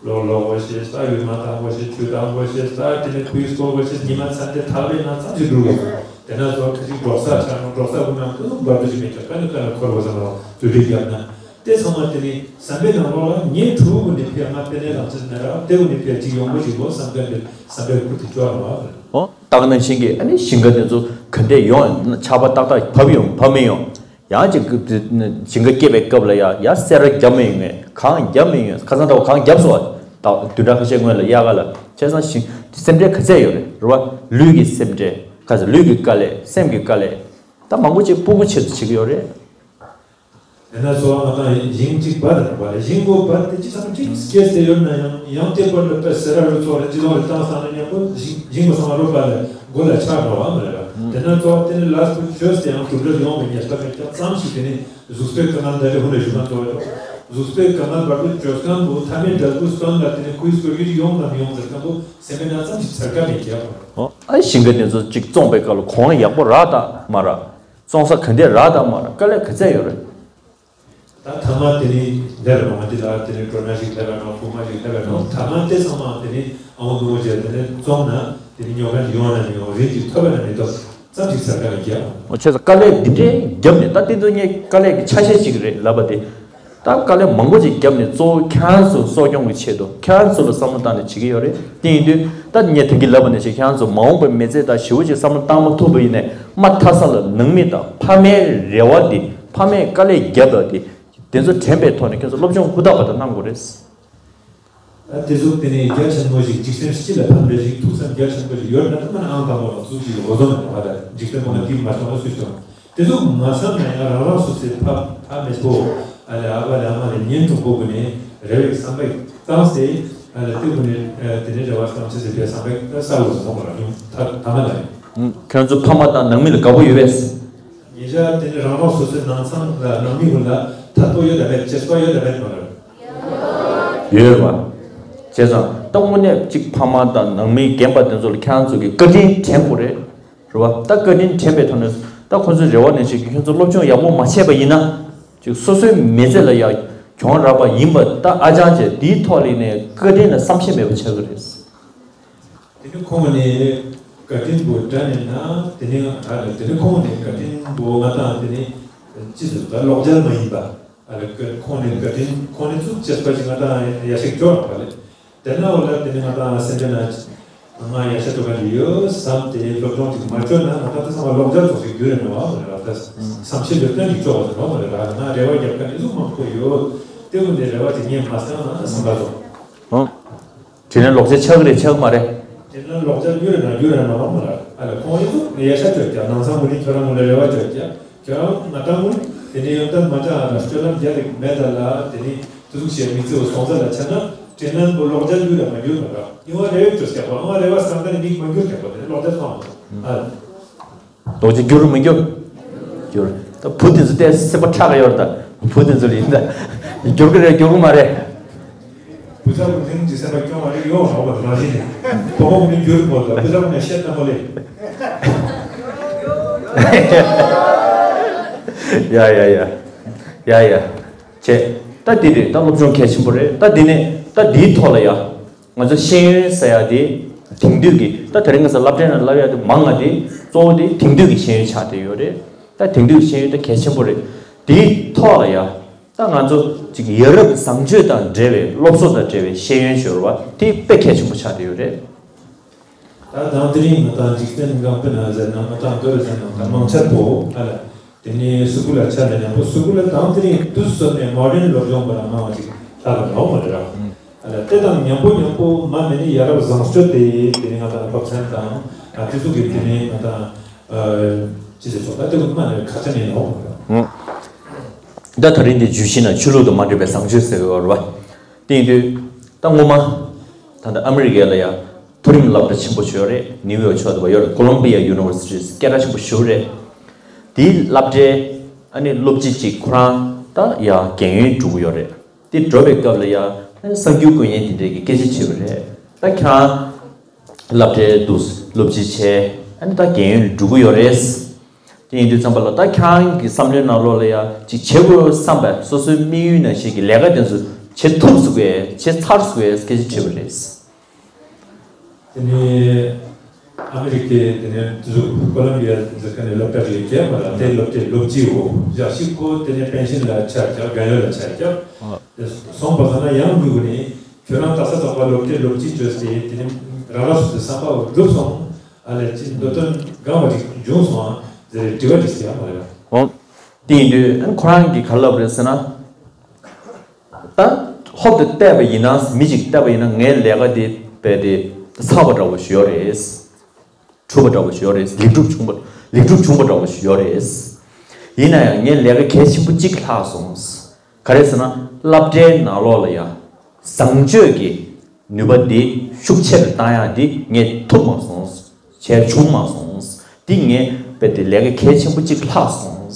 ལོ་ལོ་བོ་ཞེས་ས་ཡོད་མ་དང་བོ་ཞེས་ཆུ་དང་བོ་ཞེས་ས་དེ་ནས་ཁུའི་སྐོར་བོ་ཞེས་ཉི་མ་ཚན་དེ་ཐག་པའི་ནང་ཙམ་ཞིག་འགྲོ་དགོས། དེ་ན་ཚོ་ཁ་ཅིག་འབྲོག་ས་ཆགས་ན་འབྲོག་ས་ཀུན་ནང་ཀ་ཟུག་འབབ་རྒྱུ་ཞིག་མེད་ཀྱང་ཀ་ནས་ཀ་ནས་འཁོར་བ་ཟེར་ནོ་དུས་དྲན་བརྒྱབ་ན། དེ་ཚང་མ་དེ་ནི་བསམ་པའི་ནང་ལོགས་ལ་ངའི་ཕྲུ་གུ་ནི་ཕི་ཡ་ང་དཔེ་ནས་རང་ཆེན་མེད་ར་དེ་བོ་ནི་ཕི་ཡ་ཅིག་ཡོང་མ་ཞིག་ལོ་བསམ་གཏན་དེ་བསམ་པའི་ཁུར་དེ་ཅོག་ར་བ། ཨོ། ད་ག་ནང་བཞིན་གྱི་ཨ་ནི་ཞིང་ཁ་དེ་ཚོ་ག་འདྲས་ཡོང་ཆར་པ་ཏག་ཏག་བབས་ཡོང་བབས་མི་ཡོང་། ཡང་ཅིག་ཞིང་ཁ་སྐྱེས་པའི་སྐབས་ལ་ཡ་ཡ་སེ་ར་བརྒྱབ་མི་ཡོང་ངས་གང་བརྒྱབ་མི་ཡོང་ཁ་སང་ད་བ་གང་བརྒྱབ་སོང་བ། ད་བདུན་ཕྲག་ཁ་ཤས་སྔོན་ལ་དབྱར་ཁ་ལ་བྱས་ཙང་ཞིང་སེམས་ཁྲལ་ག་ཚད་ཡོད་རེད་རེད་བ། ལུས་ཀྱི་སེམས་ཁྲལ་ག་ཚད་ལུས་ཀྱི་དཀའ་ལས་སེམས་ཀྱི་དཀའ་ལས་ད་མང་པོ་ཅིག་སྤུ་གུ་ཆེད་དུ་བྱེད་ཀྱི་ཡོད་རེད། དེ་ན་ཚོ་བ་ང་དང་ཞིང་གཅིག་བར་བ་ལས་ཞིང་མགོ་བར་དེ་ཅི་ཚང་གཅིག་སྐྱེས་ཏེ་ཡོད་ན་ཡང་ཡང་དེ་བར་ལ་པེ་སེ་ར་རུ་ཚོ་རེ་ཅི་ལོ་རེ་བཏང་སང་ན་མཉམ་པོ་ཞིང་ཞིང་མགོ་སང་རུ་བ་ལས་མགོ་ལ་ཆགས་འགྲོ་བ་མ་རེད་བ། དེ་ན་ཚོ་བ་དེ་ནི་ལས་པོ་བཅོས་ཏེ་ཡང་གྲུབ་འབྲས་ཡོང་བའི་ཉེར་ལྟ་མེད་ཀྱང་ཙམ་ཞིག་དེ་ནི་གཟུགས་པོའི་དཀའ་ངལ་འདྲ་རེ་ཧུ་ལ་ཞུ་མ་ཚོ་རེད། གཟུགས་པོའི་དཀའ་ངལ་བར་དུ་བཅོས་མཁན་པོ་མཐའ་མའི་འབྲས་བུ་སོན་ལ་དེ་ནི་ཁུའི་སྐོར་གྱི་ཡོང་ནམ་ཡོང་ཟེར་མཁན་པོ་སེམས་པའི་ནང་ཙམ་ཞིག་ཚར་ཀ་མེད་ཀྱང་། ཨོ། ཨ་ཞིང་ཁ་དེ་ཚོ་གཅིག་བཙོངས་པའི་སྐབས་ལ་གོང་ཡག་པོ་རག་དང་མ་རག་བཙོང་ས་ག་འདྲས་རག་དང་མ་རག་དཀའ་ལས་ག་ཚད་ཡོད་རེད། ད་ཐ་མ་དེ་ནི་སླེབས་ར་ང་དེ་ལ་དེ་ནི་སྤྲོ་ན་ཞིག་སླེབས་ར་ང་ཕུག་མ་ཞིག་སླེབས་ར་ང་ཐ་མ་དེ་ཚང་མ་དེ་ནི་ཨ་མ་ནུ་མོ་བྱས་དེ་ནི་བཙོང་ན་དེ་ནི་ཉོ་མཁན་ཡོང་ན་མི་ཡོང་རིན་གྱིས་ཐོབ་པ་ན་མི་ཐོབ་ཙམ་ཞིག་ཚར་ག་ལ་རྒྱག་ཨོ་བྱས་ཙང་དཀའ་ལས་འདི་འདྲའི་བརྒྱབ་ནས་ད་དེ་ཚོ་ངས་དཀའ་ལས་ཀྱི་ཆ་ཤས་ཅིག་རེད་ལབ་པ་དེ། ད་དཀའ་ལས་མང་པོ་ཅིག་བརྒྱབ་ནས་གཙོ་བོ་ཁྱེད་རང་ཚོ་གསོ་སྐྱོང་གི་ཆེད་དུ་ཁྱེད་རང་ཚོ་ལ་བསམ་བློ་བཏང་ནས་བྱེད་ཀྱི་ཡོད་རེད། དེ་ཡིན་དུས་ད་ངས་ད་གིན་ལབ་པ་ནང་བཞིན་ཁྱེད་རང་ཚོ་མ་འོངས་པའི་མི་ཚེ་ད་ཞེ་པོ་ཅིག་བསམ་བློ་བཏང་མ་ཐུབ་པ་ཡིན་ནའི་མ་མཐའ་ས་ལ་ནང་མི་དང་ཕ་མའི་རེ་བ་འདི་ཕ་མས་དཀའ་ལས་བརྒྱབ་པ་འདི་དེ་ཚོ་དྲན་པའི་ཐོག་ནས་ཁྱེད་ཚོ་སློབ་སྦྱོང་ཧུར་ཐག་པ་དང་གནང་དགོས་རེད། ད་དེ་ཚོ་དེ་ནས་རྒྱ་ཆེན་པོ་ཞིག་འཇིག་རྟེན་སྤྱི་ལ་ཕན་པའི་ཞིག་ཐུགས་བསམ་རྒྱ་ཆེན་པོ་ཞིག་ཡོད་ན་ད་མ་ན་ཨང་དང་པོ་ལ་ཚུགས་ཀྱི་འོ་བཟོ་མེད་པ་ད་འཇིག་རྟེན་པོ་ན་དེ་མ་བྱུང་ན་སུས་བྱུང་། དེ་ཚོ་མ་བསམ་ན་ཡང་རང་རང་སོ་སོའི་ཕ་ཕ་མེས་པོ་ཨ་ལས་ཨ་ཕ་ལས་ཨ་མ་ལས་གཉེན་དྲུང་པོ་ཀུན་ནས་རེ་བའི་བསམ་པ་བཏང་སྟེ་ཨ་ལས་དེ་ཀུན་ནས་དེ་ནས་རེ་བ་བསམ་ཆེ་ཟེར་བའི་བསམ་པ་ས་ལོ་སོང་བ་ལ་ཡོང་ད་ད་མ་ལ་ཡོང་། ཁྱོད་ཚོ་ཕ་མ་དང་ནང་མི་ལ་དགའ་པོ་ཡོད་པས། ཉེ་ཆར་དེ་ནས་རང་རང་སོ་སོའི་ནང་ཚང་ལ་ནང་མི་ཀུན་ལ་ཐད་པོ་ཡོད་དམ་མེད་བྱེད་པ་ཡོད་དམ་མེད་མ་རེད། ཡོད་རེད་བ། བྱས་ཙང་ད་དངོས་གནས་གཅིག་ཕ་མ་དང་ནང་མི་རྒན་པ་དེ་ཚོ་ལ་ཁྱེད་རང་ཚོ་གི་བཀའ་དྲིན་དྲན་དགོས་རེད། རེད་བ། ད་བཀའ་དྲིན་དྲན་པའི་ཐོག་ནས་ད་ཁོ་ཚོའི་རེ་བ་ནང་བཞིན་གྱི་ཁྱོད་ཚོ་སློབ་སྦྱོང་ཡག་པོ་མ་བྱས་པ་ཡིན་ན་ཅིག་སོ་སོའི་མི་ཚེ་ལ་ཡང་གྱོང་རག་པ་ཡིན་པ་ད་ཨ་ཅང་བྱས་དེའི་ཐོག་ལ་ནས་བཀའ་དྲིན་ལ་བསམ་ཤེས་མེད་པ་ཆགས་ཀྱི་རེད། དེ་ནི་ཁོང་ནས་བཀའ་དྲིན་པོ་དྲན་ནས་ན་དེ་ནི་ཨ་ལ་དེ་ནི་ཁོང་ནས་བཀའ་དྲིན་པོ་ང་དང་དེ་ནི་ཅི་ཟེར་ད་ལོག་འཇལ་མ་ཡིན་པ་ཨ་ལ་ཁོང་ནས་བཀའ་དྲིན་ཁོང་ནས་ཚུགས་ཆེ་བ་ཞིག་ང་དང་ཡ་ཞིག་འབྱོར་བ་ལས་དེ་ན་འོ་ལ་དེ་ནི་ང་དང་སེམས་ཅན་ན་ང་ཡ་ཤ་ཐུབ་པ་ཞིག་ཡོད་བསམ་དེ་སློབ་སྦྱོང་ཅིག་མ་བྱོས་ན་ང་དང་དེ་ཚང་མ་ལོག་འཇལ་ཚོགས་ཤིག་རྒྱུ་རེད་ནོ་བ་མ་རེད་བ། ད་བསམ་ཤེས་ལོས་བསྟན་ཅིག་ཆོག་བ་ཟེར་བ་མ་རེད་བ། ང་རེ་བ་རྒྱབ་ཁ་ནི་ཟུག་མང་པོ་ཡོད་དེ་ཀུན་དེ་རེ་བ་ཅིག་ངས་མ་བསམ་ན་བསམ་པ་ཚོ། དྲིན་ལན་ལོག་འཇལ་ཆགས་ཀྱི་རེད་ཆགས་ཀྱི་མ་རེད། དྲིན་ལན་ལོག་འཇལ་རྒྱུ་རེད་ན་རྒྱུ་རེད་ན་མ་མ་ར་ཨ་ལ་ཁོང་ཡིན་ཚུགས་ངས་ཡ་ཤ་སྤྲོད་ཀྱང་ནང་ཚང་མུ་ནི་ཁྱོད་རང་ངོ་ལ་རེ་བ་སྤྲོད་ཀྱང་ཁྱོད་རང་ང་ཏང་མུ་དེ་ནས་ཡོན་ཏན་མ་ཅང་ཨ་ལ་སྤྱོད་ལམ་རྒྱ་རིག་མེད་ད་ལ་དེ་ནས་དུ་ཟུག་བྱས་མི་ཚེ་བོ་སོང་ས་ལ་ཆ་ན་དྲིན་ལན་པོ་ལོག་འཇལ་རྒྱུ་རེད་མ་རྒྱུ་རེད་ར་ཡིན་བ་རེ་བ་སྤྲོད་ཀྱང་པོ་ཨ་མ་རེ་བ་བསམ་ད་ནི་མིག་མ་འགྱུར་ཀྱང་པོ་དེ་ནས་ལོག་འཇལ་སོང་ཨ། ལོག་འཇལ་རྒྱུ་རུ་མི་འགྱུར། འགྱུར། ད་བུ་དེ་ཚོ་ལྟས་སེམས་པ་ཁྲག་ག་ཡོད་རེད་ད། བུ་དེ་ཚོ་ལ་ཡིན་ད། འགྱུར་གི་རེད་འགྱུར་གི་མ་རེད། བུ་ཚ་བུ་འཛིན་གྱི་སེམས་པ་སྐྱོ་བ་རེད་ཡོང་རོགས་པ་རང་བཞིན་ནས། བུ་མོ་ནི་འགྱུར་མོ་ད་བུ་ཚ་བུ་ནས་བཤད་ན་མོ་ལེ། ཡ་ཡ་ཡ། ཡ་ཡ། བྱས། ད་འདི་རེད་ད་སློབ་སྦྱོང་གལ་ཆེན་པོ་རེད་ད་འདི་ནས་ད་འདིའི་ཐོག་ལ་ཡ། ང་ཚོ་ཤེས་ཡོན་ཟེར་ཡ་དེ་དེང་དུས་ཀྱི་ད་དེ་རིང་ང་ཚོ་སློབ་གྲྭའི་ནང་བསླབ་ཡ་དེ་མང་ང་དེ་གཙོ་བོ་དེ་དེང་དུས་ཀྱི་ཤེས་ཡོན་ཆགས་བསྡད་ཡོད་རེད། ད་དེང་དུས་ཀྱི་ཤེས་ཡོན་དེ་གལ་ཆེན་པོ་རེད། དེའི་ཐོག་ལ་ཡ་ད་ང་ཚོ་ཅིག་ཡ་རབས་བཟང་སྤྱོད་དང་འབྲེལ་བའི་སློབ་གསོ་དང་འབྲེལ་བའི་ཤེས་ཡོན་ཞུ་བ་དེ་དཔེ་གལ་ཆེན་པོ་ཆགས་བསྡད་ཡོད་རེད། ད་དང་དེ་རིང་ང་དང་འཇིག་རྟེན་འགག་པའི་ནང་ཟེར་ན་ང་དང་ག་རེ་ཟེར་ན་ད་མང་ཆེ་བོ་ཨ་ལ། དེ་ནས་སུ་ཀུ་ལ་ཆ་ལ་མཉམ་པོ་སུ་ཀུ་ལ་དང་དེ་ནས་དུས་སོ་ནས་མོ་ཌན་སློབ་སྦྱོང་པ་ལ་མང་བ་ཅིག་ལྷག་པ་འདྲ་བོ་མ་རེད་ར། ཨ་ལ་དེ་དང་མཉམ་པོ་མཉམ་པོ་མ་མེད་ནས་ཡ་རབས་བཟང་སྤྱོད་དེ་དེ་ནས་ང་དང་སློབ་ཚན་དང་ཨ་དེ་ཚོ་གི་དེ་ནས་ང་དང་ཅི་ཟེར་ཆོག་ད་དེ་ཀུན་མ་ནས་ཁ་ཆ་ནས་ཡོང་བ་རེད། ད་ད་རིང་འདི་བརྗོད་གཞི་ན་ཆོས་ལུགས་དང་མ་འབྲེལ་བའི་བཟང་སྤྱོད་ཟེར་བ་རེད་བ། དེ་ཡིན་དུས་ད་སྔོན་མ་ད་ལྟ་ཨ་མི་རི་ཀའི་ལ་ཡ་མཐོ་རིམ་སློབ་གྲྭ་ཆེན་པོ་ཞིག་ཡོད་རེད། ནིའུ་ཡོག་ཕྱོགས་དེ་བ་ཡོད་རེད། ཀོ་ལོམ་བི་ཡ་ཡུ་ནི་ཝར་སི་ཊི་སྐད་གྲགས་ཆེན་པོ་ཞིག་རེད། དེའི་སློབ་གྲྭའི་ཨ་ནི་སློབ་སྤྱི་གཅིག་ཁོ་རང་ད་ཡ་རྒན་ཡོལ་འགྲོ་གི་ཡོད་རེད། དེ་འགྲོ་བའི་སྐབས་ལ་ཡ་གསར་འགྱུར་བཀོད་མཁན་དེ་འདྲས་ཀྱི་སྐད་ཆ་དྲིས་པ་རེད། ད་ཁྱེད་རང་སློབ་གྲྭའི་འདུག་སློབ་སྤྱི་བྱས་ཨ་ནི་ད་རྒན་ཡོལ་འགྲོ་གི་ཡོད་རེད། དེ་ཡིན་དུས་ཙམ་པ་ལ་ད་ཁྱེད་རང་གི་བསམ་བློའི་ནང་ལོགས་ལ་ཡ་ཅིག་བྱེད་དགོས་བསམ་པའི་སོ་སོའི་དམིགས་ཡུལ་ནང་བཞིན་གྱི་ལས་ཀ་དེ་ཚོ་བྱེད་ཐུབ་སུ་དགོས་བྱེད་ཚར་སུ་དགོས་སྐད་ཆ་དྲིས་པ་རེད། དེ་ནས་ཨ་མི་རི་ཀའི་དེ་ནས་འཛུགས་ཀོ་ལོམ་བི་ཡ་འཛུགས་མཁན་ནས་སློབ་གྲྭ་རེད་ཀྱི་མ་ར་དེ་སློབ་གྲྭའི་སློབ་སྤྱི་འོ་ཡག་ཤི་ཁོ་དེ་ནས་པེན་ཤིན་ལ་ཆ་རྒྱག་རྒན་ཡོལ་ལ་ཆ་རྒྱག་སོང་པ་ས་ན་ཡང་མི་དགོས་ནས་ཁྱོད་རང་ད་ས་ཚགས་པ་སློབ་གྲྭའི་སློབ་སྤྱི་བཅོས་ཏེ་དེ་ནས་རང་རང་སོ་སོའི་བསམ་པ་འགྲུབ་སོང་ཨ་ལས་ཅི་འདོད་དོན་གང་བ་ཅིག་བྱུང་སོང་ཨ་ཟེར་དྲི་བ་དྲིས་ཡ་མ་རེད། འོ། དེ་ཡིན་དུས་ཨ་ཁོ་རང་གིས་ག་ལབ་རེད་ཟེར་ན། ད་ཧོབ་ཏེ་བལྟས་པ་ཡིན་ན་མི་གཅིག་བལྟས་པ་ཡིན་ན་ངའི་ལས་ཀ་དེ་རྦད་དེ་ཚར་བ་འདྲ་བོ་ཞིག་ཡོད་རེད། གྲུབ་པ་འདྲ་བོ་ཞིག་ཡོད་རེད། ལེགས་གྲུབ་བྱུང་བ་ལེགས་གྲུབ་བྱུང་བ་འདྲ་བོ་ཞིག་ཡོད་རེད། ཡིན་ན་ཡང་ངའི་ལས་ཀ་གལ་ཆེན་པོ་གཅིག་ལྷག་སོང་། ག་རེ་ཟེར་ན་སློབ་གྲྭའི་ནང་ལོགས་ལ་ཡང་བཟང་སྤྱོད་ཀྱི་ནུས་པ་འདི་ཤུགས་ཆེ་རུ་བཏང་ཡག་འདི་ངས་ཐུབ་མ་སོང་། བྱས་བྱུང་མ་སོང་། འདི་ངས་རྦད་དེ་ལས་ཀ་གལ་ཆེན་པོ་གཅིག་ལྷག་སོང་།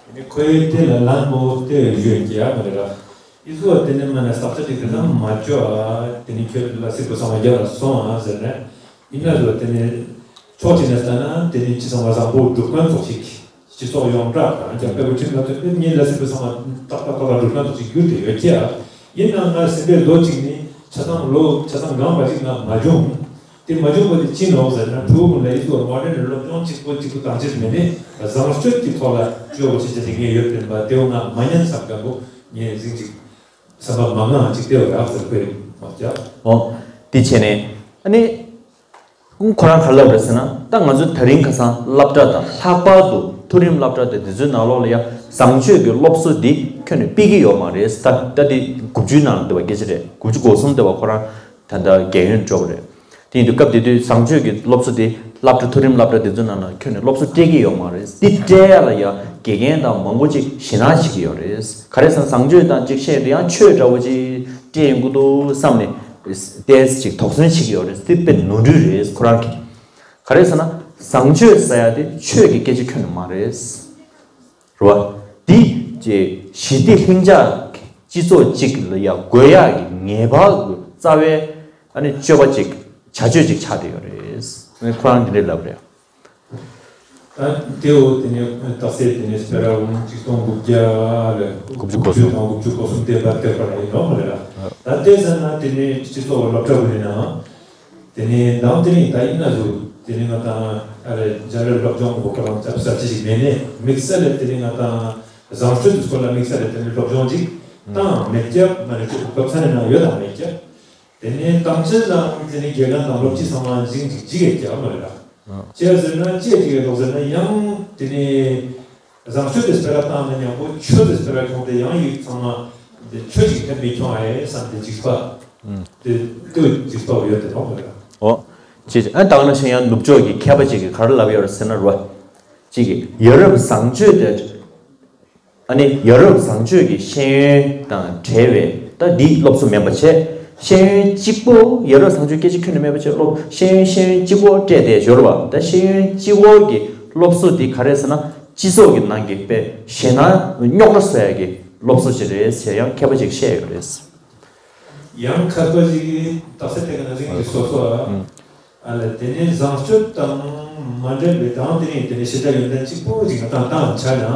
དེ་ནི་ཁོས་དེ་ལ་ལན་མོ་དེ་ཡོད་ཀྱི་ཡ་མ་རེད་ར། ཨི་ཟུ་བ་དེ་ནི་མ་ན་ས་ཆ་དེ་ག་ན་མ་ཅོ་ཨ་དེ་ནི་ཁྱོད་ལ་སི་པོ་ཚང་མ་རྒྱབ་ལ་སོང་ཨ་ཟེར་ནས། ཡིན་ན་ཟུ་བ་དེ་ནི་ཕྱོགས་གཅིག་ནས་ལྟ་ན་དེ་ནི་ཅི་ཚང་མ་བཟང་པོ་སྒྲུབ་མཁན་ཚོགས་ཤིག་སྤྱི་ཚོགས་ཡོངས་གྲགས་དང་རྒྱབ་པའི་ཁྲིམས་ལ་ཐོན་པའི་ཉིན་ལ་སི་པོ་ཚང་མ་ཏག་ཏག་ཏག་ཏག་སྒྲུབ་མཁན་ཚོགས་ཤིག་གྱུར་ཏེ་ཡོད་ཀྱི་ཡ། ཡིན་ནའང་ང་སེམས་པའི་ལོ་གཅིག་ནི་ཆ་ཚང་ལོ་ཆ་ཚང་གང་བ་ཞིག་ང་མ་བྱུང་། དེ་མ་བྱུང་བ་དེ་ཅི་ནོག་ཟེར་ན་ཕྲུ་གུ་ལ་ཡིད་དུ་མ་དྲན་ནས་སློབ་སྦྱོང་གཅིག་པོ་གཅིག་པོ་དང་ཆེད་མེད་ནས་བཟང་སྤྱོད་ཀྱི་ཐོག་ལ་སྤྱོད་པ་བྱེད་ཆེད་དེ་ངས་ཡོད་པིན་པ་དེའོ་ང་མ་ཉན་བསམ་དཀའ་པོ་ངས་རིང་ཅིག་བསམ་པ་མ་ངང་ཅིག་བལྟས་བ་རག་ཟེར་ཁོས་མ་བྱ། འོ། དེ་བྱས་ནས་ཨ་ནི། ཁོ་རང་ག་ལབ་རེད་ཟེར་ན་ད་ང་ཚོ་ད་རིང་ཁ་སང་སློབ་གྲྭ་དང་ལྷག་པར་དུ་མཐོ་རིམ་སློབ་གྲྭ་དང་དེ་ཚོའི་ནང་ལོགས་ལ་ཡང་བཟང་སྤྱོད་ཀྱི་སློབ་གསོ་འདི་ཁྱོན་ནས་སྤེལ་གྱི་ཡོད་མ་རེད། ད་ད་འདི་དགུ་བཅུའི་ནང་ལ་འདི་བ་སྐད་ཆ་རེད། དགུ་བཅུ་གོ་གསུམ་འདི་བ་ཁོ་རང་ད་ལྟ་རྒན་ཡོལ་འགྲོ་བ་རེད། དེ་ཡིན་དུས་སྐབས་དེ་དུས་བཟང་སྤྱོད་ཀྱི་སློབ་གསོ་དེ་སློབ་གྲྭ་མཐོ་རིམ་སློབ་གྲྭ་དེ་ཚོའི་ནང་ལ་ཁྱོན་ནས་སློབ་གསོ་སྤྲད་ཀྱི་ཡོད་མ་རེད། འདི་སྤྲད་ཡ་ལ་ཡང་དགེ་རྒན་དང་མང་པོ་ཅིག་ཞེད་སྣང་བྱེད་ཀྱི་ཡོད་རེད། ག་རེ་ཟེར་ན་བཟང་སྤྱོད་དང་ཅིག་བཤད་དུས་ཡང་ཆོས་འདྲ་བོ་ཅིག་སྤྲད་ཡོང་གི་འདུག་བསམ་ནས་ཏོག་ཙམ་ཅིག་དོགས་ཟོན་བྱེད་ཀྱི་ཡོད་རེད། དེ་དཔེ་ནོར་འཁྲུལ་རེད་ཁོ་རང་གིས། ག་རེ་ཟེར་ན་བཟང་སྤྱོད་ཟེར་ཡ་དེ་ཆོས་ཀྱི་སྐད་ཆ་ཁྱོན་ནས་མ་རེད། རེད་བ། འདི་ཅེ་ཞི་བདེ་ལྷིང་འཇགས་སྤྱི་ཚོགས་གཅིག་ལ་ཡ་དགོས་ཡག་གི་ངེས་པར་དུ་རྩ་བའི་ཨ་ནི་སྤྱོད་པ་ཅིག་བྱ་སྤྱོད་ཅིག་ཆགས་བསྡད་ཡོད་རེད། ཁོ་རང་འདི་འདྲས་ལབ་རེད། ད་དེའོ་དེ་ནས་རྟགས་གསལ་དེ་ནས་སྤེ་ར་འོང་ཆིག་སྟོང་དགུ་བརྒྱ་ལ་དགུ་བཅུ་གོ་གསུམ་དང་དགུ་བཅུ་གོ་གསུམ་དེ་བར་དེ་བར་ཡིན་ནོ་མ་རེད་ལ། ད་དེ་ཟེར་ན་དེ་ནས་སྤྱི་ཚོགས་སློབ་གྲྭ་བུ་ཡིན་ན། དེ་ནས་མདང་དེ་རིང་ད་ཡིན་ན་ཟུ་དེ་ནས་ང་དང་ཨ་རེ་འཇར་རེ་སློབ་སྦྱོང་གོ་ཁོ་རང་ཚབ་ས་ཅི་ཞིག་མེད་ནས་དམིགས་བསལ་ལས་དེ་ནས་ང་དང་བཟང་སྤྱོད་དུ་སྐོར་ལ་དམིགས་བསལ་ལས་དེ་ནས་སློབ་སྦྱོང་ཅིག་བཏང་མེད་ཀྱག་མ་རེད་ཅིག་སློབ་ཚན་ནང་ཡོད་དང་མེད་ཀྱག་དེ་ནས་དམ་ཆོས་ལའང་དེ་ནས་དགེ་རྒན་དང་སློབ་སྤྱི་ཚང་མ་འཛིང་ཅིག་ཅིག་ཡོད་ཀྱག་མ་རེད་ལ། ཅི་ཡ་ཟེར་ན་ཅི་ཡ་ཅིག་ཡོད་ཟེར་ན་ཡང་དེ་ནས། བཟང་སྤྱོད་དེ་སྤེལ་བ་བཏང་ན་མཉམ་པོ་ཆོས་དེ་སྤེལ་བ་བྱུང་སྟེ་ཡང་ཡིག་ཚང་མ་དེ་ཆོས་ཅིག་ཐེབས་མི་ཁྱོང་ཨེ་བསམ་སྟེ་འཇིགས་པ་དེ་ལྟོས་འཇིགས་པ་ཡོད་དེ་མང་བོ་རེད། འོ། ཅི་ཅི་ཨ་ད་ག་ནང་བཞིན་ཡང་ནུབ་ཕྱོགས་ཀྱི་མཁས་པ་ཅིག་གིས་ག་རེ་ལབ་ཡོད་རེད་ཟེར་ན་རོ། ཅིག་གིས་ཡ་རབས་བཟང་སྤྱོད་དེ། ཨ་ནི་ཡ་རབས་བཟང་སྤྱོད་ཀྱི་ཤེས་ཡོན་དང་བྲལ་བའི་ད་འདི་སློབ་གསོ་མིན་པ་བྱས། ཤེས་ཡོན་གཅིག་པོ་ཡ་རབས་བཟང་སྤྱོད་སྐད་ཆ་ཁྱོན་ནས་མེད་པ་བྱས་སློབ་ཤེས་ཡོན་ཤེས་ཡོན་གཅིག་པོ་སྤྲད་དེ་འབྱོར་བ་ད་ཤེས་ཡོན་གཅིག་པོ་གི་སློབ་གསོ་འདི་ག་རེ་ཟེར་ན། སྤྱི་ཚོགས་ཀྱི་ནང་གི་དཔེ་ཞེད་སྣང་རྙོག་དྲ་བཟོ་ཡ་གི་སློབ་གསོ་ཞིག་རེད་ཟེར་ཡང་མཁས་པ་ཅིག་བཤད་ཡོད་རེད། ཡང་མཁས་པ་ཅིག་གིས་རྟགས་གསལ་དེ་ག་ན་རིང་གི་སོ་སོ་ཨ། ཨ་ལ་དེ་ནས་བཟང་སྤྱོད་དང་མ་འབྲེལ་བའི་དང་དེ་ནས་དེ་ནས་ཞེ་དྲག་ཡོན་ཏན་གཅིག་པོ་ཅིག་ང་དང་བཏང་ཆ་ན།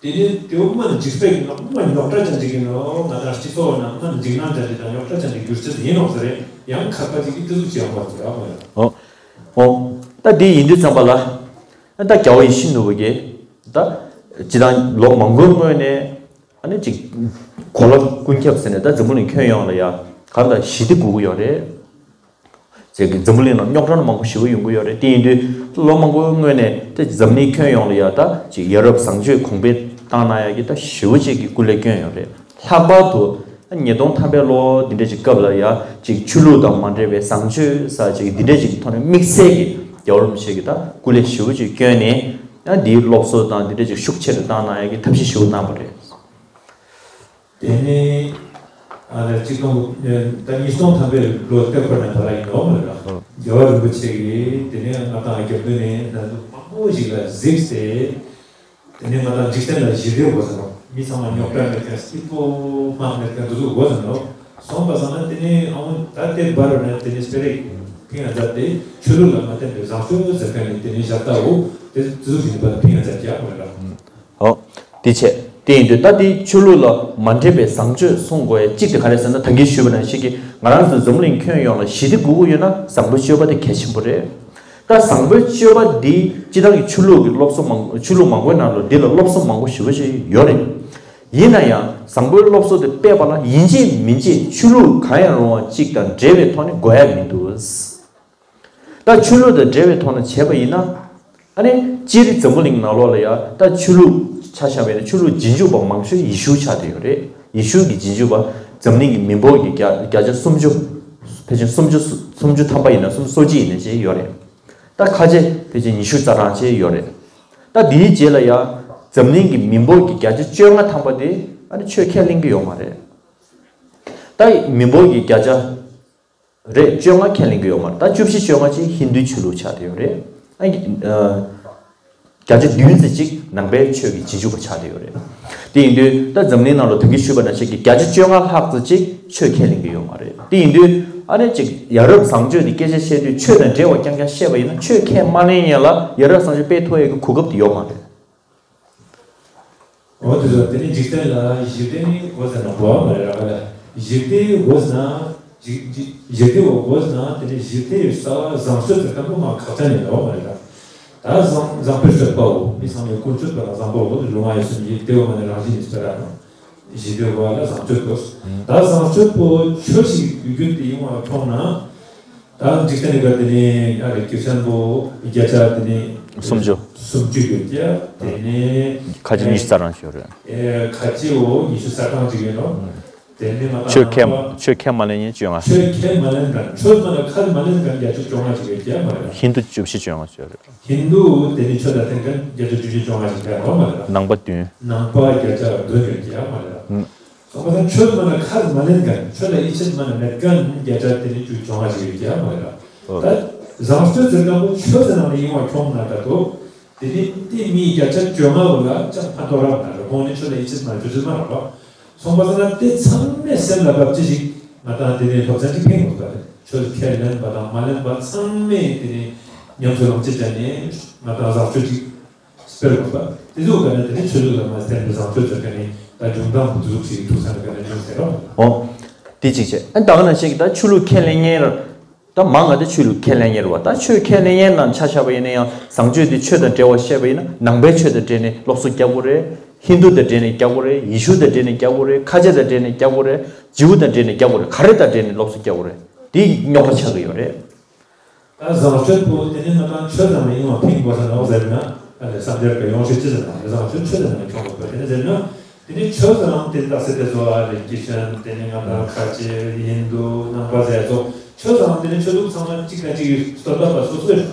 དེ་ནས་དེའུ་མ་འཇིགས་པའི་ནང་མ་རྙོག་དྲ་ཅན་ཅིག་ཡིན་ནོ་ང་དང་སྤྱི་ཚོགས་ནང་མ་འཇིགས་སྣང་ཅན་ཅིག་དང་རྙོག་དྲ་ཅན་ཅིག་འགྱུར་ཚུལ་ཡིན་ནོ་ཟེར་ཡང་མཁས་པ་ཅིག་གིས་དེ་ཚོ་ཅི་ཡང་མ་ཟེར་ཡང་མ་ཡོད། ཨོ། ཨོ། ད་དེ་ཡིན་དུས་ཙམ་པ་ལ། ད་རྒྱལ་བ་ཡིད་བཞིན་ནོར་བུ་གིས་ད་སྤྱི་དང་ལོ་མང་པོའི་སྔོན་ནས་ཨ་ནི་ཅིག་གོ་ལ་ཀུན་ཁྱབ་ཟེར་ནས་ད་འཛམ་བུ་གླིང་ཁྱོན་ཡོངས་ལ་ཡ་གང་ལྟར་ཞི་བདེ་དགོས་ཀྱི་ཡོད་རེད། དེ་གི་འཛམ་བུ་གླིང་ནང་རྙོག་དྲ་མང་པོ་ཞེ་པོ་ཡོང་གི་ཡོད་རེད། དེ་ཡིན་དུས་ལོ་མང་པོའི་སྔོན་ནས་དེ་འཛམ་གླིང་ཁྱོན་ཡོངས་ལ་ཡ་ད་ཅིག་ཡ་རབས་བཟང་སྤྱོད་གོང་འཕེལ་བཏང་གནང་ཡ་གི་ད་ཞེ་པོ་ཅིག་གི་སྐུ་ལས་བསྐྱོན་ཡོད་རེད། ལྷག་པར་དུ་ཉིས་སྟོང་ཐམ་པའི་ལོ་འདི་འདྲ་ཅིག་སྐབས་ལ་ཡ་ཅིག་ཆོས་ལུགས་དང་མ་འབྲེལ་བའི་བཟང་སྤྱོད་ཟེར་ཅིག་འདི་འདྲ་ཅིག་གི་ཐོག་ནས་དམིགས་བསལ་གྱི་རྒྱལ་བ་རིན་པོ་ཆེ་གི་ད་སྐུ་ལས་ཞེ་པོ་ཅིག་བསྐྱོན་ནས་ཡ་འདིའི་སློབ་གསོ་དང་འདི་འདྲ་ཅིག་ཤུགས་ཆེ་རུ་བཏང་གནང་ཡ་གི་ཐབས་ཤེས་ཞེ་པོ་གནང་བ་རེད། དེ་ནས་ཨ་ལ་གཅིག་སྟོང་ད་ཉིས་སྟོང་ཐམ་པའི་ལོ་སྟོད་པ་ནས་བར་ཡིན་ནོ་མ་རེད། རྒྱལ་བ་རིན་པོ་ཆེ་གིས་དེ་ནས་ང་དང་རྒྱབ་མདུན་ནས་ན་ཟུག་མང་པོ་ཞིག་ལ་གཟིགས་ཏེ། དེ་ནས་ང་དང་འཇིག་རྟེན་ལ་ཞི་བདེ་དགོས་ཟེར་ནོ། མི་ཚང་མ་རྙོག་དྲ་མེད་མཁན་སྐྱིད་པོ་དམག་མེད་མཁན་འདུ་ཚོགས་དགོས་ཟེར་ནོ། སོང་པ་སང་ན་དེ་ནས་ཨ་འོ་ད་དེ་འབར་བ་ནས་དེ་ནས་སྤེ་ར་ཕིང་ཡ་མཛད་དེ་ཆོས་ལུགས་ལ་མ་བརྟེན་པའི་བཟང་སྤྱོད་ཟེར་མཁན་ནི་དེ་ནས་ཞབས་ཏག་འོ་དེ་དུ་ཚོགས་ཀྱི་ནུས་པ་ཕིང་ཡ་མཛད་ཀྱི་ཡ་མ་རེད། ཨོ། དེ་བྱས། དེ་ཡིན་དུས་ད་དེ་ཆོས་ལུགས་ལ་མ་འདྲེས་པའི་བཟང་སྤྱོད་སྲུང་དགོས་ཡ་གཅིག་དེ་ག་རེ་ཟེར་ན་ད་གིན་ཞུས་པ་ནང་བཞིན་གྱི་ང་རང་ཚོ་འཛམ་གླིང་ཁྱོན་ཡོངས་ལ་ཞི་བདེ་དགོས་ཀྱི་ཡོད་ན་བཟང་པོའི་སྤྱོད་པ་དེ་གལ་ཆེན་པོ་རེད། ད་བཟང་པོའི་སྤྱོད་པ་འདི་སྤྱི་བཏང་གི་ཆོས་ལུགས་ཀྱི་སློབ་གསོ་མང་ཆོས་ལུགས་མང་པོའི་ནང་ལ་འདི་ལ་སློབ་གསོ་མང་པོ་ཞེ་པོ་ཅིག་ཡོད་རེད། ཡིན་ན་ཡང་བཟང་པོའི་སློབ་གསོ་དེ་སྤེལ་བ་ལ་ཡིན་གཅིག་མིན་གཅིག་ཆོས་ལུགས་གང་ཡང་རུང་བ་གཅིག་དང་འབྲེལ་བའི་ཐོག་ནས་དགོས་ཡ་མི་འདུག་ད་ཆོས་ལུགས་དང་འབྲེལ་བའི་ཐོག་ནས་བྱས་པ་ཡིན་ན། ཨ་ནི་སྤྱིར་འཛམ་བུ་གླིང་ནང་ལོགས་ལ་ཡ་ད་ཆོས་ལུགས་ཆ་བཞག་པ་ཡིན་ན་ཆོས་ལུགས་རྗེས་འཇུག་པ་མང་ཤོས་ཡེ་ཤུ་ཆགས་བསྡད་ཡོད་རེད། ཡེ་ཤུ་གི་རྗེས་འཇུག་པ་འཛམ་གླིང་གི་མི་འབོར་གྱི་བརྒྱ་བརྒྱ་ཆ་སུམ་ཅུ། ཕལ་ཆེར་སུམ་ཅུ་སུམ་ཅུ་ཐམ་པ་ཡིན་ན་སུམ་ཅུ་སོ་གཅིག་ཡིན་ན་ཅིག་ཡོད་རེད། ད་ཁ་ཆེ་ཕལ་ཆེར་ཉི་ཤུ་རྩ་གྲངས་ཅིག་ཡོད་རེད། ད་དེའི་རྗེས་ལ་ཡ་འཛམ་གླིང་གི་མི་འབོར་གྱི་བརྒྱ་ཆ་བཅོ་ལྔ་ཐམ་པ་དེ་ཨ་ནི་ཆོས་ཁས་ལེན་གྱི་ཡོད་མ་རེད། ད་མི་འབོར་གྱི་བརྒྱ་ཆ་རེད། བཅོ་ལྔ་ཁས་ལེན་གྱི་ཡོད་མ་རེད། ད་བཅུ་བཞི་བཅོ་ལྔ་ཅིག་ཧིན་རྡུའི་ཆོས་ལུགས་ཆགས་བསྡད་ཡོད་རེད། ཨ་ནི་ཨ་བརྒྱ་ཆ་བདུན་ཙམ་ཅིག་ནང་པའི་ཆོས་ཀྱི་རྗེས་འཇུག་པ་ཆགས་བསྡད་ཡོད་རེད། དེ་ཡིན་དུས་ད་འཛམ་གླིང་ནང་ལ་ད་གིན་ཞུས་པ་ནང་བཞིན་གྱི་བརྒྱ་ཆ་བཅོ་ལྔ་ལྷག་ཙམ་ཅིག་ཆོས་ཁས་ལེན་གྱི་ཡོད་མ་རེད། དེ་ཡིན་དུས་ཨ་ནི་ཅིག་ཡ་རབས་བཟང་སྤྱོད་དེ་སྐད་ཆ་བཤད་དུས་ཆོས་དང་འབྲེལ་བ་རྐྱང་རྐྱང་བཤད་པ་ཡིན་ན་ཆོས་ཁས་མ་ལེན་མཁན་ལ་ཡ་རབས་བཟང་སྤྱོད་སྤེལ་ཐུབ་ཡས་ཀྱི་གོ་སྐབས་དེ་ཡོད་མ་རེད། འོ་དེ་ཚོ་དེ་ནི་འཇིག་རྟེན་ལ་ཞི་བདེ་ནི་དགོས་ཟེར་ན་གོ་བ་མ་རེད་ར། ག་ལ་ཞི་བདེ་དགོས་ན་ཞི་ཞི་བདེ་འོ་དགོས་ན་དེ་ནི་ཞི་བདེ་ཡི་རྩ་བ་བཟང་སྤྱོད་ཀྱི་སྐམ་པོ་མ་ཁག་ཅན་ཡིན་ནོ་མ་རེད་ར། ད་བཟང་བཟང་པོའི་སྤྱོད་པའོ། མི་ཚང་མའི་ཀུན་སྤྱོད་པ་ལ་བཟང་པོ་འོ་ལུས་ངག་ཡིད་གསུམ་ཡིན་བདེ་བ་མ་ནི་རང་བཞིན་ཡིན་ཟེར་ར། ཞི་བདེ་འོ་ལ་བཟང་སྤྱོད་དགོས། ད་བཟང་སྤྱོད་པོ་ཆོས་ཤིག་རྒྱུན་དུ་ཡོང་བ་མཐོང་ན། ད་འཇིག་རྟེན་རིག་པ་དེ་ནི་ཡ་རེ་སྐྱེས་ཆེན་པོ་བརྒྱ་ཆ་དེ་ནི་སུམ་ཅུ། སུམ་ཅུ་ཡོད་ཀྱི་དེ་ནི་ཁ་ཆེ་ཉི་ཤུ་རྩ་གྲངས་ཤིག་ཡོད་རེད། ཨེ་ཁ་ཆེའོ་ཉི་ཤུ་རྩ་གྲངས་ཅིག་ཡོད་ནོ། དེ་ནི་ང་ཆོས་ཁས་ཆོས་ཁས་མ་ལེན་མཁན་བཅོ་ལྔ། ཆོས་ཁས་མ་ལེན་མཁན་ཆོས་མ་ལ་ཁས་མ་ལེན་མཁན་བརྒྱ་ཆ་བཅོ་ལྔ་ཅིག་ཡོད་ཀྱི་མ་རེད། ཧིན་དུ་བཅུ་བཞི་བཅོ་ལྔ་ཅིག་ཡོད་རེད། ཧིན་དུ་དེ་ནི་ཆོས་ལ་བརྟེན་མཁན་བརྒྱ་ཆ་བཅུ་བཞི་བཅོ་ལྔ་ཅིག་ཡོད་མ་རེད། ནང་པ་བདུན། ནང་པ་བརྒྱ་ཆ་བདུན་ཡོད་ཀྱི་མ་རེད། ཨུམ། སོང་པ་སང་ཆོས་མ་ན་ཁ་མ་ལེན་མཁན་ཆོས་ལ་ཡིད་ཆེས་མ་ན་མེད་མཁན་བརྒྱ་ཆ་དེ་ནི་བཅུ་བཅོ་ལྔ་ཞིག་ཡོད་ཀྱི་མ་རེད། ཨོ། ད་བཟང་སྤྱོད་ཟེར་མཁན་པོ་ཆོས་ཟེར་ནང་ལ་ཡིན་བ་ཁྱོང་ན་ད་དོ། དེ་ནི་དེ་མི་བརྒྱ་ཆ་བཅོ་ལྔ་བོ་ལ་ཅང་ཕན་ཐོགས་རག་མ་རེད། ཁོང་ནི་ཆོས་ལ་ཡིད་ཆེས་མ་ཆོས་ཆོས་མ་རག་པ། སོང་པ་སང་ན་དེ་ཚང་མས་སེམས་ལ་བབ་ཅི་ཞིག་ང་དང་དེ་ནི་སློབ་ཚན་ཅིག་ཕན་དགོས་པ་རེད། ཆོས་ཁས་ལེན་པ་དང་མ་ལེན་པ་ཚང་མས་དེ་ནི་ཉམས་སུ་བླང་ཅི་བྱས་ནས་ང་དང་བཟང་སྤྱོད་ཅིག་སྤེལ་དགོས་པ། དེ་ཚོ་ག་ནས་དེ་ནི་ཆོས་ལུགས་ལ་མ་བརྟེན་པའི་བཟང་སྤྱོད་ཚོ་ག་ནས་ད་འབྱུང་སྟངས་འདུ་འཛུགས་ཤིག་ཐུག་ས་ནས་ག་ནས་འབྱུང་ཟེར་རོ། ཨོ། དེ་གཅིག་བྱས། ཨ་ད་ག་ནང་བཞིན་གྱི་ད་ཆོས་ལུགས་ཁས་ལེན་མཁན་ར། ད་མང་ང་ད་ཆོས་ལུགས་ཁས་ལེན་མཁན་རེད་བ། ད་ཆོས་ཁས་ལེན་མཁན་རྣམས་ཆ་བཞག་པ་ཡིན་ན་ཡང་བཟང་སྤྱོད་དེ་ཆོས་དང་འབྲེལ་བ་བཤད་པ་ཡིན་ན་ནང་པའི་ཆོས་དང་འབྲེལ་ནས་སློབ་གསོ་རྒྱག་དགོས་རེད། ཧིན་དུ་དང་འབྲེལ་ནས་རྒྱག་དགོས་རེད། ཡེ་ཤུ་དང་འབྲེལ་ནས་རྒྱག་དགོས་རེད། ཁ་ཆེ་དང་འབྲེལ་ནས་རྒྱག་དགོས་རེད། ཇིའུ་དང་འབྲེལ་ནས་རྒྱག་དགོས་རེད། ག་རེ་དང་འབྲེལ་ནས་སློབ་གསོ་རྒྱག་དགོས་རེད། དེ་རྙོག་དྲ་ཆགས་ཀྱི་ཡོད་རེད། ད་བཟང་སྤྱོད་པོ་དེ་ནི་ང་དང་ཆོས་དང་མི་ཡིན་པ་ཕིང་དགོས་ས་ནོག་ཟེར་ན། ཨ་ནི་བསམ་འཆར་གྱི་ཡོང་ཤེས་ཅི་ཟེར་ན་བཟང་སྤྱོད་ཆོས་དང་མི་ཁྱོང་དགོས་པ་དེ་ནི་ཟེར་ན། དེ་ནི་ཆོས་དང་དེ་ནི་ད་སེ་དེ་ཚོ་ཨ་རི་ཀི་ཤན་དེ་ནི་ང་དང་ཁ་ཆེ་ཧིན་དུ་ནང་པ་ཟེར་ཚོ་ཆོས་དང་དེ་ནི་ཆོས་ལུགས་ཚང་མ་གཅིག་དང་གཅིག་གི་སྟོབས་ལྡན་པ་སོ་སོ་རེད།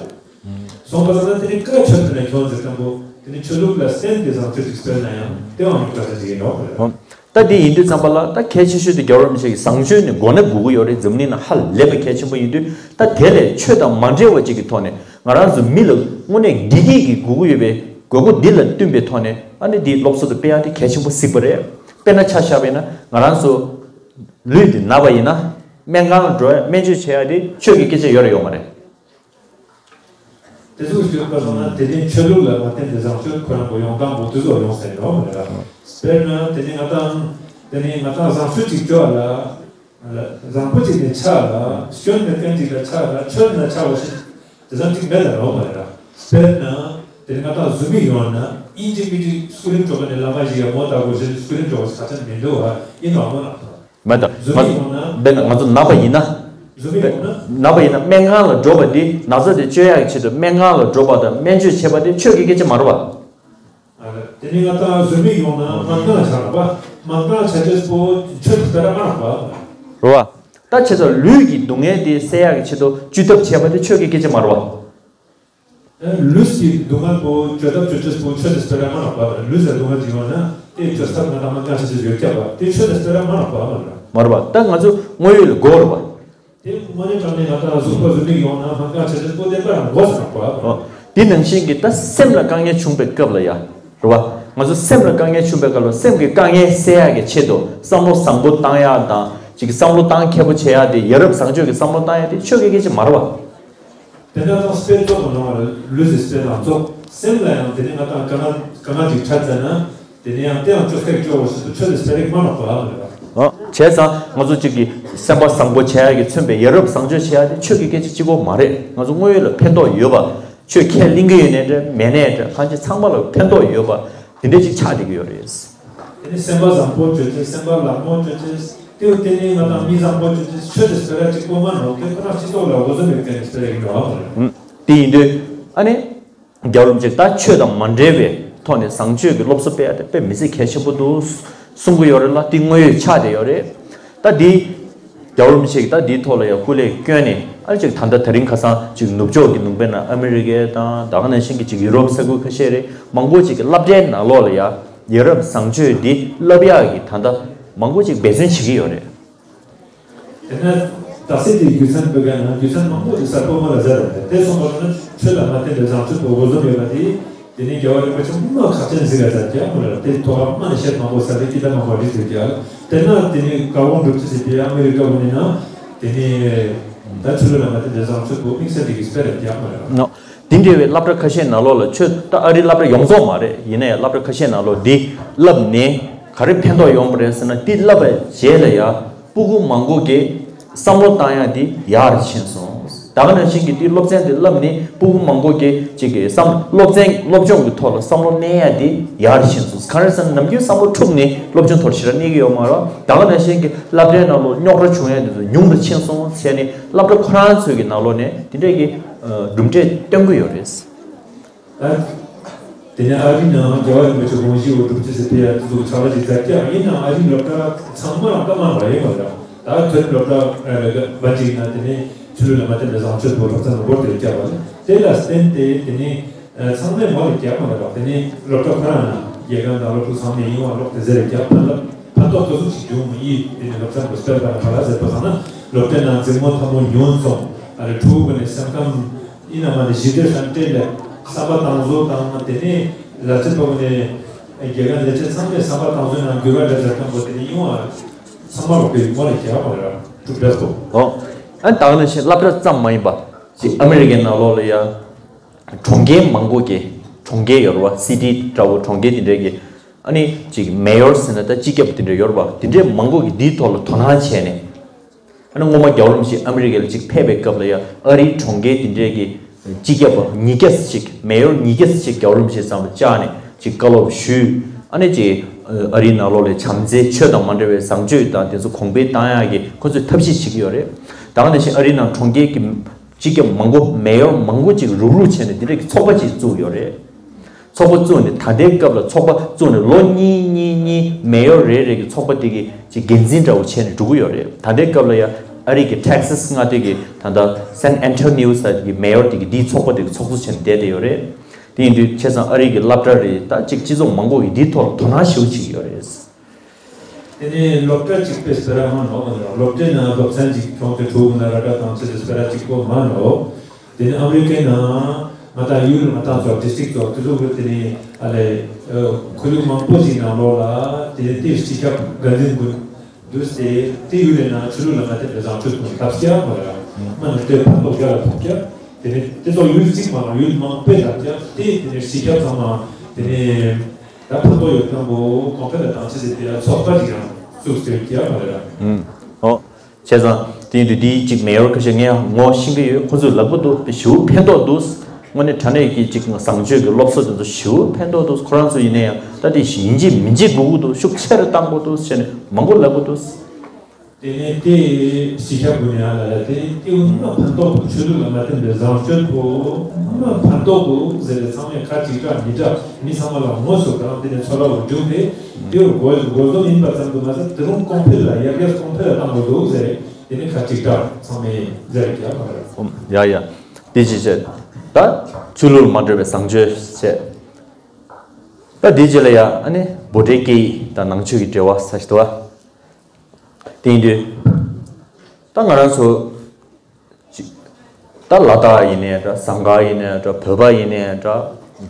སོང་པ་ཟེར་ན་དེ་ནི་བཀའ་ཆོས་དེ་ནི་ཁྱོང་ཟེར་མཁན་པོ་དེ་ནི་ཆོས་ལུགས་ལ་བརྟེན་ཏེ་བཟང་སྤྱོད་ཅིག་སྤེལ་ན་ཡང་དེ་བའང་མི་བཀའ་ཆ་ཅིག་ཡིན་ནོག་རེད། ད་དེ་ཡིན་དུས་ཙམ་པ་ལ་ད་གལ་ཆེ་ཤོས་དེ་རྒྱལ་བ་རིན་པོ་ཆེ་གི་བཟང་སྤྱོད་ནི་དགོས་ན་དགོས་ཀྱི་ཡོད་རེད། འཛམ་གླིང་ནང་ཧ་ལས་པ་གལ་ཆེན་པོ་ཡིན་དུས་ད་དེ་ལས་ཆོས་དང་མ་འབྲེལ་བ་ཅིག་གི་ཐོག་ནས་ང་རང་ཚོ་མི་ལ་དངོས་གནས་བདེ་སྐྱིད་ཀྱི་དགོས་ཀྱི་ཡོད་པའི་དགོས་མཁོ་འདི་ལ་བསྟུན་པའི་ཐོག་ནས་ཨ་ནི་འདིའི་སློབ་གསོ་དེ་སྤེལ་ཡག་དེ་གལ་ཆེན་པོ་གཟིགས་པ་རེད། དཔེར་ན་ཆ་བཞག་པ་ཡིན་ན་ང་རང་ཚོ་ལུས་འདི་ན་བ་ཡིན་ན་སྨན་ཁང་ལ་འགྲོ་ཡ་སྨན་བཅོས་བྱེད་ཡ་དེ་ཆོས་ཀྱི་སྐད་ཆ་ཡོད་རེད་ཡོད་མ་རེད། དེ་ཚོ་ཞུས་པ་སོང་ན་དེ་ནི་ཆོས་ལུགས་ལ་མ་བརྟེན་པའི་བཟང་སྤྱོད་ཁོ་རང་གི་ཡོང་སྟངས་པོ་དེ་ཚོ་ཡོང་ས་ཡིན་ནོ་མ་རེད་ལ། དཔེར་ན་དེ་ནི་ང་དང་དེ་ནི་ང་དང་བཟང་སྤྱོད་ཅིག་སྤྱོད་ལ། བཟང་པོ་ཅིག་ནི་ཆགས་ལ་སྐྱོན་མེད་མཁན་ཅིག་ལ་ཆགས་ལ་ཆོས་ན་ཆགས་པ་ཞིག་དེ་ཙམ་ཅིག་མེད་ལ་ནོ་མ་རེད་ལ། དཔེར་ན་དེ་ནི་ང་དང་གཟུགས་མི་ཡོང་ན་ཨིན་ཅི་མི་ཅི་སྐུ་རིམ་འགྲོ་མཁན་ནི་བླ་མ་ཞིག་ཡ་མོ་ལྟ་བུ་ཞིག་སྐུ་རིམ་འགྲོ་བ་ཞིག་ཁ་ཆེན་མི་འདུག་བ་ཡིན་ནོ་མོ་ལ། མེད་ད། གཟུགས་མི་ཡོང་ན། དཔེར་ན་ང་ཚོ་ན་བ་ཡིན་ན། བཟོ་མི་ཡོང་ན། ན་བ་ཡིན་ན་སྨན་ཁང་ལ་འགྲོ་བ་འདི་ན་ཚ་དེ་བཅོས་ཡག་གི་ཆེད་དུ་སྨན་ཁང་ལ་འགྲོ་བ་དང་སྨན་བཅོས་བྱེད་པ་དེ་ཆོས་ཀྱི་སྐད་ཆ་མ་རེད་བ། ཨ་ལ། དེ་ནི་ང་ཏང་བཟོ་མི་ཡོང་ན་སྨན་ཁང་ལ་ཆ་རག་པ། སྨན་ཁང་ཆ་ཆེས་པོ་ཆོས་དེ་ལྟར་མ་རག་པ། རེད་བ། ད་བྱས་ཙང་ལུས་ཀྱི་སྡུག་བསྔལ་དེ་སེལ་ཡག་གི་ཆེད་དུ་བཅོས་ཐབས་བྱས་པ་དེ་ཆོས་ཀྱི་སྐད་ཆ་མ་རེད་བ། ལུས་ཀྱི་སྡུག་བསྔལ་པོ་བཅོས་ཐབས་བཅོས་ཆེས་པོ་ཆོས་དེ་ལྟར་མ་རག་པ། ལུས་ལ་སྡུག་བསྔལ་ཅིག་ཡོང་ན་དེ་བཅོས་ཐབས་ང་ཏང་སྨན་ཁང་ཆ་ཆེས་ཡོད་ཀྱག་པ། དེ་ཆོས་དེ་ལྟར་མ་རག་པ་མ་རེད། མ་རེད་བ། ད་ང་ཚོ་དངོས་ཡོད་ལ་དགོས་རེད་བ། དེ་དངོས་གནས་དྲང་གནས་ང་ཏང་གཟུགས་པོ་བཟོ་མི་ཡོང་ན་སྨན་ཁང་ཆ་ཆེས་པོ་བདེན་པ་རང་དགོས་ཟེར་བ། ཨོ། དེ་ནང་བཞིན་གྱི་ད་སེམས་ལ་དཀའ་ངལ་བྱུང་བའི་སྐབས་ལ་ཡ། རེད་བ། ང་ཚོ་སེམས་ལ་དཀའ་ངལ་བྱུང་བའི་སྐབས་ལ་སེམས་ཀྱི་དཀའ་ངལ་སེལ་ཡག་གི་ཆེད་དུ་བསམ་བློ་བཟང་པོ་བཏང་ཡག་དང་ཅིག་བསམ་བློ་བཏང་མཁས་པོ་བྱེད་ཡག་དེ་ཡ་རབས་བཟང་སྤྱོད་ཀྱི་བསམ་བློ་བཏང་ཡག་དེ་ཆོས་ཀྱི་སྐད་ཆ་མ་རེད་བ། དེ་འདྲ་ཙང་དཔེ་ཙོག་གི་ནང་ལ་ལུས་ཀྱི་དཔེ་དང་ཙོག་སེམས་ལ་ཡང་དེ་ནི་ང་ཏང་དཀའ་ངལ་དཀའ་ངལ་ཅིག་འཕྲད་ཙ་ན། དེ་ནས་ཡང་དེའང་བཅོས་ཐབས་སྐྱོ་བོ་ཞིག་ཏུ་ཆོས་ལ་སྤེལ་རེག་མ་ནོག་པ་ལ་རེད་བ། ཨ། བྱས་ཙང་ང་ཚོ་གཅིག་གིས་སེམས་པ་བཟང་པོ་བྱ་ཡག་གི་མཚོན་པའི་ཡ་རབས་བཟང་སྤྱོད་བྱེད་ཡག་དེ་ཆོས་ཀྱི་སྐད་ཆ་གཅིག་པོ་མ་རེད། ང་ཚོ་དངོས་ཡོད་ལ་ཕན་ཐོགས་ཡོད་པ། ཆོས་ཁས་ལེན་གྱི་ཡོད་ནའི་འདྲ་མེད་ནའི་འདྲ་གང་ཅི་ཚང་མ་ལ་ཕན་ཐོགས་ཡོད་པ་དེ་འདྲ་ཅིག་ཆགས་བསྡད་ཀྱི་ཡོད་རེད། དེ་ནི་སེམས་པ་བཟང་པོ་བྱོས་ཚེ་སེམས་པ་ལག་མོ་བྱོས་ཚེ་དེའུ་དེ་ནི་ང་དང་མི་བཟང་པོ་བྱོས་ཚེ་ཆོས་དེ་སྤེལ་ར་གཅིག་པོ་མ་ནོག་དེ་ཁོ་ན་སྤྱི་ཚོགས་ལ་འོ་ཟོ་མེད་མཁན་སྤེལ་ར་ཡིན་འགྲོ་བ་མ་རེད། དེ་ཡིན་དུས་ཨ་ནི། རྒྱལ་བ་རིན་པོ་ཆེས་ད་ཆོས་དང་མ་འབྲེལ་བའི་ཐོག་ནས་བཟང་སྤྱོད་ཀྱི་སློབ་གསོ་སྤེལ་ཡ་དེ་དཔེ་མི་སྲིད་གལ་ཆེན་པོ་འདུག་གསུང་གི་ཡོད་རེད་ལ། དེ་དངོས་ཡོད་ཆགས་བསྡད་ཡོད་རེད། ད་འདི་རྒྱལ་བ་རིན་པོ་ཆེས་ད་འདིའི་ཐོག་ལ་ཡང་སྐུ་ལས་བསྐྱོན་ནས་ཨ་ཅིག་ད་ལྟ་དེ་རིང་ཁ་སང་ཅིག་ནུབ་ཕྱོགས་ཀྱི་ལུང་པའི་ནང་ཨ་མི་རི་ཀའི་དང་ད་ག་ནང་བཞིན་གྱི་ཅིག་ཡུ་རོབ་ས་ཁུལ་ཁ་ཤས་རེད། མང་པོ་ཅིག་གི་སློབ་གྲྭའི་ནང་ལོགས་ལ་ཡ་ཡ་རབས་བཟང་སྤྱོད་འདི་བསླབ་ཡག་གི་ད་ལྟ་མང་པོ་ཅིག་འབད་བརྩོན་བྱེད་ཀྱི་ཡོད་རེད། དེ་ནས་དག་ས་དེའི་རྒྱུ་མཚན་བོད་པའི་ནང་རྒྱུ་མཚན་མང་པོ་ཞིག་གསར་པོ་མ་ལ་ཟེར་བ་རེད། དེ་སོང་བ་ན་ཆོས་ལ་མ་བརྟེན་པའི་བཟང་སྤྱོད་པོ་འོ་ཟོམ་ཡོད་པ་དེ། དེ་ནས་རྒྱལ་བ་རིན་པོ་ཆེ་མ་ཁ་ཅན་ཟིག་ལ་ཟེར་རྒྱ་མོ་ལ་དེ་ཐོག་མ་ནས་བཤད་མང་པོ་ས་དེ་ཀི་ད་མང་པོ་རིག་ཟེར་རྒྱ། དེ་ན་དེ་ནས་ཀ་བོང་སྒྲུབ་ཅི་ཟེར་དེ་ཨ་མི་རི་ཀ་བོ་ནས་ན་དེ་ནས་ད་ཆོས་ལ་མ་བརྟེན་པའི་བཟང་སྤྱོད་པོ་དམིགས་བསལ་དེ་གི་སྤེལ་རྒྱ་མོ་ལ། དེ་འདྲ་བའི་སློབ་གྲྭ་ཁ་ཤས་ནང་ལོགས་ལ་ཆོས་ད་ཨ་རིའི་སློབ་གྲྭ་ཡོངས་རྫོགས་མ་རེད། ཡིན་ན་ཡང་སློབ་གྲྭ་ཁ་ཤས་ནང་ལོགས་འདི་བསླབ་ནས་ག་རེ་ཕན་ཐོགས་ཡོང་པ་རེད་ཟེར་ན། འདི་བསླབ་པའི་རྗེས་ལ་ཡ་སྤུ་གུ་མང་པོ་གི་བསམ་བློ་བཏང་ཡག་འདི་ཡར་ཕྱིན་སོང་། ད་ག་ནང་བཞིན་གྱི་འདི་སློབ་ཚན་འདི་བསླབ་ནས་སྤུ་གུ་མང་པོ་གི་ཅིག་གི་བསམ་སློབ་ཚན་སློབ་སྦྱོང་གི་ཐོག་ལ་བསམ་བློ་གནས་ཡག་འདི་ཡར་ཕྱིན་སོང་། གང་རེད་ཟེར་ན་ནམ་རྒྱུན་བསམ་བློ་འཁྲུག་ནས་སློབ་སྦྱོང་ཐོག་ཞེ་དྲག་གནས་ཀྱི་ཡོད་མ་རེད། ད་ག་ནང་བཞིན་གྱི་སློབ་གྲྭའི་ནང་ལོགས་རྙོག་དྲ་བྱུང་ཡག་འདི་ཚོ་ཉུང་དུ་ཕྱིན་སོང་བྱས་ནས་སློབ་གྲྭ་ཁོ་རང་ཚོའི་གི་ནང་ལོགས་ནས་དེ་འདྲས་ཀྱི་གྲུབ་འབྲས་སྟོན་གྱི་ཡོད་རེད། ཨ། དེ་ནས་ཨ་རིའི་ནང་རྒྱལ་བ་རིན་པོ་ཆེ་དགོངས་གཞི་འོག་སྒྲུབ་ཅི་ཟེར་དེ་ཡ་དེ་ཚོ་ཕྱག་ལས་ཅིག་མཛད་ཀྱང་ཡིན་ནའང་ཨ་རིའི་སློབ་གྲྭ་ཚང་མ་རང་ཀ་མ་ར་ཡོད་མ་རེད། ད་ཐོན་སློབ་གྲྭ་བ་ཅིག་ན་དེ་ནས་ཆོས་ལུགས་ལ་མ་བརྟེན་པའི་བཟང་སྤྱོད་པོ་གྲོགས་ཚང་ནང་བོར་དེ་བསྐྱབས་པ་ལ་དེ་ལ་བརྟེན་ཏེ་དེ་ནས་ཚང་མས་མོ་ལ་བསྐྱབས་མ་རེད་པ། དེ་ནས་སློབ་གྲྭ་ཁོ་རང་ན་རྒྱལ་ཁང་དང་སློབ་ཕྲུག་ཚང་མས་ཡིན་བ་སློབ་དེ་ཟེར་བསྐྱབས་ཕན་ལ་ཕན་ཐོགས་ག་ཚོད་ཅིག་བྱུང་མི་ཡིས་དེ་ནས་སློབ་ཚན་པོ་སྤེལ་པ་ལ་ཕ་ལ་ཟེར་པ་ཚང་ན་སློབ་གྲྭའི་ནང་འཛིང་མོ་ཐ་མོ་ཉུང་སོང་ཨ་རེ་ཕྲུ་གུ་ནས་སེམས་ཁམས། ཡིན་ན་མ་ནི་ཞི་བདེ་ཧྲན་ཏེ་ལས་བསམ་པ་བཏང་བཟོ་དང་དེ་ནས་ལ་རྩེ་པ་བོ་ནས་རྒྱལ་ཁབ་ལས་བྱེད་ཚང་མས་བསམ་པ་བཏང་བཟོ་ནང་འགྱུར་བ་འདྲ་མཛད་མཁན་པོ་དེ་ནི་ཡོང་བ་ཚང་མ་རོགས་པའི་ངོ་ལ་རྒྱལ་བ་ར་གྲུབ་འབྲས་པོ། ཨོ། ཨ་ནི་ད་ག་ནང་བཞིན་སློབ་གྲྭ་ཙམ་མ་ཡིན་པ་ཅིག་ཨ་མི་རི་ཀའི་ནང་ལོགས་ལ་ཡ་གྲོང་ཁྱེར་མང་པོ་གི་གྲོང་ཁྱེར་ཡོད་རེད་བ། སི་ཊི་འདྲ་བོ་གྲོང་ཁྱེར་དེ་འདྲའི་གི་ཨ་ནི་ཅིག་མེ་ཡོར་ཟེར་ན་ད་སྤྱི་ཁྱབ་དེ་འདྲ་ཡོད་རེད་བ། དེ་འདྲའི་མང་པོ་གི་འདིའི་ཐོག་ལ་དོ་སྣང་བྱས་ནས། ཨ་ནི་སྔོན་མ་རྒྱལ་བ་རིན་པོ་ཆེ་ཨ་མི་རི་ཀ་ལ་ཅིག་ཕེབས་པའི་སྐབས་ལ་ཡང་ཨ་རིའི་གྲོང་ཁྱེར་དེ་འདྲའི་གི་སྤྱི་ཁྱབ་ཉིས་བརྒྱ་ཅིག་མེ་ཡོར་ཉིས་བརྒྱ་ཅིག་རྒྱལ་བ་རིན་པོ་ཆེ་ཚང་མ་བཅར་ནས་ཅིག་བཀའ་སློབ་ཞུས། ཨ་ནི་ཅིག་ཨ་རིའི་ནང་ལོགས་ལ་བྱམས་བརྩེ་ཆོས་དང་མ་འབྲེལ་བའི་བཟང་སྤྱོད་དང་དེ་ཚོ་གོང་འཕེལ་བཏང་ཡག་གི་ཁོ་ཚོས་ཐབས་ཤེས་བྱེད་ཀྱི་ཡོད་རེད། ད་ག་ནང་བཞིན་ཨ་རིའི་ནང་གྲོང་ཁྱེར་གྱི་སྤྱི་ཁྱབ་མང་པོ་མེ་ཡོར་མང་པོ་ཅིག་རུག་རུག་བྱས་ནས་དེ་འདྲའི་གི་ཚོགས་པ་ཅིག་བཙུགས་ཡོད་རེད། ཚོགས་པ་བཙུགས་ནས་ད་ལྟའི་སྐབས་ལ་ཚོགས་པ་བཙུགས་ནས་ལོ་གཉིས་གཉིས་གཉིས་མེ་ཡོར་རེ་རེ་གི་ཚོགས་པ་དེ་གི་ཅིག་འགན་འཛིན་འདྲ་བོ་བྱས་ནས་འགྲོ་གི་ཡོད་རེད། ད་ལྟའི་སྐབས་ལ་ཡ་ཨ་རི་གི་ཊེག་སཱས་མངའ་སྡེ་གི་ད་ལྟ་སན་ཨན་ཊོ་ནིའོ་ས་གི་མེ་ཡོར་དེ་གི་འདིའི་ཚོགས་པ་དེ་གི་ཚོགས་གཙོ་བྱས་ནས་བསྡད་བསྡད་ཡོད་རེད། དེ་ཡིན་དུས་བྱས་ཙང་ཨ་རི་གི་སློབ་གྲྭ་རེད་ད་ཅིག་སྤྱི་ཚོགས་མང་པོ་གི་འདིའི་ཐོག་ལ་དོ་སྣང་ཞེ་པོ་བྱེད་ཀྱི་ཡོད་རེད། དེ་ནས་སློབ་གྲྭ་གཅིག་པའི་སྤེ་ར་མ་ནོག་སློབ་གྲྭའི་ནང་སློབ་ཚན་གཅིག་ཁྱོང་དེ་ཕྲུ་གུ་ན་ར་ཀ་དང་ཆེ་དེ་སྤེ་ར་གཅིག་པོ་མ་ནོག་དེ་ནས་ཨ་མི་རི་ཀའི་ནང་ང་དང་ཡུལ་ང་དང་ཚོ་ཌི་སི་ཊིག་ཚོ་དེ་ཚོ་གི་དེ་ནས་ཨ་ལས་ཁོར་ཡུག་མང་པོ་ཞིག་ནང་ལོགས་ལ་དེ་ནས་དེ་སྤྱི་ཁྱབ་འགན་འཛིན་དགོས་འདུག་སྟེ་དེ་ཡུལ་ལས་ནང་ཆོས་ལུགས་ལ་ང་དེ་འདྲ་བཟང་སྤྱོད་དང་ཐབས་སྐྱ་མ་ར་མ་ནི་དེ་ཕན་ཐོགས་རྒྱ་ལ་ཐོགས་སྐྱ་དེ་ནས་དེ་ཚོ་ཡུལ་གཅིག་མ་ར་ཡུལ་མང་པོའི་ཐབས་སྐྱ་དེ་དེ་ནས་སྤྱི་ཁྱབ་ཚང་མ་དེ་ནས། ད་ཕུ་ཏོ་ཡོད་ཀྱང་བོ་གོང་འཕེལ་ལ་དང་ཆེ་ཟེར་དེ་ཚོགས་པ་ཅིག་ཡང་བཙུགས་ཟེར་གྱི་ཡ་མ་རེད་ལ། ཨོ། བྱས་ཙང་དེ་ཡིན་དུས་དེའི་ཅིག་མེ་ཡོར་ཁ་ཤས་ངས་ངོ་ཤེས་ཀྱི་ཡོད། ཁོ་ཚོས་ལབ་ཀྱི་འདུག་དཔེ་ཞེ་པོ་ཕན་ཐོགས་འདུག་དངོས་གནས་དྲང་གནས་ཀྱི་ཅིག་བཟང་སྤྱོད་ཀྱི་སློབ་གསོ་དེ་ཚོ་ཞེ་པོ་ཕན་ཐོགས་འདུག་ཁོ་རང་ཚོ་ཡིན་ན་ཡང་ད་དེ་ཡིན་གཅིག་མིན་གཅིག་དགོས་ཀྱི་འདུག་ཤུགས་ཆེ་རུ་བཏང་དགོས་འདུག་ཟེར་ནས་མང་པོ་ལབ་ཀྱི་འདུག་དེ་ནས་དེ་ཤི་ཁྱབ་དགོས་ནས་ཨ་ལ་ལ་དེ་སྐྱེ་བོ་སྣ་ཕན་ཐོགས་པོ་ཆོས་ལུགས་ལ་མ་བརྟེན་པའི་བཟང་སྤྱོད་པོ་སྣ་ཕན་ཐོགས་པོ་ཟེར་ཏེ་ཚང་མས་ཁ་གཅིག་གྲགས་གཉིས་གྲགས་མི་ཚང་མ་ལ་ངོ་སོ་དང་དེ་ནས་ཚོར་བ་བོ་བསྒྲུབས་ཏེ་དེ་བོ་སྒོ་སྒོ་ཟོམ་ཡིན་པ་ཙམ་དུ་མ་ཟད་དེ་རུང་གོང་འཕེལ་ལ་ཡར་རྒྱས་གོང་འཕེལ་ལ་བཏང་དགོས་འདུག་ཟེར་དེ་ནས་ཁ་གཅིག་གྲགས་ཚང་མས་ཟེར་རྒྱག་མ་རེད། ཡ་ཡ། དེ་ཅི་བྱེད། ད་ཆོས་ལུགས་ལ་མ་འདྲ་བའི་བཟང་སྤྱོད་བྱེད། ད་དེ་རྗེས་ལ་ཡ་ཨ་ནི་བྷོ་ཊའི་སྐད་ཡིག་དང་ནང་ཆོས་ཀྱི་འབྲེལ་བ་ས་ཞིག་ཏུ་བ། དེ་ཡིན་དུས། ད་ང་རང་ཚོ། ཅིག་ད་ལ་དྭགས་ཡིན་ནའི་འདྲ་ཟངས་དཀར་ཡིན་ནའི་འདྲ་བོད་པ་ཡིན་ནའི་འདྲ་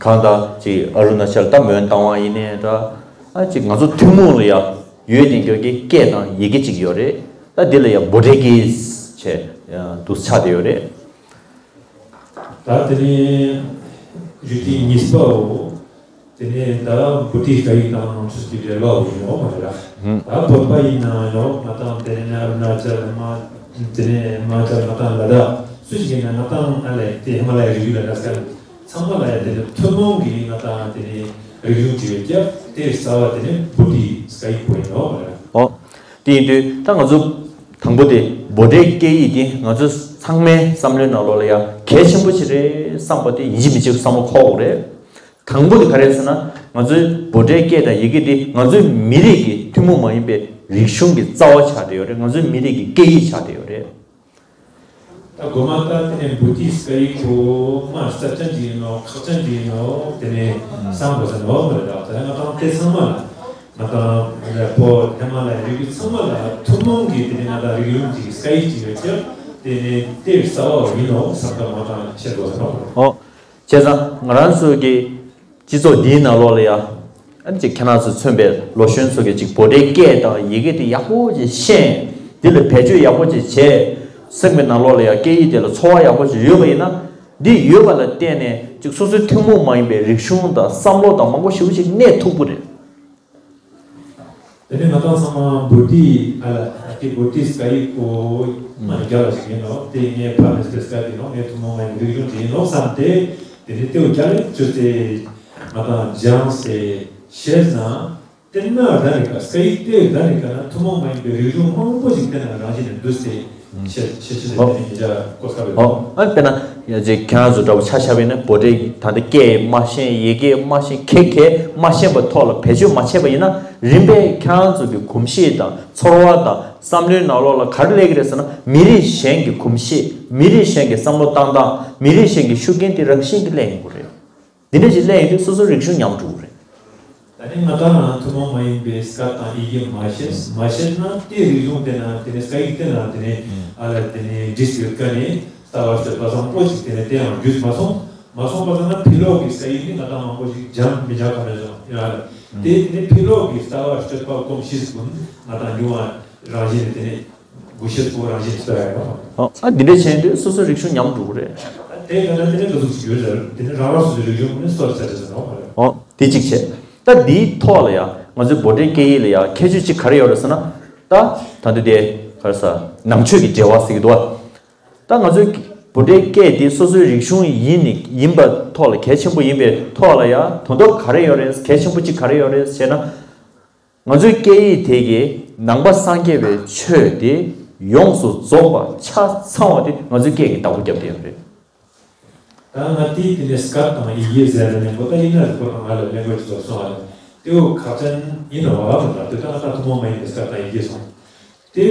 གང་ལྟར་ཅིག་ཨ་རུ་ན་ཅལ་ད་མོན་རྟ་དབང་ཡིན་ནའི་འདྲ་ཨ་ཅིག་ང་ཚོ་ཐུན་མོང་ལ་ཡ་ཡོད་དེ་འགྱོ་གི་སྐད་དང་ཡི་གེ་ཅིག་ཡོད་རེད། ད་འདི་ལ་ཡ་བྷོ་ཊའི་སྐད་ཡིག་བྱས་འདུག་ཆགས་བསྡད་ཡོད་རེད། ད་དེ་ནས་རྒྱུ་མཚན་གཉིས་པའོ། དེ་ནས་ད་བྷོ་ཊའི་སྐད་ཡིག་དང་ནང་ཆོས་ཀྱི་འབྲེལ་བའོ་ཡིན་ནོ་མ་རེད། ད་བོད་པ་ཡིན་ན་ཡང་ང་དང་དེ་ནས་ཨ་རུ་ན་ཅལ་མ་དེ་ནས་མ་ཅལ་ང་དང་ལ་དྭགས་སུ་ཞིག་ཡིན་ན་ང་དང་ཨ་ལས་དེ་ཧི་མ་ལ་ཡའི་རི་རྒྱུད་ལ་ན་སྐད་ཚང་མ་ལ་ཡ་དེ་ནས་ཐུན་མོང་གི་ང་དང་དེ་ནས་རིག་གཞུང་ཅིག་ཡོད་ཀྱང་དེ་རྩ་བ་དེ་ནས་བྷོ་ཊའི་སྐད་ཡིག་པོ་ཡིན་ནོ་མ་རེད། ཨོ། དེ་ཡིན་དུས་ད་ང་ཚོ་དང་པོ་དེ་བྷོ་ཊའི་སྐད་ཡིག་དེ་ང་ཚོ་ཚང་མའི་བསམ་བློའི་ནང་ལོགས་ལ་ཡ་གལ་ཆེན་པོ་ཞིག་རེད་བསམ་པ་དེ་ཡིན་གཅིག་མིན་གཅིག་བསམ་བློ་འཁོར་དགོས་རེད། དང་པོ་དེ་ག་རེ་ཟེར་ན་ང་ཚོའི་བྷོ་ཊའི་སྐད་དང་ཡི་གེ་དེ་ང་ཚོའི་མི་རིགས་ཀྱི་ཐུན་མོང་མ་ཡིན་པའི་རིག་གཞུང་གི་རྩ་བ་ཆགས་བསྡད་ཡོད་རེད། ང་ཚོའི་མི་རིགས་ཀྱི་སྐད་ཡིག་ཆགས་བསྡད་ཡོད་རེད། ད་དགོས་མ་ད་དེ་ནས་བྷོ་ཊའི་སྐད་ཡིག་པོ་མ་རྩ་ཅན་གྱི་ཡིན་ནོ་ཁག་ཅན་གྱི་ཡིན་ནོ་དེ་ནས་བསམ་དགོས་ས་ནོ་མ་རེད། ད་ང་དང་དེ་ཚང་མ་ལ་ང་དང་བོད་ཧི་མ་ལ་ཡའི་རི་རྒྱུད་ཚང་མ་ལ་ཐུན་མོང་གི་དེ་ནས་ང་དང་རིག་གཞུང་གི་སྐད་ཡིག་ཅིག་ཡོད་ཀྱང་དེ་ནས་དེ་རྩ་བ་ཡིན་ནོ་བསམ་ད་ང་དང་ཤེས་དགོས་ས་ནོ། ཨོ། བྱས་ཙང་ང་རང་ཚོ་གི་སྤྱི་ཚོགས་འདིའི་ནང་ལོགས་ལ་ཡ། ཨ་ནི་ཅིག་ཁྱེད་རང་ཚོ་མཚོན་པའི་ལོ་གཞོན་ཚོ་གིས་ཅིག་བྷོ་ཊའི་སྐད་དང་ཡི་གེ་དེ་ཡག་པོ་ཅིག་ཤེས། འདི་ལ་བེད་སྤྱོད་ཡག་པོ་ཅིག་བྱས། སེམས་ཀྱི་ནང་ལོགས་ལ་ཡ་སྐད་ཡིག་དེ་ལ་ཚོར་བ་ཡག་པོ་ཅིག་ཡོད་པ་ཡིན་ན། འདི་ཡོད་པ་ལ་བརྟེན་ནས་ཅིག་སོ་སོའི་ཐུན་མོང་མ་ཡིན་པའི་རིག་གཞུང་དང་བསམ་བློ་དང་མང་པོ་ཞེ་པོ་ཅིག་གནས་ཐུབ་ཀྱི་རེད། དེ་ནས་ང་དང་ཚང་མ་བྷོ་ཊའི་ཨ་ལ་ཨ་ཀི་བྷོ་ཊའི་སྐད་ཡིག་པོ་མ་ནི་རྒྱ་ལ་ཞིག་ཡིན་ནོ། དེ་ངས་ཕ་མེས་པའི་སྐད་ཡིག་ནོ། ངས་ཐུན་མོང་མ་ཡིན་པའི་རིག་གཞུང་ཅིག་ཡིན་ནོ་བསམ་སྟེ། དེ་ནས་དེའུ་རྒྱ་ལ་བཅོས་ཏེ་ང་དང་སྦྱངས་ཏེ་ཤེས་ན། དེ་ན་ད་ནི་ཀ་སྐད་ཡིག་དེ་ད་ནི་ཀ་ན་ཐུན་མོང་མ་ཡིན་པའི་རིག་གཞུང་མང་པོ་ཞིག་དེ་ན་རང་བཞིན་ནས་འདུས་ཏེ་ཤེས་ཤེས་ཤེས་ཏེ་ཨོ། དེ་ནི་ཡིན་ཅག་གོ་ས་རེད། ཨོ། ཨ་དཔེར་ན་ཡ་ཅིག་ཁྱེད་རང་ཚོ་འདྲ་པོ་ཆ་བཞག་པ་ཡིན་ན་བྷོ་ཊའི་ད་ལྟ་སྐད་མ་ཤེས་ཡི་གེ་མ་ཤེས་ཁེ་ཁེ་མ་ཤེས་པ་ཐོག་ལ་བེད་སྤྱོད་མ་བྱས་པ་ཡིན་ན་རིམ་པས་ཁྱེད་རང་ཚོ་གི་གོམས་གཤིས་དང་ཚོར་བ་དང་བསམ་བློའི་ནང་ལོགས་ལ་ག་རེ་སླེབས་ཀྱི་རེད་ཟེར་ན་མི་རིགས་གཞན་གྱི་གོམས་གཤིས་མི་རིགས་གཞན་གྱི་བསམ་བློ་བཏང་སྟངས་མི་རིགས་གཞན་གྱི་ཤུགས་རྐྱེན་དེ་རང་བཞིན་གྱིས་སླེབས་ཡོང་གི་རེད། འདི་འདྲ་ཞིག་གླེང་ཡོང་དུས་སོ་སོའི་རིག་གཞུང་ཉམས་འགྲོ་གི་རེད། ད་ནི་ང་དང་རང་ཐུན་མོང་མ་ཡིན་པའི་སྐད་དང་ཡི་གེ་མ་ཤེས་མ་ཤེས་ན་དེ་རིག་གཞུང་དེ་ན་དེ་ནི་སྐད་ཡིག་དེ་ན་དེ་ནི་ཨ་ལ་དེ་ནི་འདྲིས་ཡོད་ཀ་ནི་ལྟ་བ་སྤྱོད་པ་བཟང་པོ་ཞིག་དེ་ནི་དེ་ཡང་རྒྱུས་མ་སོང་མ་སོང་པ་ཙམ་ན་ཕྱི་ལོགས་ཀྱི་སྐད་ཡིག་ནི་ང་དང་མང་པོ་ཞིག་སྦྱང་མི་སྦྱང་ག་མེད་སོང་ཡ་ལ་དེ་དེ་ནི་ཕྱི་ལོགས་ཀྱི་ལྟ་བ་སྤྱོད་པ་གོམས་གཤིས་ཀུན་ང་དང་ཉུང་བ་རང་བཞིན་དེ་ནི། དགུ་ཤེས་པོ་རང་བཞིན་སོ་ཡ་ཡོད། ཨ་འདི་འདྲ་བྱས་དུས་སོ་སོའི་རིག་གཞུང་ཉམས་འགྲོ་གི་རེད། དེ་ག་ན་དེ་ནས་ག་ཟུག་ཅིག་ཡོད་ཟེར་དེ་ནི་རང་རང་སོ་སོའི་རིག་གཞུང་ནི་སོར་ཆ་ཆ་ཟེར་ནོ་མ་རེད། ཨོ་དེ་གཅིག་བྱས། ད་འདིའི་ཐོག་ལ་ཡ་ང་ཚོའི་བྷོ་ཊའི་སྐད་ཡིག་ལ་ཡ་ཁྱད་ཆོས་གཅིག་ག་རེ་ཡོད་རེད་ཟེར་ན། ད་ད་འདི་དེ་ག་རེ་ཟ་ནང་ཆོས་ཀྱི་འབྲེལ་བ་ཟེར་གྱི་འདུག་བ། ད་ང་ཚོའི་བྷོ་ཊའི་སྐད་འདི་སོ་སོའི་རིག་གཞུང་ཡིན་ནི་ཡིན་པ་ཐོག་ལ་གལ་ཆེན་པོ་ཡིན་པའི་ཐོག་ལ་ཡ་དོན་དག་ག་རེ་ཡོད་རེད་གལ་ཆེན་པོ་གཅིག་ག་རེ་ཡོད་རེད་ཟེར་ན། ང་ཚོའི་སྐད་ཡིག་དེ་གིས་ནང་པ་སངས་རྒྱས་པའི་ཆོས་དེ་ཡོངས་སུ་རྫོགས་པ་ཆ་ཚང་བ་དེ་ང་ཚོའི་སྐད་ཀྱིས་བདག་པོ་བརྒྱབ་བསྡད་ཡོད་རེད། ད་ང་དེའི་དེ་ནས་སྐད་དང་ཡི་གེ་ཟེར་ནས་གོ་ད་ཡིན་ན་རིག་པ་དང་ང་ལ་གླེང་དགོས་ཀྱི་བཟོ་སོང་བ་རེད། དེ་བོ་ཁག་ཅན་ཡིན་ནོ་བ་མ་ད་དེ་ད་ང་ད་ཐུན་མོང་མ་ཡིན་པའི་སྐད་དང་ཡི་གེ་སོང་། དེ་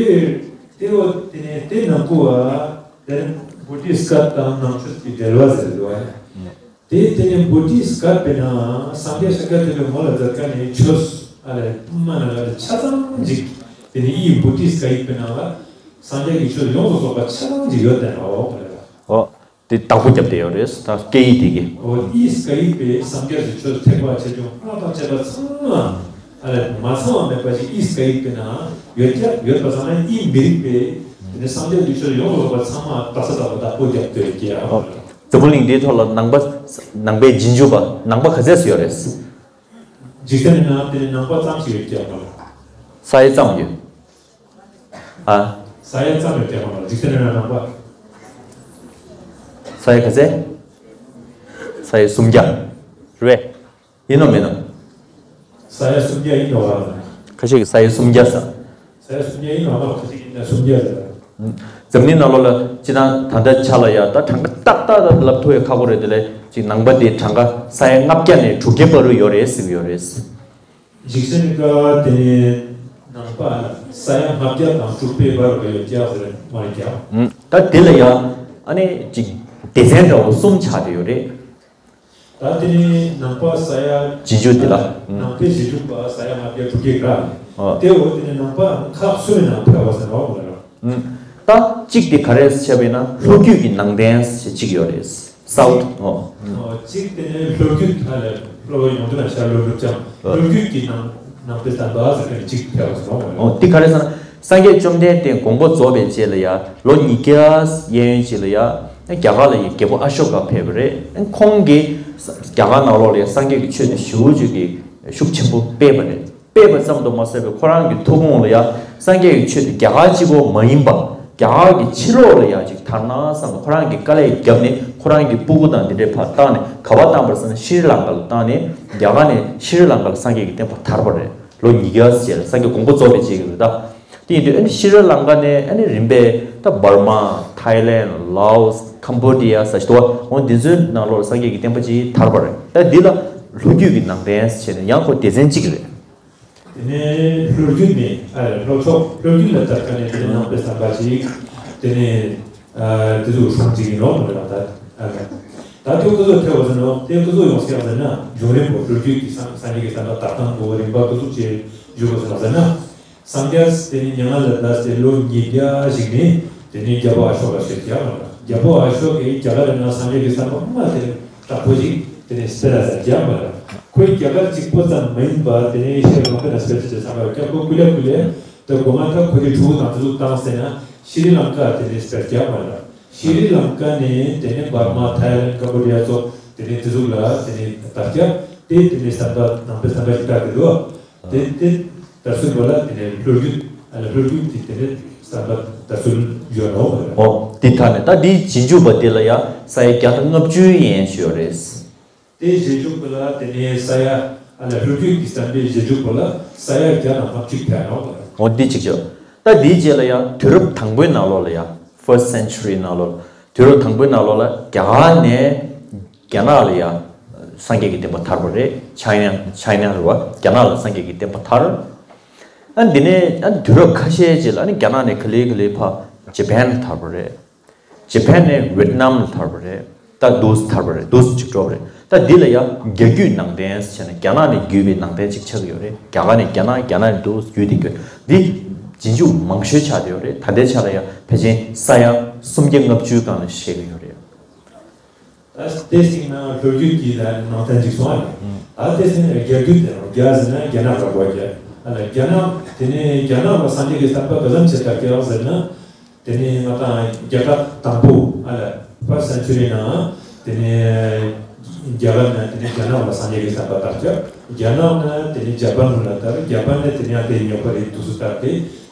དེ་བོ་དེ་ནས་དེ་ནང་ཁུ་བ་དེ་ནས་བྷོ་ཊའི་སྐད་དང་ནང་ཆོས་ཀྱི་འབྲེལ་བ་ཟེར་འདུག་བ། དེ་དེ་ནས་བྷོ་ཊའི་སྐད་དཔེར་ན་སངས་རྒྱས་ཤཱཀྱ་ཐུབ་པའི་ངོ་ལ་མཛད་མཁན་ནི་ཆོས་ཨ་ལས་མ་ན་ལ་ཆ་ཚང་ཅིག་དེ་ནས་ཨི་བྷོ་ཊའི་སྐད་ཡིག་དཔེར་ན་ལ་སངས་རྒྱས་ཀྱི་ཆོས་ཡོངས་སུ་རྫོགས་པ་ཆ་ཚང་ཅིག་ཡོད་དེ་ནོ་ཨོ་ལ། ཨོ་དེ་བདག་པོ་བརྒྱབ་བསྡད་ཡོད་རེད་ད་སྐད་ཡིག་དེ་གིས། ཨོ་ཨི་སྐད་ཡིག་དཔེ་སངས་རྒྱས་ཀྱི་ཆོས་ཐེག་པ་ཆེ་ཆུང་སྔགས་དང་བཅས་པ་ཚང་མ་ཨ་ལས་མ་ཚང་བ་མེད་པ་ཞིག་ཨི་སྐད་ཡིག་དཔེར་ན་ཡོད་ཀྱང་ཡོད་པ་ཚང་མ་ཨི་མི་རིགས་པས་དེ་ནས་སངས་རྒྱས་ཀྱི་ཆོས་ཡོངས་སུ་རྫོགས་པ་ཚང་མ་དག་ས་དག་པ་བདག་པོ་བརྒྱབ་སྡོད་ཀྱི་ཨོ། འཛམ་བུ་གླིང་འདིའི་ཐོག་ལ་ནང་པ་ནང་པའི་རྗེས་འཇུག་པ་ནང་པ་ག་ཚད་ཙམ་ཡོད་རེད། འཇིག་རྟེན་ནང་དེ་ནས་ནང་པ་ཙམ་ཞིག་ཡོད་ཀྱང་མ་རེད། ས་ཡ་ཙམ་ཡོད། ཨ། ས་ཡ་ཙམ་ཡོད་ཀྱང་མ་རེད་འཇིག་རྟེན་ནང་ནང་པ། ས་ཡ་ག་ཚད། ས་ཡ་སུམ་བརྒྱ། རེད་པས། ཡིན་ནམ་མིན་ནམ། ས་ཡ་སུམ་བརྒྱ་ཡིན་ནོ་བ། ཁ་ཤས་ཀྱིས་ས་ཡ་སུམ་བརྒྱ་ཟེར། ས་ཡ་སུམ་བརྒྱ་ཡིན་ནོ་བ་ཁ་ཤས་ཀྱིས། ཡ་སུམ་བརྒྱ་རེད། འཛམ་གླིང་ནང་ལོགས་ལ་སྤྱིར་བཏང་ད་ལྟ་ཆ་ལ་ཡ་ད་གྲངས་ཀ་ཏག་ཏག་ད་ལབ་ཐུབ་ཡ་ཁག་པོ་རེད། དེ་ལས་ཅིག་ནང་པ་དེ་གྲངས་ཀ་ས་ཡ་ལྔ་བརྒྱ་ནས་དྲུག་བརྒྱ་བར་དུ་ཡོད་རེད་ཟེར་གྱི་ཡོད་རེད། འཇིག་རྟེན་ཀ་དེ་ནས་ནང་པ་ས་ཡ་ལྔ་བརྒྱ་དང་དྲུག་བརྒྱ་བར་དུ་ཡོད་ཀྱག་ཟེར་མ་རེད་ཀྱག་ད་དེ་ལ་ཡ་ཨ་ནི་ཅིག་སྡེ་ཚན་འདྲ་བོ་གསུམ་ཆགས་བསྡད་ཡོད་རེད། ད་དེ་ནི་ནང་པ་ས་ཡ། རྗེས་འཇུག་དེ་ལ། ནང་པའི་རྗེས་འཇུག་པ་ས་ཡ་ལྔ་བརྒྱ་དྲུག་བརྒྱ་ག་ཨ། དེ་འོ་དེ་ནི་ནང་པ་ཁག་གསུམ་ནང་ཕེབས་པ་ཟེར་བ་མ་རེད། ད་གཅིག་དེ་ག་རེ་ཟེར་བྱས་པ་ཡིན་ན་ལྷོ་རྒྱུད་ཀྱི་ནང་བསྟན་ཟེར་གཅིག་ཡོད་རེད། སའུ་ཐི་ཨོ། གཅིག་དེ་ནི་ལྷོ་རྒྱུད་ཁ་ལས་ལྷོ་ཡོང་དུས་ན་ཤར་ལྷོ་ནུབ་བྱང་ལྷོ་རྒྱུད་ཀྱི་ནང་ནང་པའི་བསྟན་པ་ཟེར་མཁན་གཅིག་ཕེབས་པ་ཟེར་བ་མ་རེད། ཨོ་དེ་ག་རེ་ཟེར་ན། སངས་རྒྱས་བཅོམ་ལྡན་འདས་དགོངས་པ་རྫོགས་པའི་རྗེས་ལ་ཡ་ལོ་ཉིས་བརྒྱ་གཡས་གཡོན་ཅིག་ལ་ཡ་རྒྱ་གར་ལ་ཡ་རྒྱལ་པོ་ཨ་ཤོ་ཀ་ཕེབས་པ་རེད། ཁོང་གིས་རྒྱ་གར་ནང་ལོགས་ལ་ཡ་སངས་རྒྱས་ཀྱི་ཆོས་དེ་ཞེ་པོ་ཅིག་གི་ཤུགས་ཆེན་པོ་སྤེལ་བ་རེད། སྤེལ་བ་ཙམ་དུ་མ་ཟད་པའི་ཁོ་རང་གི་ཐུགས་དགོངས་ལ་ཡ་སངས་རྒྱས་ཀྱི་ཆོས་དེ་རྒྱ་གར་གཅིག་པོ་མ་ཡིན་པ་རྒྱ་གར་གྱི་ཕྱི་ལོགས་ལ་ཡ་ཅིག་དར་ན་བསམ་པ་ཁོ་རང་གིས་དཀའ་ལས་བརྒྱབ་ནས་ཁོ་རང་གི་སྤུ་གུ་དང་འདི་འདྲའི་ཕར་བཏང་ནས་ག་པར་བཏང་པ་རེད་ཟེར་ན་ཤྲི་ལང་ཀ་ལ་བཏང་ནས་རྒྱ་གར་ནས་ཤྲི་ལང་ཀ་ལ་སངས་རྒྱས་ཀྱི་བསྟན་པ་དར་བ་རེད། ལོ་ཉིས་བརྒྱ་ཙམ་རྗེས་ལ་སངས་རྒྱས་དགོངས་པ་རྫོགས་པའི་རྗེས་ཀྱི་རེད་ད། དེ་ཡིན་དུས་ཨ་ནི་ཤྲི་ལང་ཀ་ནས་ཨ་ནི་རིམ་པས་ད་འབར་མ། ཐའི་ལེན། ལའོ་སི། ཀམ་བོ་ཌི་ཡ་ཟེར་ཞིག་འདུག་འོ་འདི་ཚོའི་ནང་ལོགས་ལ་སངས་རྒྱས་ཀྱི་བསྟན་པ་ཅིག་དར་བ་རེད། ད་འདི་ལ་ལྷོ་རྒྱུད་ཀྱི་ནང་བསྟན་ཟེར་བྱས་ནས་ཡང་ཁོ་སྡེ་ཚན་གཅིག་རེད། དེ་ནས་ལྷོ་རྒྱུད་ནས་ཨ་ལྷོ་ཕྱོགས་ལྷོ་རྒྱུད་ལ་དར་མཁན་ནས་དེ་ནས་ནང་པའི་བསམ་པ་ཅིག་དེ་ནས་ཨ་དེ་ཚོ་སྲུང་ཅིག་ཡིན་ནོ་མ་རེད་པ། ད་ཨ་ད་དེ་ཀུ་ཟོ་ཐེ་བ་ཟེར་ནོ་དེ་ཀུ་ཟོ་ཡོང་སྐྱག་ཟེར་ན་འབྱུང་རིང་པོ་ལྷོ་རྒྱུད་ཀྱི་སངས་སངས་རྒྱས་ཀྱི་བསྟན་པ་དར་སྟངས་པོ་རིམ་པ་ཀུ་ཟོ་ཅིག་འཇུག་དགོས་ཟེར་ན་ཟེར་ན། སངས་རྒྱས་དེ་ནི་མྱ་ངན་ལས་འདས་ཏེ་ལོ་ཉིས་བརྒྱ་ཞིག་ནི་དེ་ནི་རྒྱལ་པོ་ཨ་ཤོ་ཀ་ཞེས་བྱ་བ་ལ། རྒྱལ་པོ་ཨ་ཤོ་ཀས་རྒྱ་གར་ནང་སངས་རྒྱས་ཀྱི་བསྟན་པ་མ་དེ་དྲག་པོ་ཞིག་དེ་ནི་སྤེལ་ལ་ཟེར་བྱ་བ་ལ། ཁོས་རྒྱ་གར་གཅིག་པོ་ཙམ་མ་ཡིན་པར་དེ་ནི་ཤེས་རོགས་པའི་ལ་སྤེལ་ཏེ་བསྟན་པ་རྒྱལ་པོ་ཀུ་ལེ་ཀུ་ལེ་དེ་གོ་མ་ཐག་ཁོ་དེ་ཕྲུ་གུ་དང་དེ་ཚོ་བཏང་ཟེར་ན་ཤྲི་ལང་ཀ་དེ་ནི་སྤེལ་བྱ་བ་ལ། ཤྲི་ལང་ཀ་ནས་དེ་ནི་འབར་མ་ཐའི་ལེན་ཀམ་བོ་ཌི་ཡ་སོགས་དེ་ནི་དེ་ཚོ་ལ་དེ་ནི་དར་བྱ་དེ་དེ་ནི་བསྟན་པ་ནང་པའི་བསྟན་པ་ཞིག་དར་གྱི་འདུག་དེ་དེ་དར་ཚུལ་བ་ལ་དེ་ནས་ལྷོ་རྒྱུད་ཨ་ལ་ལྷོ་རྒྱུད་དེ་དེ་ནས་བསྟན་པ་དར་ཚུལ་ཡོད་ནོ། ཨོ་དེ་མཐའ་ནས་ད་འདིའི་རྗེས་འཇུག་པ་དེ་ལ་ཡང་ས་ཡ་བརྒྱ་དང་ལྔ་བཅུ་ཡན་ཞིག་ཡོད་རེད། དེའི་རྗེས་འཇུག་པ་ལ་དེ་ནས་ས་ཡ་ཨ་ལ་ལྷོ་རྒྱུད་ཀྱི་བསྟན་པའི་རྗེས་འཇུག་པ་ལ་ས་ཡ་བརྒྱ་དང་ལྔ་བཅུ་ཕེབས་ནོ། ཨོ་འདི་གཅིག་བྱོས། ད་འདིའི་རྗེས་ལ་ཡང་དུས་རབས་དང་པོའི་ནང་ལོགས་ལ་ཡང་first century་ནང་ལོགས་དུས་རབས་དང་པོའི་ནང་ལོགས་ལ་རྒྱ་གར་ནས་རྒྱ་ནག་ལ་ཡ་སངས་རྒྱས་ཀྱི་བསྟན་པ་དར་བ་རེད། ཆའི་ན་ཆའི་ན་རེད་བ། རྒྱ་ནག་ལ་སངས་རྒྱས་ཀྱི་བསྟན་པ་དར། ཨ་འདི་ནས་ཨ་དུས་རབས་ཁ་ཤས་ཅིག་ལ་ཨ་ནི་རྒྱ་ནག་ནས་ག་ལེ་ག་ལེ་ཕར་ཇེ་པན་ལ་དར་བ་རེད། ཇེ་པན་ནས་ཝེད་ནམ་ལ་དར་བ་རེད། ད་འདུག་སེ་དར་བ་རེད། འདུག་སེ་ཅིག་འགྲོ་བ་རེད། ད་འདི་ལ་ཡ་རྒྱ་བརྒྱུད་ནང་བསྟན་ཟེར་ནས་རྒྱ་ནག་ནས་བརྒྱུད་པའི་ནང་བསྟན་ཅིག་ཆགས་ཀྱི་ཡོད་རེད། རྒྱ་གར་ནས་རྒྱ་ནག་རྒྱ་ནག་ནས་འདུག་སེ་བརྒྱུད་དེ་བརྒྱུད་འདི་རྗེས་འཇུག་མང་ཤོས་ཆགས་བསྡད་ཡོད་རེད། ད་ལྟའི་ཆ་ལ་ཡ་ཕལ་ཆེར་ས་ཡ་སུམ་བརྒྱ་ལྔ་བཅུའི་སྒང་ལ་བཤད་ཀྱི་ཡོད་རེད། ད་དེ་སྲིད་ན་ལྷོ་རྒྱུད་ཀྱི་ལ་ནང་བསྟན་ཅིག་སོང་བ་རེད། ད་དེ་སྲིད་ན་རྒྱ་བརྒྱུད་དེ་རེད། རྒྱ་ཟེར་ན་རྒྱ་ནག་རེད་གོ། རྒྱ་ཨ་ལ་རྒྱ་ནག་དེ་ནས་རྒྱ་ནག་ལ་སངས་རྒྱས་ཀྱི་བསྟན་པ་ག་ཙམ་ཆེ་དར་གྱི་ཡོད་ཟེར་ན། དེ་ནས་ང་དང་རྒྱ་གར་དང་པོ་ཨ་ལ་first century་ནང་དེ་ནས་རྒྱ་གར་ནས་དེ་ནས་རྒྱ་ནག་ལ་སངས་རྒྱས་ཀྱི་བསྟན་པ་དར་ཀྱང་རྒྱ་ནག་ནས་དེ་ནས་ཇ་པན་ལ་དར། ཇ་པན་ནས་དེ་ནས་དེ་ཉོག་པ་རེད་འདུག་སེ་དར་ཏེ་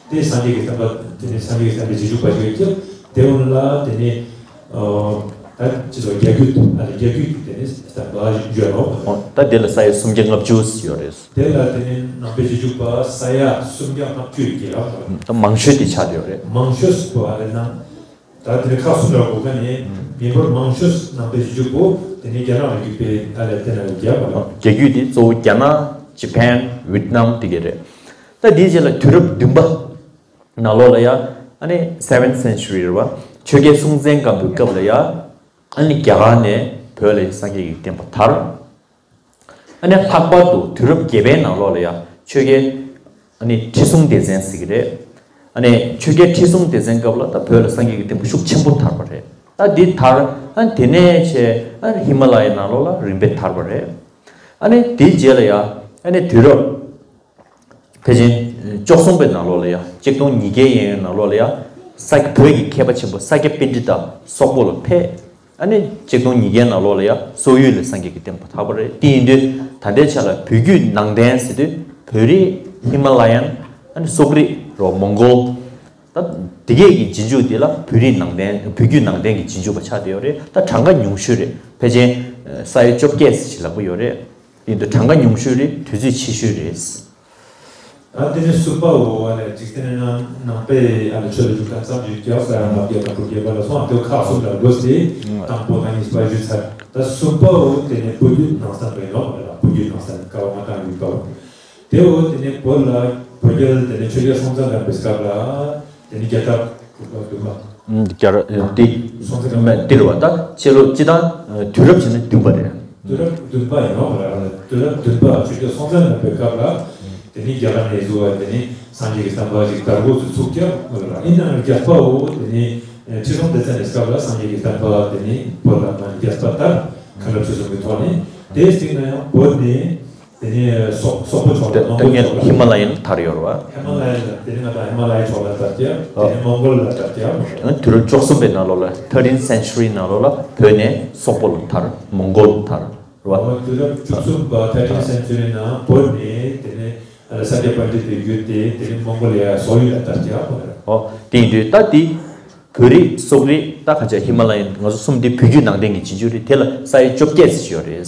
དེ་སངས་རྒྱས་ཀྱི་བསྟན་པ་དེ་ནས་སངས་རྒྱས་ཀྱི་བསྟན་པའི་རྗེས་འཇུག་པ་ཞིག་ཡོད་ཀྱང་དེ་འོང་ལ་དེ་ནས་ད་ཅི་ལོ་རྒྱ་བརྒྱུད་ཨ་ལ་རྒྱ་བརྒྱུད་ཀྱི་དེ་ནས་བསྟན་པ་ཡོད་རོགས། ད་དེ་ལ་ས་ཡ་སུམ་བརྒྱ་ལྔ་བཅུ་ཡོད་རེད། དེ་ལ་དེ་ནས་ནང་པའི་རྗེས་འཇུག་པ་ས་ཡ་སུམ་བརྒྱ་ལྔ་བཅུ་ཡོད་ཀྱི་རེད། ད་མང་ཤོས་དེ་ཆགས་ཡོད་རེད། མང་ཤོས་པོ་ཨ་ལས་ན། ད་དེ་ཁག་གསུམ་ལ་གོ་མཁན་ནི་མི་འབོར་མང་ཤོས་ནང་པའི་རྗེས་འཇུག་པོ་དེ་ནི་རྒྱ་ནག་ལ་བརྒྱུད་པའི་ཨ་ལས་དེ་ན་ཡོད་ཀྱི་རེད། རྒྱ་བརྒྱུད་དེ་གཙོ་བོ་རྒྱ་ནག་ཇེ་པན་ཝེད་ནམ་དེ་ག་རེད། ད་དེའི་རྗེས་ལ་དུས་རབས་བདུན་པ་ནང་ལོགས་ལ་ཡ་ཨ་ནི་seventh century་རེད་བ། ཆོས་རྒྱལ་སྲོང་བཙན་སྒམ་པོའི་སྐབས་ལ་ཡ་ཨ་ནི་རྒྱ་གར་ནས་བོད་ལ་སངས་རྒྱས་ཀྱི་བསྟན་པ་དར། ཨ་ནི་ལྷག་པར་དུ་དུས་རབས་བརྒྱད་པའི་ནང་ལོགས་ལ་ཡང་ཆོས་རྒྱལ་ཨ་ནི་ཁྲི་སྲོང་ལྡེ་བཙན་ཟེར་གྱི་རེད། ཨ་ནི་ཆོས་རྒྱལ་ཁྲི་སྲོང་ལྡེ་བཙན་སྐབས་ལ་ད་བོད་ལ་སངས་རྒྱས་ཀྱི་བསྟན་པ་ཤུགས་ཆེན་པོ་དར་བ་རེད། ད་འདི་དར་ཨ་ནི་དེ་ནས་བྱས་ཨ་ནི་ཧི་མ་ལ་ཡའི་ནང་ལོགས་ལ་རིམ་པས་དར་བ་རེད། ཨ་ནི་དེའི་རྗེས་ལ་ཡང་ཨ་ནི་དུས་རབས་ཕལ་ཆེར་བཅུ་གསུམ་པའི་ནང་ལོགས་ལ་ཡ་ཆིག་སྟོང་ཉིས་བརྒྱའི་གཡས་གཡོན་ནང་ལོགས་ལ་ཡ་ས་སྐྱ་བོད་ཀྱི་མཁས་པ་ཆེན་པོ་ས་སྐྱ་པཎྜི་ཏ་སོག་པོ་ལ་ཕེབས། ཨ་ནི་ཆིག་སྟོང་ཉིས་བརྒྱའི་ནང་ལོགས་ལ་ཡ་སོག་ཡུལ་ལ་སངས་རྒྱས་ཀྱི་བསྟན་པ་དར་བ་རེད། དེ་ཡིན་དུས་ད་ལྟའི་ཆ་ལ་བོད་བརྒྱུད་ནང་བསྟན་ཟེར་དུས་བོད་རིགས་ཧི་མ་ལ་ཡན་ཨ་ནི་སོག་རིགས་རོ་མོང་གོལ། ད་དེ་གས་ཀྱི་རྗེས་འཇུག་དེ་ལ་བོད་རིགས་ནང་བསྟན་བོད་བརྒྱུད་ནང་བསྟན་གྱི་རྗེས་འཇུག་པ་ཆགས་བསྡད་ཡོད་རེད། ད་གྲངས་ཀ་ཉུང་ཤོས་རེད། ཕལ་ཆེར་ས་ཡ་བཅོ་བརྒྱད་ཙམ་ཞིག་ལྷག་པོ་ཡོད་རེད། ཡིན་དུས་གྲངས་ཀ་ཉུང་ཤོས་རེད། དུས་ཚོད་ཆེ་ཤོས་རེད། ད་དེ་ནས་གསུམ་པའོ་ཨ་ལས་འཇིག་རྟེན་ནང་ནང་པའི་ཨ་ལས་ཆོས་ལ་འཇུག་སྟངས་ཙམ་ཞིག་རྒྱག་ས་ཡང་མ་རྒྱག་དང་པོ་རྒྱག་པ་ལ་སོང་ཨ་དེ་ཁག་གསུམ་ལ་དགོས་ཏེ་དང་པོ་དང་གཉིས་པ་ཞུས་ཚར། ད་གསུམ་པའོ་དེ་ནས་བོད་བརྒྱུད་ནང་བསྟན་པའི་ནོ་ལ་བོད་བརྒྱུད་ནང་བསྟན་ཀ་བ་མ་བཏང་ཡོད་པའོ། དེའོ་དེ་ནས་བོད་ལ་བོད་རྒྱལ་དེ་ནས་ཆོས་རྒྱལ་སྲོང་བཙན་སྒམ་པོའི་སྐབས་ལ་དེ་ནས་རྒྱལ་ཐབས་དགུ་པ་བདུན་པ། རྒྱལ་རབས་དེ་སྲོང་བཙན་སྒམ་པོ་དེ་རེད་བ། ད་ཕྱི་ལོ་སྤྱི་དང་དུས་རབས་བྱས་ན་བདུན་པ་རེད། དུས་རབས་བདུན་པ་ཡིན་ནོ། དུས་རབས་བདུན་པ་ཆོས་རྒྱལ་སྲོང་བཙན་སྒམ་པོའི་སྐབས་ལ་དེ་ནི་རྒྱ་གར་ནས་བཟོ་བ་དེ་ནི་སངས་རྒྱས་ཀྱི་བསྟན་པ་ཞིག་དར་འགོ་ཚུགས་ཚུགས་ཀྱང་ཡིན་ནའང་རྒྱལ་པོའོ་དེ་ནི་ཁྲི་སྲོང་ལྡེ་བཙན་གྱི་སྐབས་ལ་སངས་རྒྱས་ཀྱི་བསྟན་པ་དེ་ནི་བོད་ལ་མ་རྒྱལ་པ་ལྟར་མཁའ་འགྲོ་ཆོས་གསུམ་གྱི་ཐོག་ནས་དེའི་སྟེང་ན་ཡང་བོད་ནས་དེ་ནས་སོག་སོག་པོ་ཕྱོགས་ལ་མོང་གོལ་ཕྱོགས་ལ་ཧི་མ་ལ་ཡན་དར་ཡོད་རེད་བ། ཧི་མ་ལ་ཡན་ལ་དེ་ནས་ང་དང་ཧི་མ་ལ་ཡའི་ཕྱོགས་ལ་དར་གྱི་དེ་ནས་མོང་གོལ་ལ་དར་གྱི་དུས་རབས་བཅུ་གསུམ་པའི་ནང་ལོགས་ལ་thirteenth century ནང་ལོགས་ལ་བོད་ནས་སོག་པོ་ལ་དར། མོང་གོལ་དར་རེད་བ། དུས་རབས་བཅུ་གསུམ་པ་thirteenth century ནང་བོད་ནས་དེ་ནས་ས་སྐྱ་པཎྜི་ཏའི་བརྒྱུད་དེ་དེ་ནས་མོང་གོལ་ལ་ཡ་སོག་ཡུལ་ལ་དར་གྱི་ཡ་ཁོ་རེད། ཨོ་དེ་ཡིན་དུས་ད་དེ་བོད་རིགས་སོག་རིགས་ད་ཁ་ཆ་ཧི་མ་ལ་ཡན་ང་ཚོ་གསུམ་དེ་བོད་བརྒྱུད་ནང་བསྟན་གྱི་རྗེས་འཇུག་རེད། དེ་ལ་ས་ཡ་བཅོ་བརྒྱད་ཙམ་ཡོད་རེད།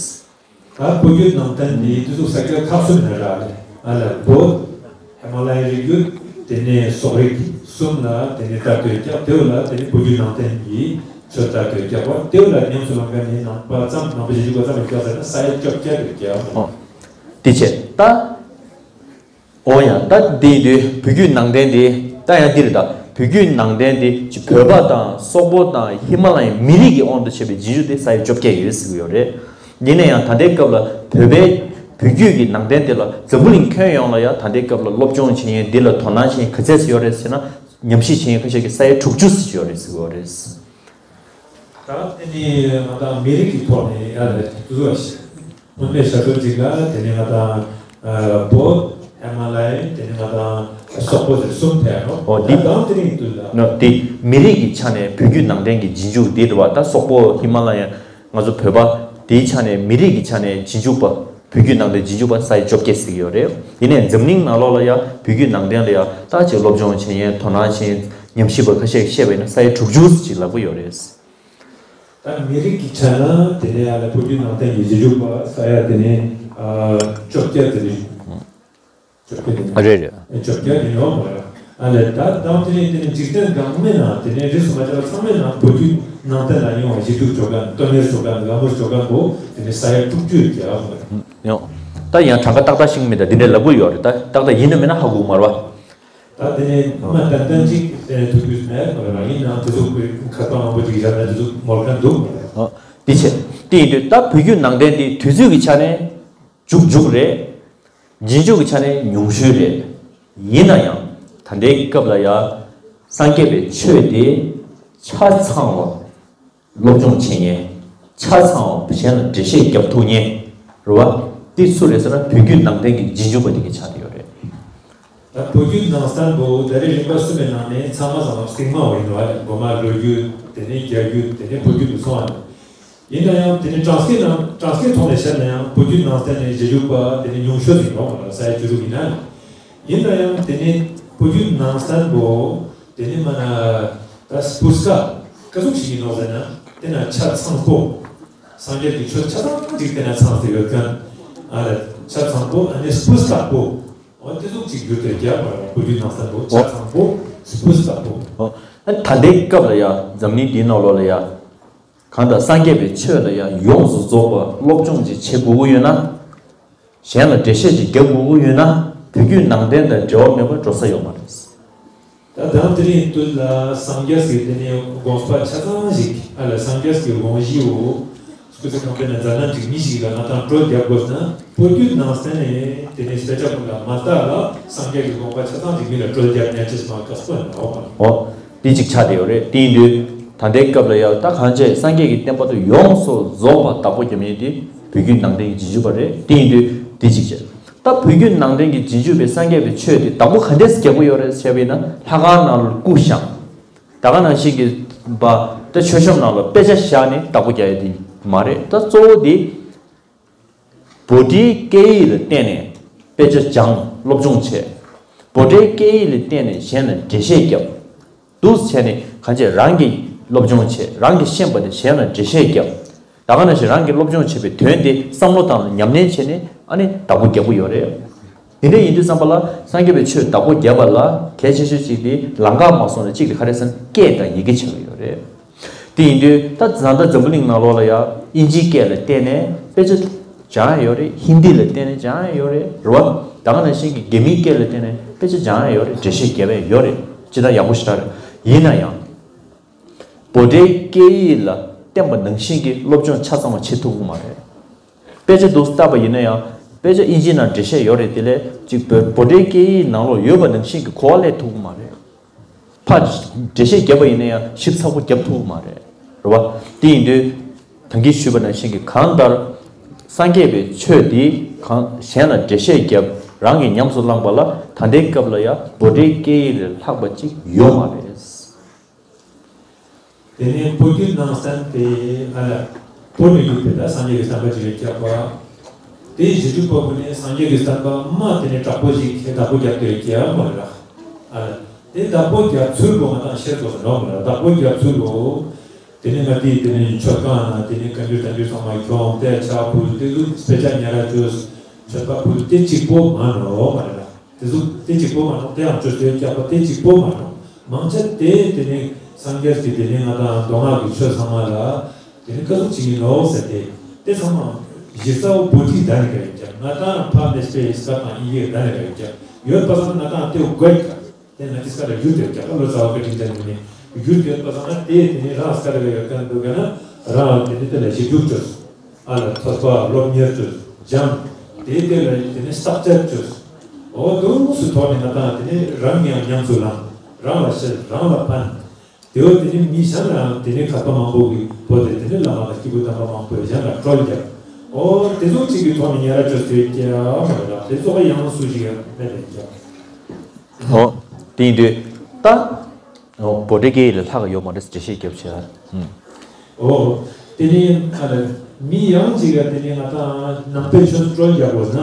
ད་བོད་བརྒྱུད་ནང་བསྟན་ནི་དེ་ཚོ་ས་སྐྱ་ཁག་གསུམ་ནས་རག་ལས་ཨ་ལ་བོད། ཧི་མ་ལ་ཡའི་རི་རྒྱུད། དེ་ནས་སོག་རིགས་གསུམ་ལ་དེ་ནས་ལྟ་དོད་ཀྱང་དེ་ལ་དེ་ནས་བོད་བརྒྱུད་ནང་བསྟན་གྱི་ཆོས་ལྟ་དོད་ཀྱང་བ་དེ་ལ་ཉམས་སུ་བླང་མཁན་ནི་ནང་པ་ཙམ་ནང་པ་རྗེས་འཇུག་པ་ཙམ་ལ་ཀྱང་ཟེར་ན་ས་ཡ་བཅོ་བརྒྱད་དུ་ཀྱང་། ཨོ། དེ་བྱས་ད། ཨོ་ཡང་ད་འདི་ཡིན་དུས་བོད་བརྒྱུད་ནང་བསྟན་འདི་ད་ཡང་འདི་རེད། ད་བོད་བརྒྱུད་ནང་བསྟན་འདི་ཅི་བོད་པ་དང་སོག་པོ་དང་ཧི་མ་ལ་ཡའི་མི་རིགས་ཀྱི་དབང་དུ་བྱས་པའི་རྗེས་འཇུག་དེ་ས་ཡ་བཅོ་བརྒྱད་ཡོད་ཟེར་གྱི་ཡོད་རེད། ཡིན་ན་ཡང་ད་ལྟའི་སྐབས་ལ་བོད་པའི་བོད་བརྒྱུད་ཀྱི་ནང་བསྟན་དེ་ལ་འཛམ་བུ་གླིང་ཁྱོན་ཡོངས་ལ་ཡང་ད་ལྟའི་སྐབས་ལ་སློབ་སྦྱོང་བྱེད་མཁན་འདི་ལ་དོ་སྣང་བྱེད་མཁན་ག་ཚད་ཙམ་ཡོད་རེད་ཟེར་ན་ཉམས་ཞིབ་བྱེད་མཁན་ཁ་ཤས་ཀྱིས་ས་ཡ་དྲུག་ཅུ་ཙམ་ཡོད་རེད་ཟེར་གྱི་ཡོད་རེད། ད་དེ་ནི་ང་དང་མི་རིགས་ཀྱི་ཐོག་ནས་ཡ་ལ་བཟོ་བ་ཞིག་སྔོན་མའི་ཞབས་བྲོ་ཅིག་ལ་དེ་ནི་ང་དང་བོད་ཧི་མ་ལ་ཡའི་དེ་ནི་ང་དང་སོག་པོ་ཟེར་གསུམ་ཐེ་ནོ། ཨོ་འདི་ད་དེ་རིང་དུས་ལ་ནོ་འདི་མི་རིགས་ཀྱི་ཆ་ནས་བོད་བརྒྱུད་ནང་བསྟན་གྱི་རྗེས་འཇུག་འདི་རེད་བ། ད་སོག་པོ་ཧི་མ་ལ་ཡ་ང་ཚོ་བོད་པ་འདིའི་ཆ་ནས་མི་རིགས་ཀྱི་ཆ་ནས་རྗེས་འཇུག་པ། བོད་བརྒྱུད་ནང་བསྟན་རྗེས་འཇུག་པ་ས་ཡ་བཅོ་བརྒྱད་ཟེར་གྱི་ཡོད་རེད། ཡིན་ནའི་འཛམ་གླིང་ནང་ལོགས་ལ་ཡང་བོད་བརྒྱུད་ནང་བསྟན་ལ་ཡང་ད་ཅིག་སློབ་སྦྱོང་བྱེད་མཁན་དོ་སྣང་བྱེད་མཁན་ཉམས་ཞིབ་པ་ཁ་ཤས་བཤད་པ་ཡིན་ན་ས་ཡ་དྲུག་ཅུ་ཅིག་ལབ་ཀྱི་ཡོད་རེད། ད་མི་རིགས་ཀྱི་ཆ་ན་དེ་ནས་ཡང་ལ་བོད་བརྒྱུད་ནང་བསྟན་གྱི་རྗེས་འཇུག་པ་ས་ཡ་དེ་ནས་བཅོ་བརྒྱད་དེ་རེད། བཅོ་བརྒྱད་དེ་རེད་རེད། བཅོ་བརྒྱད་དེ་ཡོད་མ་རེད། ཨ་ལས་ད་ད་དེ་ནས་དེ་ནས་འཇིག་རྟེན་གང་མེད་ན་དེ་ནས་རིས་སུ་མ་ཆད་པ་ཚང་མའི་ནང་བོད་བརྒྱུད་ནང་བསྟན་ལ་ཡོང་བ་ཞིབ་འཇུག་བྱོ་མཁན་དོན་གཉེར་བྱོ་མཁན་དགའ་མོ་བྱོ་མཁན་པོ་དེ་ནས་ས་ཡ་དྲུག་ཅུ་ཡོད་ཀྱི་ཨ་ཁོ་ཡོང་། ད་ཡང་གྲངས་ཀ་ཏག་ཏག་ཤེས་ཀྱི་མེད། ད་འདི་འདྲ་ལབ་ཀྱི་ཡོད་རེད། ད་ཏག་ཏག་ཡིན་ན་མིན་ན་ཧ་གོ་གི་མ་རེད་བ། ད་དེ་ནས་མ་ཏན་ཏན་ཅིག་དེ་ནས་ཐུག་རྒྱུ་མེད་མ་རེད་བ། ཡིན་ནའང་དེ་ཚོ་ཁ་པར་མང་པོ་ཅིག་བཞག་ན་དེ་ཚོ་མོལ་མཁན་འདུག་མ་རེད། ཨ་འདི་བྱས་དེ་ཡིན་དུས་ད་བོད་བརྒྱུད་ནང་བསྟན་འདི་དུས་ཚོད་ཀྱི་ཆ་ནས་མཇུག་མཇུག་རེད། རྗེས་འཇུག་གི་ཆ་ནས་ཉུང་ཤོས་རེད། ཡིན་ན་ཡང་ད་ལྟའི་སྐབས་ལ་ཡང་སངས་རྒྱས་པའི་ཆོས་དེ་ཆ་ཚང་བ་སློབ་སྦྱོང་བྱེད་མཁན། ཆ་ཚང་བ་གཞན་ལ་འགྲེལ་བཤད་རྒྱབ་ཐུབ་མཁན་རེད་བ། དེ་སུ་རེད་ཟེར་ན་བོད་བརྒྱུད་ནང་བསྟན་གྱི་རྗེས་འཇུག་པ་དེ་གི་ཆ་དེ་ཡོད་རེད། ད་བོད་བརྒྱུད་ནང་བསྟན་པོ་ད་རེས་རིམ་པ་གསུམ་པའི་ནང་ནས་ཚང་མ་ཚང་མ་རྩིང་མ་བ་ཡིན་བ། གོང་མ་ལོ་རྒྱུས་དེ་ནས་རྒྱ་རྒྱུད་དེ་ནས་བོད་བརྒྱུད་དུ་སོང་བ་རེད། ཡིན་ན་ཡང་དེ་ནི་གྲངས་ཀའི་ནང་གྲངས་ཀའི་ཐོག་ནས་བཤད་ན་ཡང་བོད་བརྒྱུད་ནང་བསྟན་ནས་རྗེས་འཇུག་པ་དེ་ནི་ཉུང་ཤོས་ཡིན་ནོ། ས་ཡ་བཅུ་དྲུག་ཡིན་ན། ཡིན་ན་ཡང་དེ་ནི་བོད་བརྒྱུད་ནང་བསྟན་པོ་དེ་ནི་མ་ན་ད་སྤུས་ཀ་ཀ་ཟུག་ཞིག་ཡིན་ནོ་ཟེར་ན་དེ་ན་ཆ་ཚང་པོ་སངས་རྒྱས་ཀྱི་ཆོས་ཆ་ཚང་ཅིག་དེ་ན་ཚང་སྟེ་ཡོད་མཁན་ཨ་ལ་ཆ་ཚང་པོ་ཨ་ནི་སྤུས་ཀ་པོ་འོ་དེ་ཟུག་ཅིག་གྱུར་ཏེ་རྒྱ་བར་བོད་བརྒྱུད་ནང་བསྟན་པོ་ཆ་ཚང་པོ་སྤུས་ཀ་པོ། ཨོ། ད་ལྟའི་སྐབས་ལ་ཡང་འཛམ་གླིང་འདིའི་ནང་ལོགས་ལ་ཡང་། གང་ལྟར་སངས་རྒྱས་པའི་ཆོས་ལ་ཡང་ཡོངས་སུ་རྫོགས་པ་སློབ་སྦྱོང་ཅིག་བྱེད་དགོས་ཀྱི་ཡོད་ན། གཞན་ལ་འགྲེལ་བཤད་ཅིག་རྒྱབ་དགོས་ཀྱི་ཡོད་ན་བོད་བརྒྱུད་ནང་བསྟན་དང་འབྲེལ་བ་མེད་པར་འགྲོ་ས་ཡོད་མ་རེད། ད་དང་དེ་རིང་དུས་ལ་སངས་རྒྱས་ཀྱི་དེ་ནས་དགོངས་པ་ཆ་ཚང་ཞིག་ཨ་ལ་སངས་རྒྱས་ཀྱི་དགོངས་གཞི་འོ། སྐུ་ཚེ་ཁང་པའི་ནང་མཛད་རྣམ་ཅིག་མི་ཞིག་ལ་ང་དང་སྤྲོད་རྒྱབ་དགོས་ན་བོད་བརྒྱུད་ནང་བསྟན་ནས་དེ་ནས་དཔེ་ཆ་ཀུན་ལ་མ་ལྟ་ལ་སངས་རྒྱས་ཀྱི་དགོངས་པ་ཆ་ཚང་ཞིག་མི་ལ་སྤྲོད་རྒྱབ་ཉན་ཅེས་མ་དཀའ་སྤོ་ཡིན་ནོ། འོ། འདི་གཅིག་ཆགས་བསྡད་ཡོད་རེད། དེ་ཡིན་དུས་ད་ལྟའི་སྐབས་ལ་ཡང་ད་གང་བྱས་སངས་རྒྱས་ཀྱི་བསྟན་པ་དེ་ཡོངས་སུ་རྫོགས་པ་བདག་པོ་རྒྱབ་མཁན་དེ་བོད་བརྒྱུད་ནང་བསྟན་གྱི་རྗེས་འཇུག་པ་རེད། དེ་ཡིན་དུས་འདི་གཅིག་བྱས། ད་བོད་བརྒྱུད་ནང་བསྟན་གྱི་རྗེས་འཇུག་པའི་སངས་རྒྱས་པའི་ཆོས་དེ་བདག་པོ་ག་འདྲས་རྒྱག་གི་ཡོད་རེད་ཟེར་བས་ན་ལྷ་ཁང་ནང་ལ་སྐུ་བཞེངས། ད་ག་ནང་བཞིན་གྱི་བ་ད་མཆོད་བཤམས་ནང་ལ་དཔེ་ཆ་བཞག་ནས་བདག་པོ་རྒྱག་ཡ་དེ་མ་རེད། ད་གཙོ་བོ་དེ། བྷོ་ཊའི་སྐད་ཡིག་ལ་བརྟེན་ནས་དཔེ་ཆ་སྦྱངས་སློབ་སྦྱོང་བྱས། བྷོ་ཊའི་སྐད་ཡིག་ལ་བརྟེན་ནས་གཞན་ལ་འགྲེལ་བཤད་བརྒྱབ། འདུག་བྱས་ནས་གང་བྱས་རང་གིས་སློབ་སྦྱོང་བྱས་རང་གིས་ཤེས་པ་དེ་གཞན་ལ་འགྲེལ་བཤད་བརྒྱབ། ད་ག་ནང་བཞིན་རང་གིས་སློབ་སྦྱོང་བྱས་པའི་དོན་དེ་བསམ་བློ་བཏང་ནས་ཉམས་ལེན་བྱས་ནས་ཨ་ནི་བདག་པོ་རྒྱག་གི་ཡོད་རེད། དེ་འདྲ་ཡིན་དུས་ཙམ་པ་ལ་སངས་རྒྱས་པའི་ཆོས་བདག་པོ་བརྒྱབ་པ་ལ་གལ་ཆེ་ཤོས་གཅིག་དེ་ལམ་ཁ་མ་སོང་ནས་གཅིག་དེ་ག་རེ་ཟེར་ན་སྐད་དང་ཡི་གེ་ཆགས་ཀྱི་ཡོད་རེད། དེ་ཡིན་དུས་ད་ད་ལྟ་འཛམ་བུ་གླིང་ནང་ལོགས་ལ་ཡ་ཨིན་ཇིའི་སྐད་ལ་བརྟེན་ནས་དཔེ་ཆ་སྦྱང་ཡ་ཡོད་རེད། ཧིན་དི་ལ་བརྟེན་ནས་སྦྱང་ཡ་ཡོད་རེད། རེད་བ། ད་ག་ནང་བཞིན་གྱི་རྒྱ་མིའི་སྐད་ལ་བརྟེན་ནས་དཔེ་ཆ་སྦྱང་ཡ་ཡོད་རེད། འགྲེལ་བཤད་རྒྱབ་ཡ་ཡོད་རེད། ཅི་ལྟར་ཡག་པོ་ཞེ་དྲག་རེད། ཡིན་ན་ཡང་། བྷོ་ཊའི་སྐད་ཡིག་ལ་བརྟེན་པ་ནང་བཞིན་གྱི་སློབ་སྦྱོང་ཆ་ཚང་བ་བྱེད་ཐུབ་ཀྱི་མ་རེད། དཔེ་ཆ་འདུག་བལྟས་པ་ཡིན་ན་ཡང་དཔེ་ཆ་ཨིན་ཇིའི་ནང་འགྲེལ་བཤད་ཡོད་རེད། དེ་ལས་ཅིག་བོ་བྷོ་ཊའི་སྐད་ཡིག་ནང་ལོགས་ཡོད་པ་ནང་བཞིན་གྱི་གོ་བ་ལེན་ཐུབ་ཀྱི་མ་རེད། ཕར་འགྲེལ་བཤད་བརྒྱབ་པ་ཡིན་ན་ཡང་ཞིབ་ཚགས་པོ་བརྒྱབ་ཐུབ་ཀྱི་མ་རེད། རེད་བ། དེ་ཡིན་དུས་ད་གིན་ཞུས་པ་ནང་བཞིན་གྱི་གང་ལྟར་སངས་རྒྱས་པའི་ཆོས་འདི་གང་གཞན་ལ་འགྲེལ་བཤད་བརྒྱབ་རང་གིས་ཉམས་སུ་བླངས་པ་ལ་ད་ལྟའི་སྐབས་ལ་ཡང་བྷོ་ཊའི་སྐད་ཡིག་ལས་ལྷག་པ་ཅིག་ཡོད་མ་རེད། དེ་ནས་བོད་བརྒྱུད་ནང་བསྟན་དེ་ཨ་ལ་བོད་ནས་བརྒྱུད་པའི་ད་སངས་རྒྱས་ཀྱི་བསྟན་པ་ཅིག་རེད་རྒྱག་པ། དེའི་གཞི་གྲུབ་པ་ཀུན་ནས་སངས་རྒྱས་ཀྱི་བསྟན་པ་མ་དེ་ནས་དྲག་པོ་ཞིག་བདག་པོ་རྒྱབ་དེ་རྒྱག་མ་རེད་ཨ་ལ། དེ་བདག་པོ་རྒྱབ་ཚུལ་པོ་ང་དང་ཤེས་དགོས་ཟེར་ནོ་མ་རེད། བདག་པོ་རྒྱབ་ཚུལ་པོ། དེ་ནས་ང་དེའི་དེ་ནས་མཆོད་ཁང་ན་དེ་ནས་བཀའ་འགྱུར་བསྟན་འགྱུར་ཚང་མ་ཁྱོང་དེ་ཕྱག་ཕུལ་དེ་ཚོ་དཔེ་ཆ་ཉར་ར་བཅོས་མཆོད་པ་ཕུལ་དེ་གཅིག་པོ་མ་ནོ་མ་རེད་ཨ། དེ་ཚོ་དེ་གཅིག་པོ་མ་གཏོགས་དེའང་བཅོས་ཏེ་རྒྱག་པ་དེ་གཅིག་པོ་མ་གཏོགས་མང་ཆེ་དེ་དེ་ནི་སངས་རྒྱས་ཀྱི་དེ་ནི་ང་དང་མདོ་སྔགས་ཀྱི་ཆོས་ཚང་མ་ལ་དེ་ནི་བཀའ་ཟུར་བྱེད་ཀྱི་ནོ་ཟེར་ཏེ་དེ་ཚང་མ་གཞི་རྩ་བོ་བོད་ཡིག་ད་ནི་ག་ཡིན་ཀྱང་ང་དང་ཕ་མེས་པའི་ས་དང་ཨིན་ཡིག་ད་ནི་ག་ཡིན་ཀྱང་ཡོད་པ་སང་ང་དང་དེ་དགོས་ཀྱང་དེ་ང་ཏི་ས་ལ་ཡུལ་དེ་ཀྱང་ལོ་ཙཱ་བ་བཀའ་དྲིན་ཅན་ནི་ཡུལ་དེ་པ་སང་ང་དེ་དེ་ནི་རང་ས་ལ་ཡོད་ཀྱང་འདུག་ག་ན་རང་དེ་ནི་དེ་ལ་ཞིབ་འཇུག་བཅོས། ཨ་ལ་ཐོས་པ་སློབ་གཉེར་བཅོས་སྦྱངས། དེའི་སྟེང་ལ་དེ་ནི་བརྟག་དཔྱད་བཅོས། འོ་དུས་སུ་ཐོག་ནས་ང་དང་དེ་ནི་རང་ཡང་ཉམས་སུ་བླངས། རང་ལ་བཤད་རང་ལ་ཕན། དེ་འོ་དེ་ནི་མི་གཞན་ལའང་དེ་ནི་ཁ་པ་མང་པོ་གི་བོད་དེ་དེ་ནི་བླ་མ་དང་སྐྱེས་བུ་དམ་པ་མང་པོས་གཞན་ལ་སྤྲོ་རྒྱབ། འོ་དེ་ཚོ་གཅིག་གི་ཐོག་ནས་ཉེ་ར་བཅོས་ཟེར་ཀྱང་མ་རེད་ལ་དེ་ཚོ་ཡང་སུ་ཞིག་ཡང་མེད་པས་ཀྱང་། འོ་དེ་ཡིན་དུས་ད། འོ་བྷོ་ཊའི་སྐད་ཡིག་ལས་ལྷག་ཡོད་མ་རེད་འགྲེལ་བཤད་རྒྱབ་བྱས། ཨུམ། འོ། དེ་ནི་ཨ་ལ་མི་ཡང་ཅིག་ག་དེ་ནི་ང་དང་ནང་པའི་ཆོས་སུ་སྤྲོ་རྒྱག་དགོས་ན།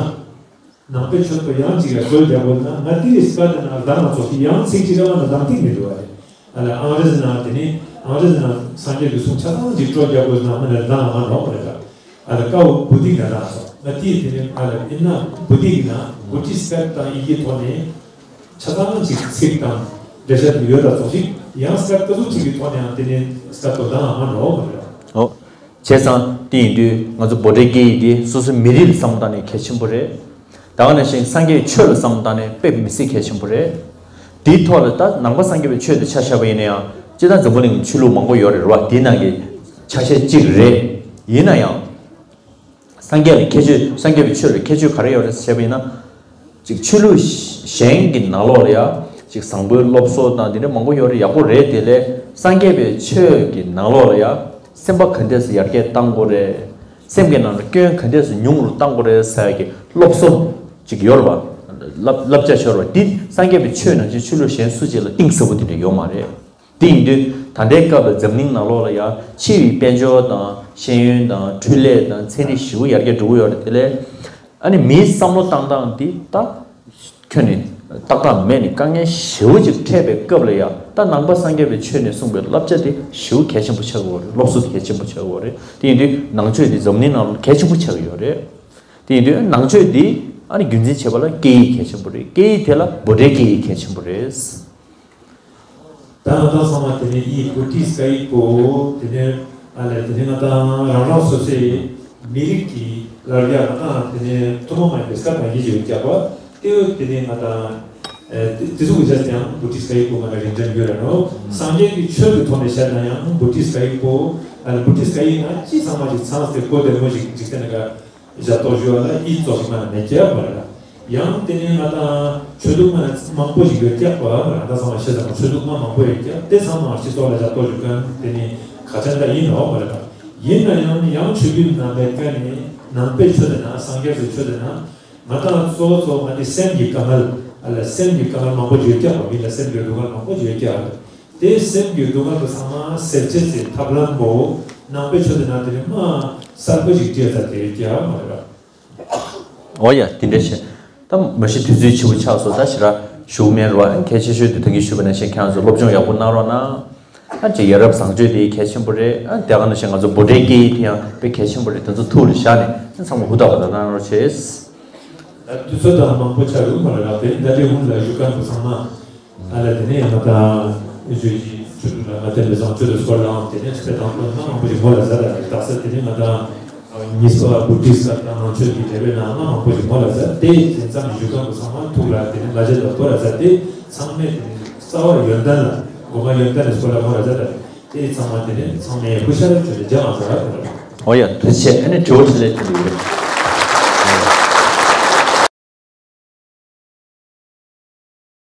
ནང་པའི་ཆོས་སུ་ཡང་ཅིག་ག་སྤྲོ་རྒྱག་དགོས་ན་ང་དེ་རིགས་པ་དེ་ན་བདག་ང་ཚོ་ཡང་ཚིག་ཅིག་ག་ལ་ན་བདག་ཐིག་མི་འདུག་བ་རེད། ཨ་ལ་ཨང་རེ་ཟི་ན་དེ་ནི་ཨང་རེ་ཟི་ན་སངས་རྒྱས་ཀྱི་གསུང་ཆ་ཚང་ཅིག་སྤྲོ་རྒྱག་དགོས་ན་མ་ནས་བདག་ང་མ་ནོག་པ་རེད་ད། ཨ་ལ་ཀའོ་བུ་ཏི་ན་ན་སོ། ང་ཏི་དེ་ནི་ཨ་ལ་ཨིན་ན་བུ་ཏི་ན་བུ་ཏི་སྐད་དང་ཡི་གེ་ཐོག་ནས་ཆ་ཚང་ཅིག་ཚིག་དང་འགྲེལ་བཤད་དུ་ཡོད་ལ་ཚོགས་ཤིག་ཡང་སྐད་ཀ་ཟུག་ཅིག་གི་ཐོག་ནས་ཨ་དེ་ནི་སྐད་དོ་དང་ཨ་མ་ནོ་མ་རེད། ཨོ། བྱས་ཙང་དེ་ཡིན་དུས་ང་ཚོ་བྷོ་ཊའི་སྐད་ཡིག་དེ་སོ་སོའི་མི་རིགས་ལ་བསམ་བློ་བཏང་ནས་གལ་ཆེན་པོ་རེད། ད་ག་ནང་བཞིན་སངས་རྒྱས་ཆོས་ལ་བསམ་བློ་བཏང་ནས་དཔེ་མི་སྲིད་གལ་ཆེན་པོ་རེད། དེའི་ཐོག་ལ་ད་ནང་པ་སངས་རྒྱས་པའི་ཆོས་དེ་ཆ་བཞག་པ་ཡིན་ན་ཡང་སྤྱིར་བཏང་འཛམ་བུ་གླིང་གི་ཆོས་ལུགས་མང་པོ་ཡོད་རེད་རེད་བ། དེའི་ནང་གི་ཆ་ཤས་གཅིག་རེད། ཡིན་ན་ཡང་། སངས་རྒྱས་ལ་ཁྱད་ཆོས་སངས་རྒྱས་པའི་ཆོས་ལ་ཁྱད་ཆོས་ག་རེ་ཡོད་རེད་ཟེར་བ་ཡིན་ན། ཅིག་ཆོས་ལུགས་གཞན་གྱི་ནང་ལོགས་ལ་ཡང་ཅིག་བཟང་པོའི་སློབ་གསོ་དང་དེ་འདྲ་མང་པོ་ཡོད་རེད། ཡག་པོ་རེད། དེ་ལས་སངས་རྒྱས་པའི་ཆོས་ཀྱི་ནང་ལོགས་ལ་ཡང་སེམས་པ་ག་འདྲས་སེ་ཡར་རྒྱས་གཏང་དགོས་རེད། སེམས་ཀྱི་ནང་ལ་སྐྱོན་ག་འདྲས་སེ་ཉུང་རུ་གཏང་དགོས་རེད་ཟེར་ཡ་གི་སློབ་གསོ་ཅིག་ཡོད་རེད་བ། བསླབ་བསླབ་བྱ་ཤོར་བ་འདི་སངས་རྒྱས་པའི་ཆོས་ནང་བཞིན་ཆོས་ལུགས་གཞན་སུ་གཅིག་ལ་གཏིང་ཟབ་པོ་དེ་འདྲ་ཡོད་མ་རེད། དེ་ཡིན་དུས་ད་ལྟའི་སྐབས་ལ་འཛམ་གླིང་ནང་ལོགས་ལ་ཡང་ཕྱི་ཡི་དཔལ་འབྱོར་དང་ཤེས་ཡོན་དང་འཕྲུལ་ལས་དང་ཚན་རིག་ཞེ་པོ་ཡར་རྒྱས་འགྲོ་གི་ཡོད་རེད། དེ་ལས་ཨ་ནི་མིའི་བསམ་བློ་བཏང་སྟངས་འདི་ད་ཁྱོན་ནས་ཏག་ཏག་མེད་ནས་དཀའ་ངལ་ཞེ་པོ་ཅིག་འཕྲད་པའི་སྐབས་ལ་ཡང་ད་ནང་པ་སངས་རྒྱས་པའི་ཆོས་ནས་གསུངས་པའི་བསླབ་བྱ་དེ་ཞེ་པོ་གལ་ཆེན་པོ་ཆགས་ཀྱི་ཡོད་རེད། སློབ་གསོ་དེ་གལ་ཆེན་པོ་ཆགས་ཀྱི་ཡོད་རེད། དེ་ཡིན་དུས་ནང་ཆོས་འདི་འཛམ་གླིང་ནང་ལ་གལ་ཆེན་པོ་ཆགས་ཀྱི་ཡོད་རེད། དེ་ཡིན་དུས་ནང་ཆོས་འདི་ཨ་ནི་རྒྱུན་འཛིན་བྱེད་པ་ལ་སྐད་ཡིག་གལ་ཆེན་པོ་རེད། སྐད་ཡིག་དེ་ལ་བྷོ་ཊའི་སྐད་ཡིག་གལ་ཆེན་པོ་རེད། ད་ང་དང་ཚང་མ་དེ་ནས་ཡིག་བྷོ་ཊི་སྐད་ཡིག་པོ་དེ་ནས་ཨ་ལས་དེ་ནས་ང་དང་རང་རང་སོ་སོའི་མི་རིགས་ཀྱི་ལར་ཡ་ང་དང་དེ་ནས་ཐུན་མོང་མ་ཡིན་པའི་སྐད་དང་ཡིག་ཡོད་ཀྱག་པ་དེ་ཡོད། དེ་ནས་ང་དང་ཨེ་དེ་དེ་ཚོ་གི་བྱས་ཏེ་ཡང་བྷོ་ཊི་སྐད་ཡིག་པོ་ང་དང་རིན་ཆེན་ཡོད་རེད་ནོ། སངས་རྒྱས་ཀྱི་ཆོས་ཀྱི་ཐོག་ནས་བཤད་ན་ཡང་བྷོ་ཊི་སྐད་ཡིག་པོ་ཨ་ལས་བྷོ་ཊི་སྐད་ཡིག་ན་ཅི་ཚང་མ་ཞིག་ཚང་སྟེ་གོ་བདེ་མོ་ཞིག་འཇིག་རྟེན་ན་ག་ཞབས་ཏོག་ཞུ་བ་ལ་ཨི་ཙོགས་མ་མེད་ཀྱག་པ་རེད། ཡང་དེ་ནས་ང་དང་ཆོས་ལུགས་མ་མང་པོ་ཞིག་ཡོད་ཀྱག་པ་རེད། ད་ཚང་མ་ཤེས་ཚང་མ་ཆོས་ལུགས་མ་མང་པོ་ཡོད་ཀྱག་དེ་ཚང་མ་སྤྱི་ཚོགས་ལ་ཞབས་ཏོག་ཞུ་མཁན་དེ་ནི་ཁ་ཆེན་འདྲ་ཡིན་ནོ་པ་རེད། ཡིན་ན་ཡང་ནི་ཡང་ཆོས་ལུགས་ན་མེད་མཁན་ནི་ནང་པའི་ཆོས་དེ་ན་སངས་རྒྱས་ཀྱི་ཆོས་དེ་ན་ང་དང་གཙོ་བོ་གཙོ་བོ་ང་དེ་སེམས་ཀྱི་དཀའ་ངལ་ཨ་ལ་སེམས་ཀྱི་དཀའ་ངལ་མང་པོ་ཡོད་ཀྱག་པ། མི་ལ་སེམས་ཀྱི་སྡུག་བསྔལ་མང་པོ་ཡོད་ཀྱག་དེ་སེམས་ཀྱི་སྡུག་བསྔལ་དུ་ཚང་མ་སེལ་བྱེད་ཀྱི་ཐབས་ལམ་པོ་ནང་པའི་ཆོས་དེ་ན་དེ་ནི་མ་གསར་པོ་ཞིག་བྲིས་ཚར་དེ་ཀྱ་མ་རེད། འོ་ཡ་དེ་འདྲ་བྱས། ད་མ་གཞི་དུས་ཚོད་ཕྱི་པོ་ཆགས་སོང་། ད་ཞེ་དྲག་ཞུ་མེད་རོ། གལ་ཆེ་ཤོས་དེ་ད་གིན་ཞུས་པ་ནང་བཞིན་ཁྱེད་རང་ཚོ་སློབ་སྦྱོང་ཡག་པོ་གནང་རོགས་གནང་། ཨ་ཅེ་ཡ་རབས་བཟང་སྤྱོད་དེ་གལ་ཆེན་པོ་རེད། ཨ་དེ་ག་ནང་བཞིན་ང་ཚོ་བྷོ་ཊའི་སྐད་ཡིག་དེ་ཡང་དཔེ་གལ་ཆེན་པོ་རེད། དེ་ཚོ་ཐུགས་ལ་བཞག་ནས་ཚང་མ་ཧུར་ཐག་པ་ད་གནང་རོགས་བྱས། ད་དུས་ཚོད་དང་མང་པོ་ཆགས་ཡོད་མ་རེད་ལ། དེ་ནི་ད་ལྟའི་ཧུན་ལ་བཞུགས་མཁན་པོ་ཚང་མ་ཨ་ལ་དེ་ནས་ང་དང་ཡོད་ཀྱི་ཆུ་ལ་ང་དེ་འདྲ་བཟང་སྤྱོད་དུ་སྐོར་ལའང་དེ་ནས་སྤེལ་དང་སྐོར་ན་མང་པོ་ཞིག་མོ་ལ་ཟ་ད་རེད། དག་ས་དེ་ནས་ང་དང་ཉིས་པ་བུ་ཏི་སི་དང་ནང་ཆོས་ཀྱི་འབྲེལ་བའི་ནང་ང་མང་པོ་ཞིག་མོ་ལ་ཟ། དེ་དེ་ཙམ་བཞུགས་མཁན་པོ་ཚང་མ་ཐུགས་ལ་དེ་ནས་ལ་རྒྱ་ལ་སྐོར་ལ་ཟ། དེ་ཚང་མས་དེ་ནས་རྩ་བ་ཡོན་ཏན་ལ་གོ་མ་ཡོན་ཏན་ལ་སྐོར་ལ་མོ་ལ་ཟ་ད་རེད། དེ་ཚང་མ་དེ་ནས་ཚང་མས་ཧུ་ཤ་ར་ཆོས་ལ་རྒྱ་མ་ཟ་ར་གོ་ར། ཨོ་ཡ། ཐུགས་རྗེ་ཆེ། ཨ་ནི་དྲི་བ་དྲིས་ལན་དྲི་འདོད་ཡོད།